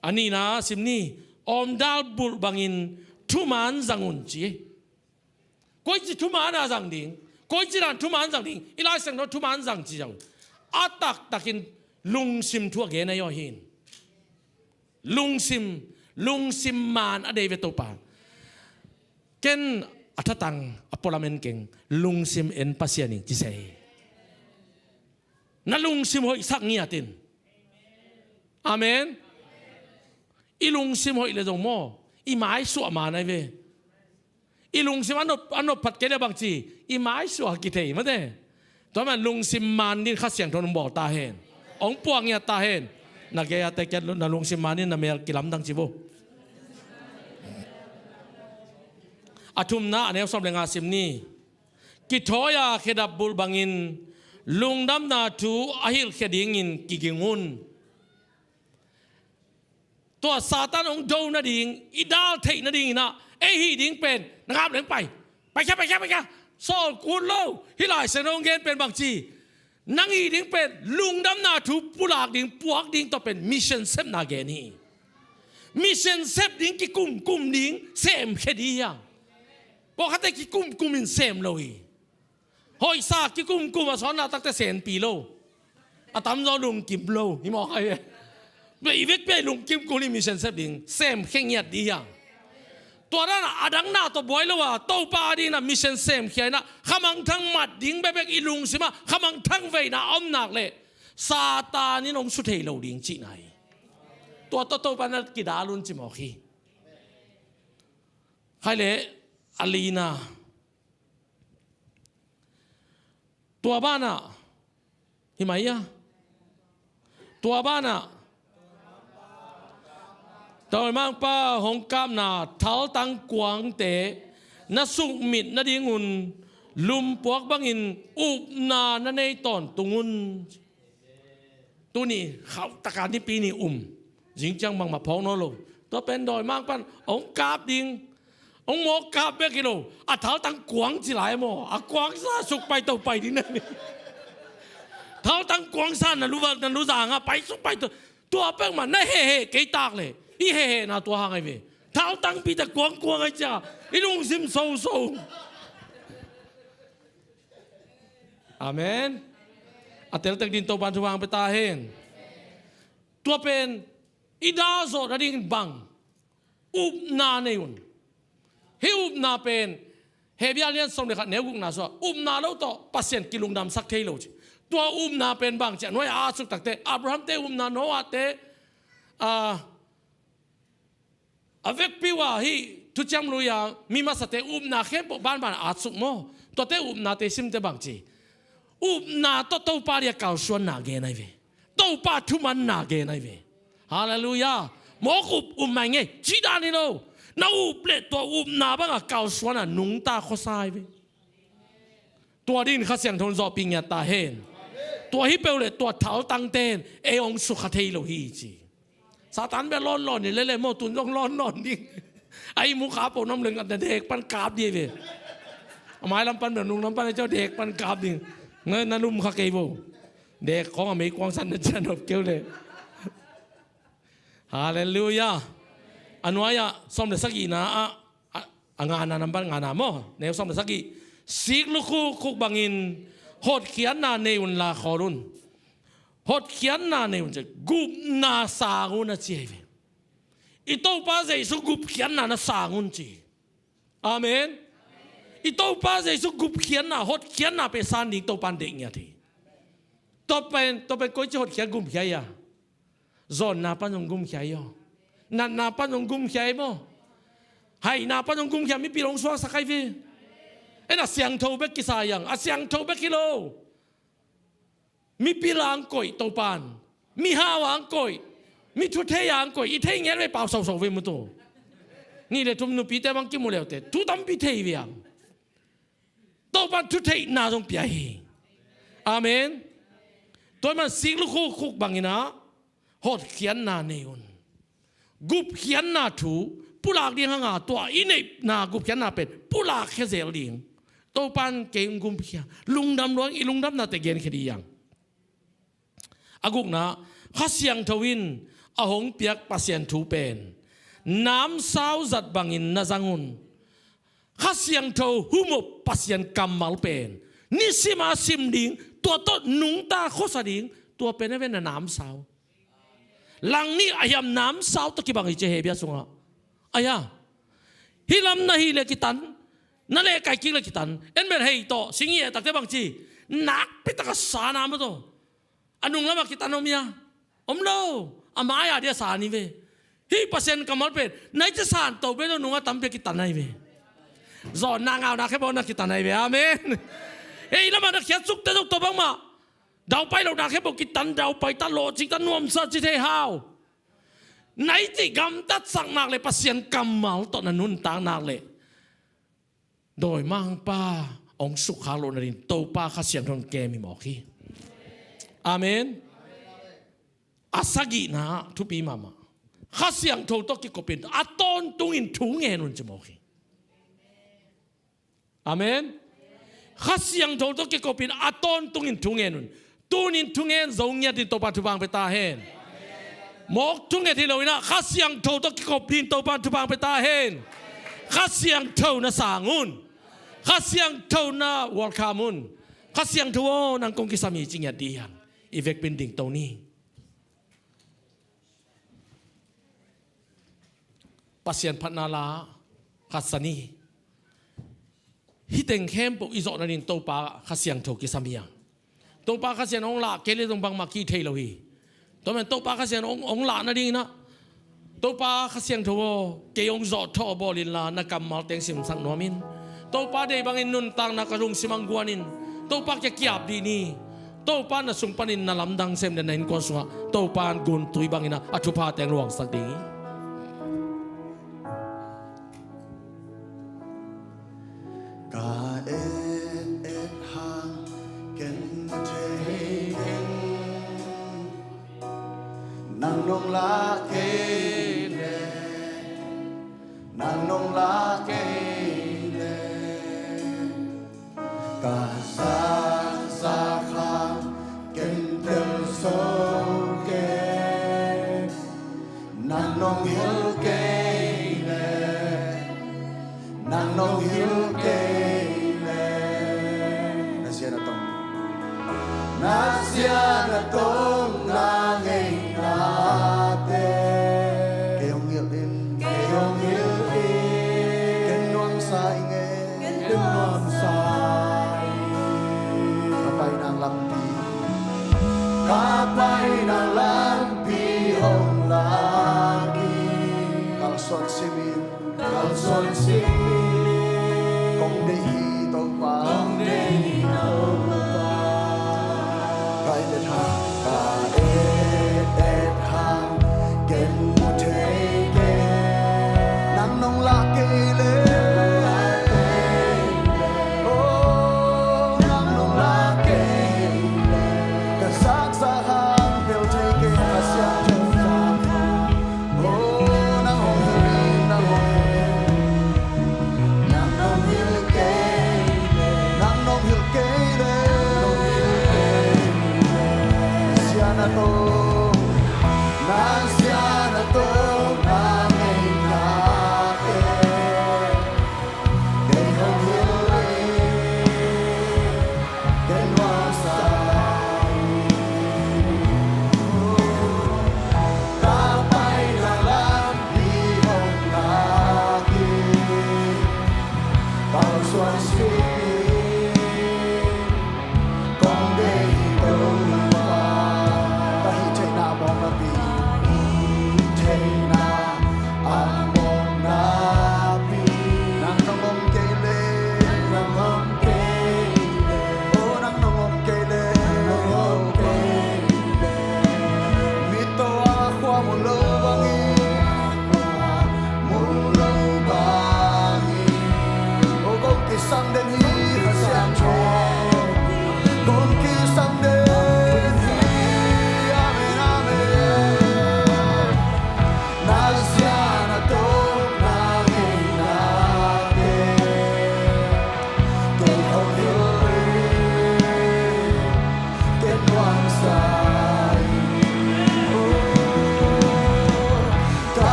A nihna sim ni, awmdal bulh bangin thuman zang un ci. Koici thuman a zang ding, koici dan thuman zang ding, i Lai Siangtho thuman zang ci zang. A taktakin lungsim thu a gen ahi aw hi. Lungsim, lungsim man a deih ve Topa. Ken a thatang a pualam en keng, lungsim en Pasian ing ci sei. Na lungsim hoihsak ngiat in. Amen. I lungsim hoih le zong maw, i maisuah man ahi ve. I lungsim a nop, a nop phat kei le bang ci, i maisuah kithei mate. Tua man lungsim man ding Kha Siangtho in hong bawl ta hen. Hong puak ngiat ta hen. Na gei-a te kiat na lungsim manin na mel kilamdang ci vo. A thumna a neu sawm le nga sim ni. Kithawi-a khedap bulh bangin lungdamna thu a hilhkhia dingin kiging un. Tua Satan hong do nading, i dal theih nadingin ah ei hih ding pen na ngap leng pai. Paikhia, paikhia, paikhia. Sawl kul lo. Hih Lai Siangtho hong gen pen bangci, nang hih ding pen lungdamna thu pulak ding, puak ding, tua pen mission sepna gen hi. Mission sep ding, kikumkum ding, semkhia ding hi hang. Pawlkhatte kikumkum in sem lo hi. Hoihsa kikumkum a sawnna takte senpi lo. A tamzaw lungkim lo hi mawk ahi ve. Bia i vekpi a i lungkim kul hi, mission sep ding, semkhia ngiat ding hi hang. Tua dan a dang na tawh buai lo a, Topa a dingin a mission semkhia in a, khamangthang mat ding bekbek i lungsim ah khamangthang veina a om nak leh Satan in hong su thei lo ding cihna hi. Tua tawh Topa na kidal un ci mawk hi. Khai leh a lina. Tua banah, hi mai a, tua banah, Dawimangpa hong kapna thaltang kuangte na sukmit nadingun lumpuak bangin upna na nei tawntung un. Tuni khauh taka Nipi ni um. Zing ciang bangmah phawk nawn lo. Tua pen Dawimangpa'n hong kap ding. Hong mawk kap bek hi lo. A thaltang kuang ci lai maw? A kuangsa suk pai to pai ding na ni. Thaltang kuangsa na lu, na lu zangah pai suk pai to. Tua peuhmah na heheh kei tak leh i hehehna tua hang ahi ve. Thaltangpite kuangkuang ahi ciangah i lungsim soso. Amen. A teltek dingin Topa'n thupha hong pia ta hen. Tua pen i dal zawh nadingin bang? Upna nei un. Hih upna pen Hebru a lian sawm le khat neu gukna sungah upna lo tawh Pasian kilungdamsak thei lo ci. Tua upna pen bang ci a, nuai a atsuk takte, Abrahamte upna, Noahte, a, a vekpi uh a hih thuciam lui-a mi masate upna khempeuh banban a atsuk maw? Tuate upnate simte bang ci? Upna tawh Topa dia kalsuanna gen ahi ve. Topa thumanna gen ahi ve. Halleluiah. Mawk up, up mai ngei ci dan hi lo. Na up leh tua upna banga kalsuana nungta khuasa ahi ve. Tua dingin Kha Siangtho in zawhpih ngiat ta hen. Tua hi peuh leh tua thaltangte in ei hong sukha thei lo hi ci. Satan bia lawnlawn hi lele maw, tun zong lawnlawn ding. A ihmu kha peuh nuam leng a na dek pan kap ding hi ve. A mailam pan bia nunglam pan a ciau dek pan kap ding. Na, na lum kha kei vo. Dek khawng a meikuang san na cian nop keu le. Halleluiah. A nuai-ah sawm le sagihna ah, a, a ngana nambat ngana maw? Neu sawm le sagih. Sik lukhuk khuk bangin hotkhiatna nei unla khawl un. Hotkhiatna nei un ci. Gupna sang un a ci ahi ve. I Topa Jesu gupkhiatna na sang un ci. Amen. I Topa Jesu gupkhiatna, hotkhiatna pen san ding Topa'n deih ngiat hi. Tua pen, tua pen koici hotkhiat gumkhia hi a? Zawnna pan zong gumkhia hi aw. Natna pan zong gumkhia hi maw? Haina pan zong gumkhia, mipil hong suaksak ahi ve. En a siangtho bek kisa hi hang, a siangtho bek hi lo. Mipil a hong koih Topa'n, mihau a hong koih, mi thuthei a hong koih, i thei ngiat ve, pau soso ve mutu. Nih le thum nupite bang kimu leute thu tampi thei ve hang. Topa'n thutheihna zong pia hi. Amen. Tua man sik lukhuk khuk bangin ah hotkhiatna nei un. Gupkhiatna thu pulak ding hanga, tua i neihna gupkhiatna pen pulak khia zel ding. Topa'n kei hong gumkhia, lungdam lua ing, i lungdamnate genkhia ding hi hang. A gukna, Kha Siangtho in a hong piak Pasian thu pen namsau zat bangin na zang un. Kha Siangtho hum uh Pasian kammal pen nisim a sim ding, tua tawh nungta khuasa ding, tua pen a ven a namsau. Langnih a hiam namsau tawh kibang hi ci Hebru sungah. Ahi a, hih lam na hih leh kitan, na lehkai kik leh kitan. En bel hei tawh sing i eh takte bang ci? Nakpi taka san a maw tawh. A nung lamah kitan om hia? Om lo. A mai-a dia san hi ve. Hih Pasian kammal pen nai ci san to bel lo, nungah tampi a kitan ahi ve. Zawnna ngauna khempeuh na kitan ahi ve. Amen. Ei lamah na khiat sukte zong tua bangmah Daupai lohna khempeuh kitan, daupai ta, lawhcing ta, nuamsa ci thei hau. Na i cih gamtatsak nak leh, Pasian kammal tawh na nuntak nak leh, dawimangpa hong sukkhak loh nading Topa Kha Siangtho in kem hi mawk hi. Amen. A sagihna thupi mahmah. Kha Siangtho tawh kikopin a tawntungin thu ngen un ci mawk hi. Amen. Kha Siangtho tawh kikopin a tawntungin thu ngen un. Tunin thu ngen zo ngiat dingin Topa thupha pia ta hen. Mawk thunget hi loin ah Kha Siangtho tawh kikop dingin Topa thupha pia ta hen. Kha Siangtho na sang un. Kha Siangtho na welcome un. Kha Siangtho aw, nang kong kisam hi ci ngiat ding hi hang. I vekpi-in dingto ni. Pasian phatna la khat sa ni. Hih teng khempeuh i zawh nading Topa Kha Siangtho kisam hi hang. Topa Kha Siangtho hong lah kei leh zong bangmah kih thei lo hi. Tua man Topa Kha Siangtho hong, hong lah nadingin ah, Topa Kha Siangtho aw, kei hong zawhthawh bawl inla, na kammal teng simsak nuam in. Topa deih bangin nuntakna ka lungsim ah guan in. Topa kiang kiap dih ni. Topa na sung panin na lamdang sem leh na innkuan sungah Topa in guntui bangin ah a thupha teng luangsak ding hi. Ka et et hang ken mu thei keng. Nang nong lah kei leh, nang nong lah kei leh, ka zakzak hang ken tel zo kei. Nang nong hilh kei leh, nang nong hilh kei leh, na sia na tong, na sia na tong na ngeina te, kei hong hilh in, kei hong hilh in. Ken nuamsa ing e, ken nuamsa ing e. Ka paina lampi, ka paina lampi hong lak in. Kalsuan simin, kalsuan simin. Kong deih hi Topa, kong deih hi Topa. Ka et et hang, ka et et hang ken mu thei keng. Nang nong lah kei leh, oh, nang nong lah kei leh, ka zakzak hang bel thei keng, ka siangtho zakzak hang. Oh, nang hong hilh in, nang hong hilh in. Nang nong hilh kei leh, nang nong hilh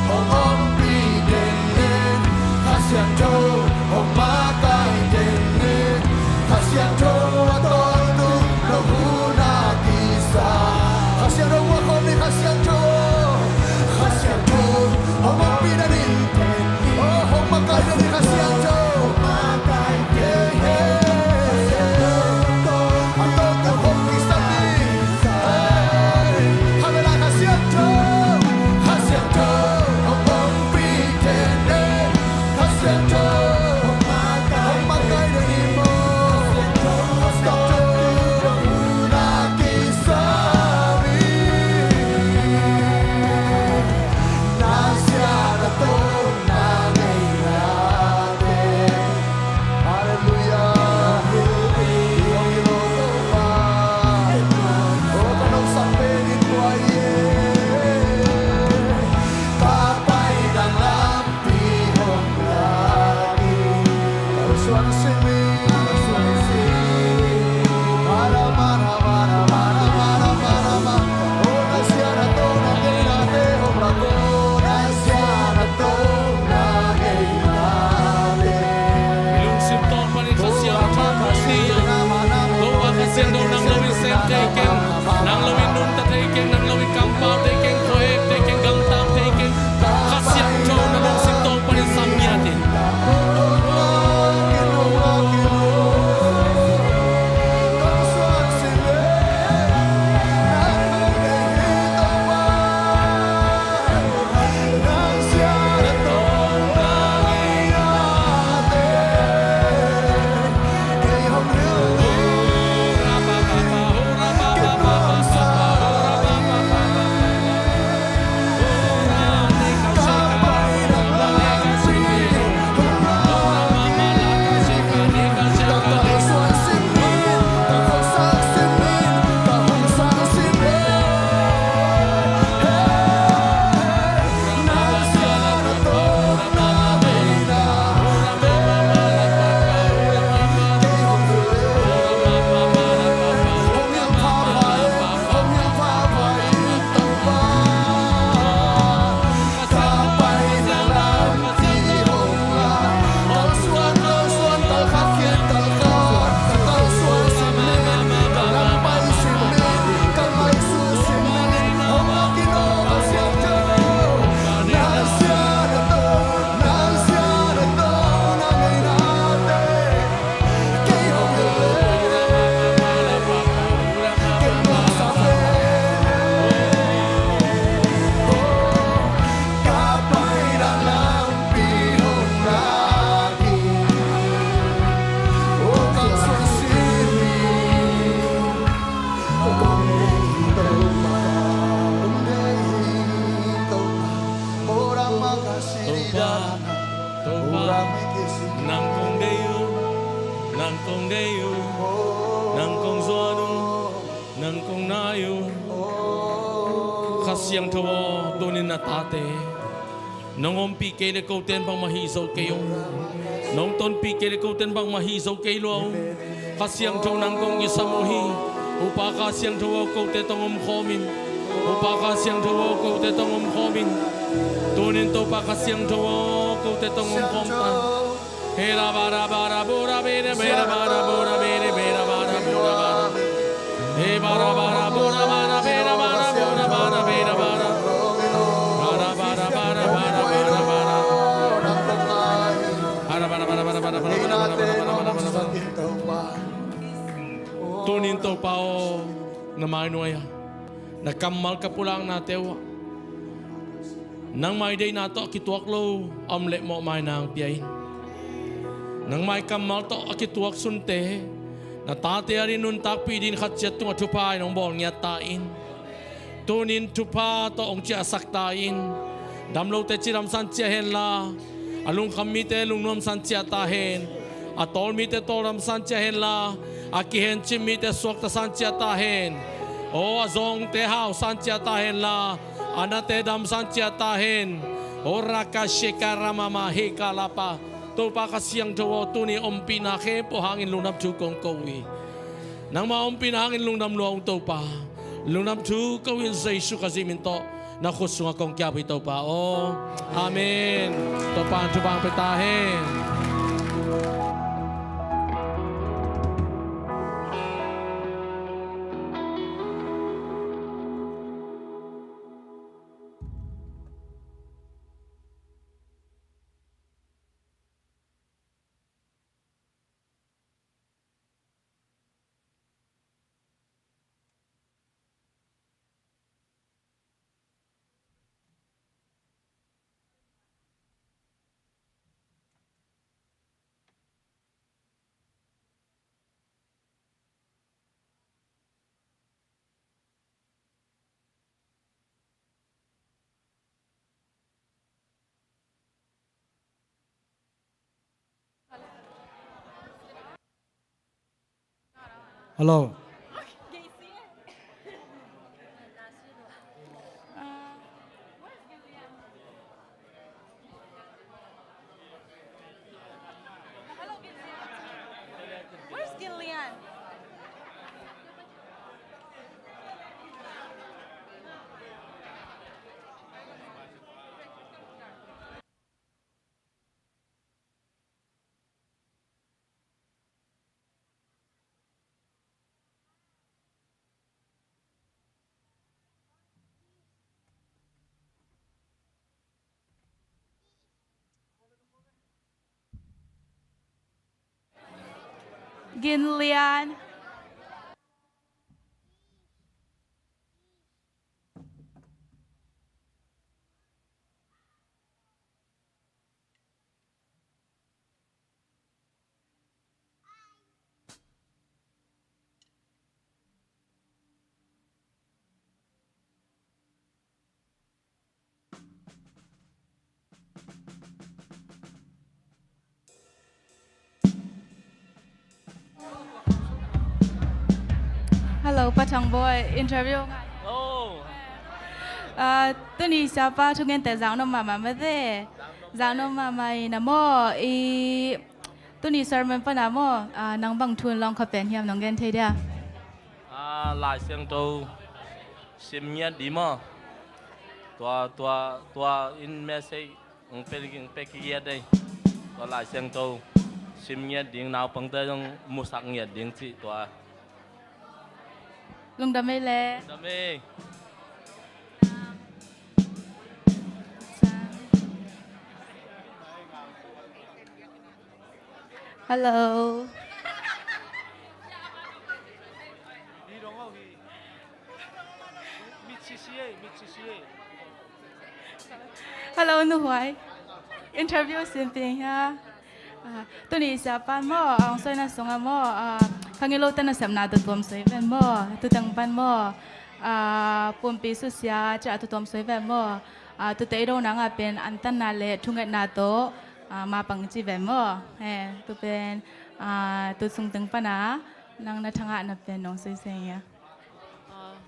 Hong ompih den ni, Kha Siangtho hong makaih den ni. Kha Siangtho a tawntung lo hun a kisa. Kha Siangtho hong khawm ni, Kha Siangtho. Kha Siangtho hong ompih den ni. Oh, hong makaih den ni, Kha Siangtho. Hey, hey. A tawntung hong kisam ni. Hey. Kha Siangtho, Kha Siangtho, hong ompih den ni. Kha Siangtho, hong makaih den ni maw. Kha Siangtho, hong kisam ni. Nasia na tawh na ngeina te. Halleluiah. Hong hilh lo Topa. Oh, ka nopsak pen in tua hi e. Ka paina lampi hong lak hi. Kalsuan sin ni. Kalsuan sin ni. Mara, mara, mara, mara, mara, mara, mara. Oh, Nasia na tawh na ngeina te hong lak, oh, Nasia na tawh na ngeina te. I lungsim tawh panin Kha Siangtho hong ni a. Topa Kha Siangtho nang lo in sem thei keng, nang lo in nungta thei keng, nang lo in kampau thei keng, khuahek thei keng, gamtang thei keng. Kha Siangtho na lungsim tawh panin sam ngiat in. Topa, Topa, nang kong deih uh, nang kong deih uh, nang kong zuan uh, nang kong nai uh. Kha Siangtho aw, tunin na tate, nong ompih kei leh kote in bangmah hih zo kei ung. Nong tonpih kei leh kote in bangmah hih zo kei lua ung. Kha Siangtho nang kong kisam uh hi. Topa Kha Siangtho aw, kote tawh hong omkhawm in. Topa Kha Siangtho aw, kote tawh hong omkhawm in. Tunin Topa Kha Siangtho aw, kote tawh hong omkhawm ta in. He ra ba ra ba ra bu ra be ra be ra ba ra bu ra be ra be ra ba ra bu ra ba ra. He ba ra ba ra bu ra ba ra be ra ba ra bu ra ba ra be ra ba ra. Ba ra ba ra ba ra ba ra ba ra ba ra. Ba ra ba ra ba ra ba ra ba ra ba ra ba ra ba ra. Tunin Topa aw, na mai nuai-ah, na kammal ka pulaknate uh ah, nangmah i deihna tawh a kituak lo a om leh mawhmaina hong pia in. Nangmah i kammal tawh a kituak sunte na tate adingin nuntakpih dingin khat ciat tungah thupha in hong bawl ngiat ta in. Tunin thupha tawh hong ciahsak ta in. Damlote cidamsan ciah henla, a lungkham mite lungnuamsan ciah ta hen. A tawl mite tawldamsan ciah henla, a kihencip mite suaktasan ciah ta hen. Aw, a zawngte hausan ciah ta henla, a nate damsan ciah ta hen. Aw, raka sheka ramama heka lapa. Topa Kha Siangtho aw, tuni ompihna khempeuh hangin lungdam thu kong ko uh hi. Nangma ompihna hangin lungdam lua ung Topa. Lungdam thu ko in Jesu Khazih min tawh. Na khut sungah kong kiap hi Topa aw. Amen. Topa in thupha pia ta hen. Hello. Where's Gillian? Gin Lian. Hello, Pa Thang Bawi, interview ngai. Oh. Ah, tuni siapa thugente zaknop mahmah mate. Zaknop mahmah ina maw, i tuni sermon pana maw, ah, nang bang thu in lawng kha pen hiam nong gen thei dia? Ah, Lai Siangtho sim ngiat di maw. Tua, tua, tua in message Ong pe, ong pe kigiat ei. Tua Lai Siangtho sim ngiat ding, naupangte zong musak ngiat ding cih tua. Lungdam ei le. Lungdam ei. Hello. Hello, nuhuai. Interview sin ping hia. Ah, tuni siapa maw, a ong soina sungah maw, ah, kha ngei lote nasepna tutuam soi ven maw, tuteng pan maw, ah, pumpi susia cia tutuam soi ven maw, ah, tute i do nangah pen antanna le thungetna tawh, ah, mapang ci ven maw. Eh, tu pen, ah, tu sungteng pana nang na thangahna pen nong soi seng hia. Ah,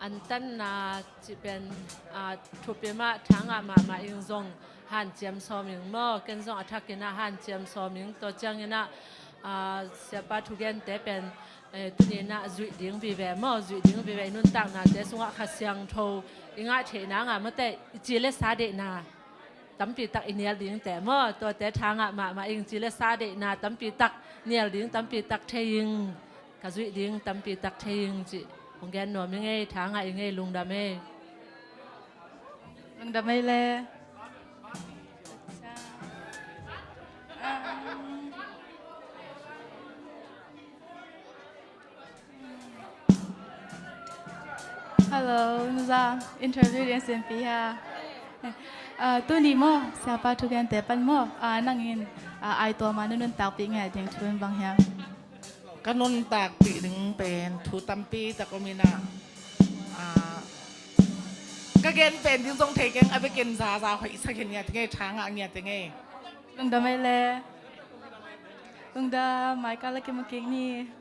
antanna cih pen, ah, thupi mah, thangah mahmah ing zong hanciam sawm ing maw, ken zong a thakinah hanciam sawm ing. Tua cianginah, ah, siapa thugente pen, eh, tuninah zuih ding vive maw, zuih ding vive, i nuntaknate sungah Kha Siangtho i ngaih theihna ngah mawte, i ci le sa deihna tampi tak i nial dingte maw, tuate thangah mahmah ing, ci le sa deihna tampi tak nial ding, tampi tak thei ing, ka zuih ding tampi tak thei ing cih hong gen nuam ing ei, thangah ing ei, lungdam ei. Lungdam ei le. Hello, nuza, interview ding sin pi ha. Ah, tuni maw, siapa thugente pan maw, ah, nangin, ah, ai tua ma nunun takpi ngai ding thu in bang hia? Ka nuntakpih ding pen thu tampi tak om inah, ah, ka gen pen ding zong thei keng, a vekin zaza hoihsak hi ngiat ngei, thangah ngiat ngei. Lungdam ei le. Lungdam, mai ka la kim a kik ni.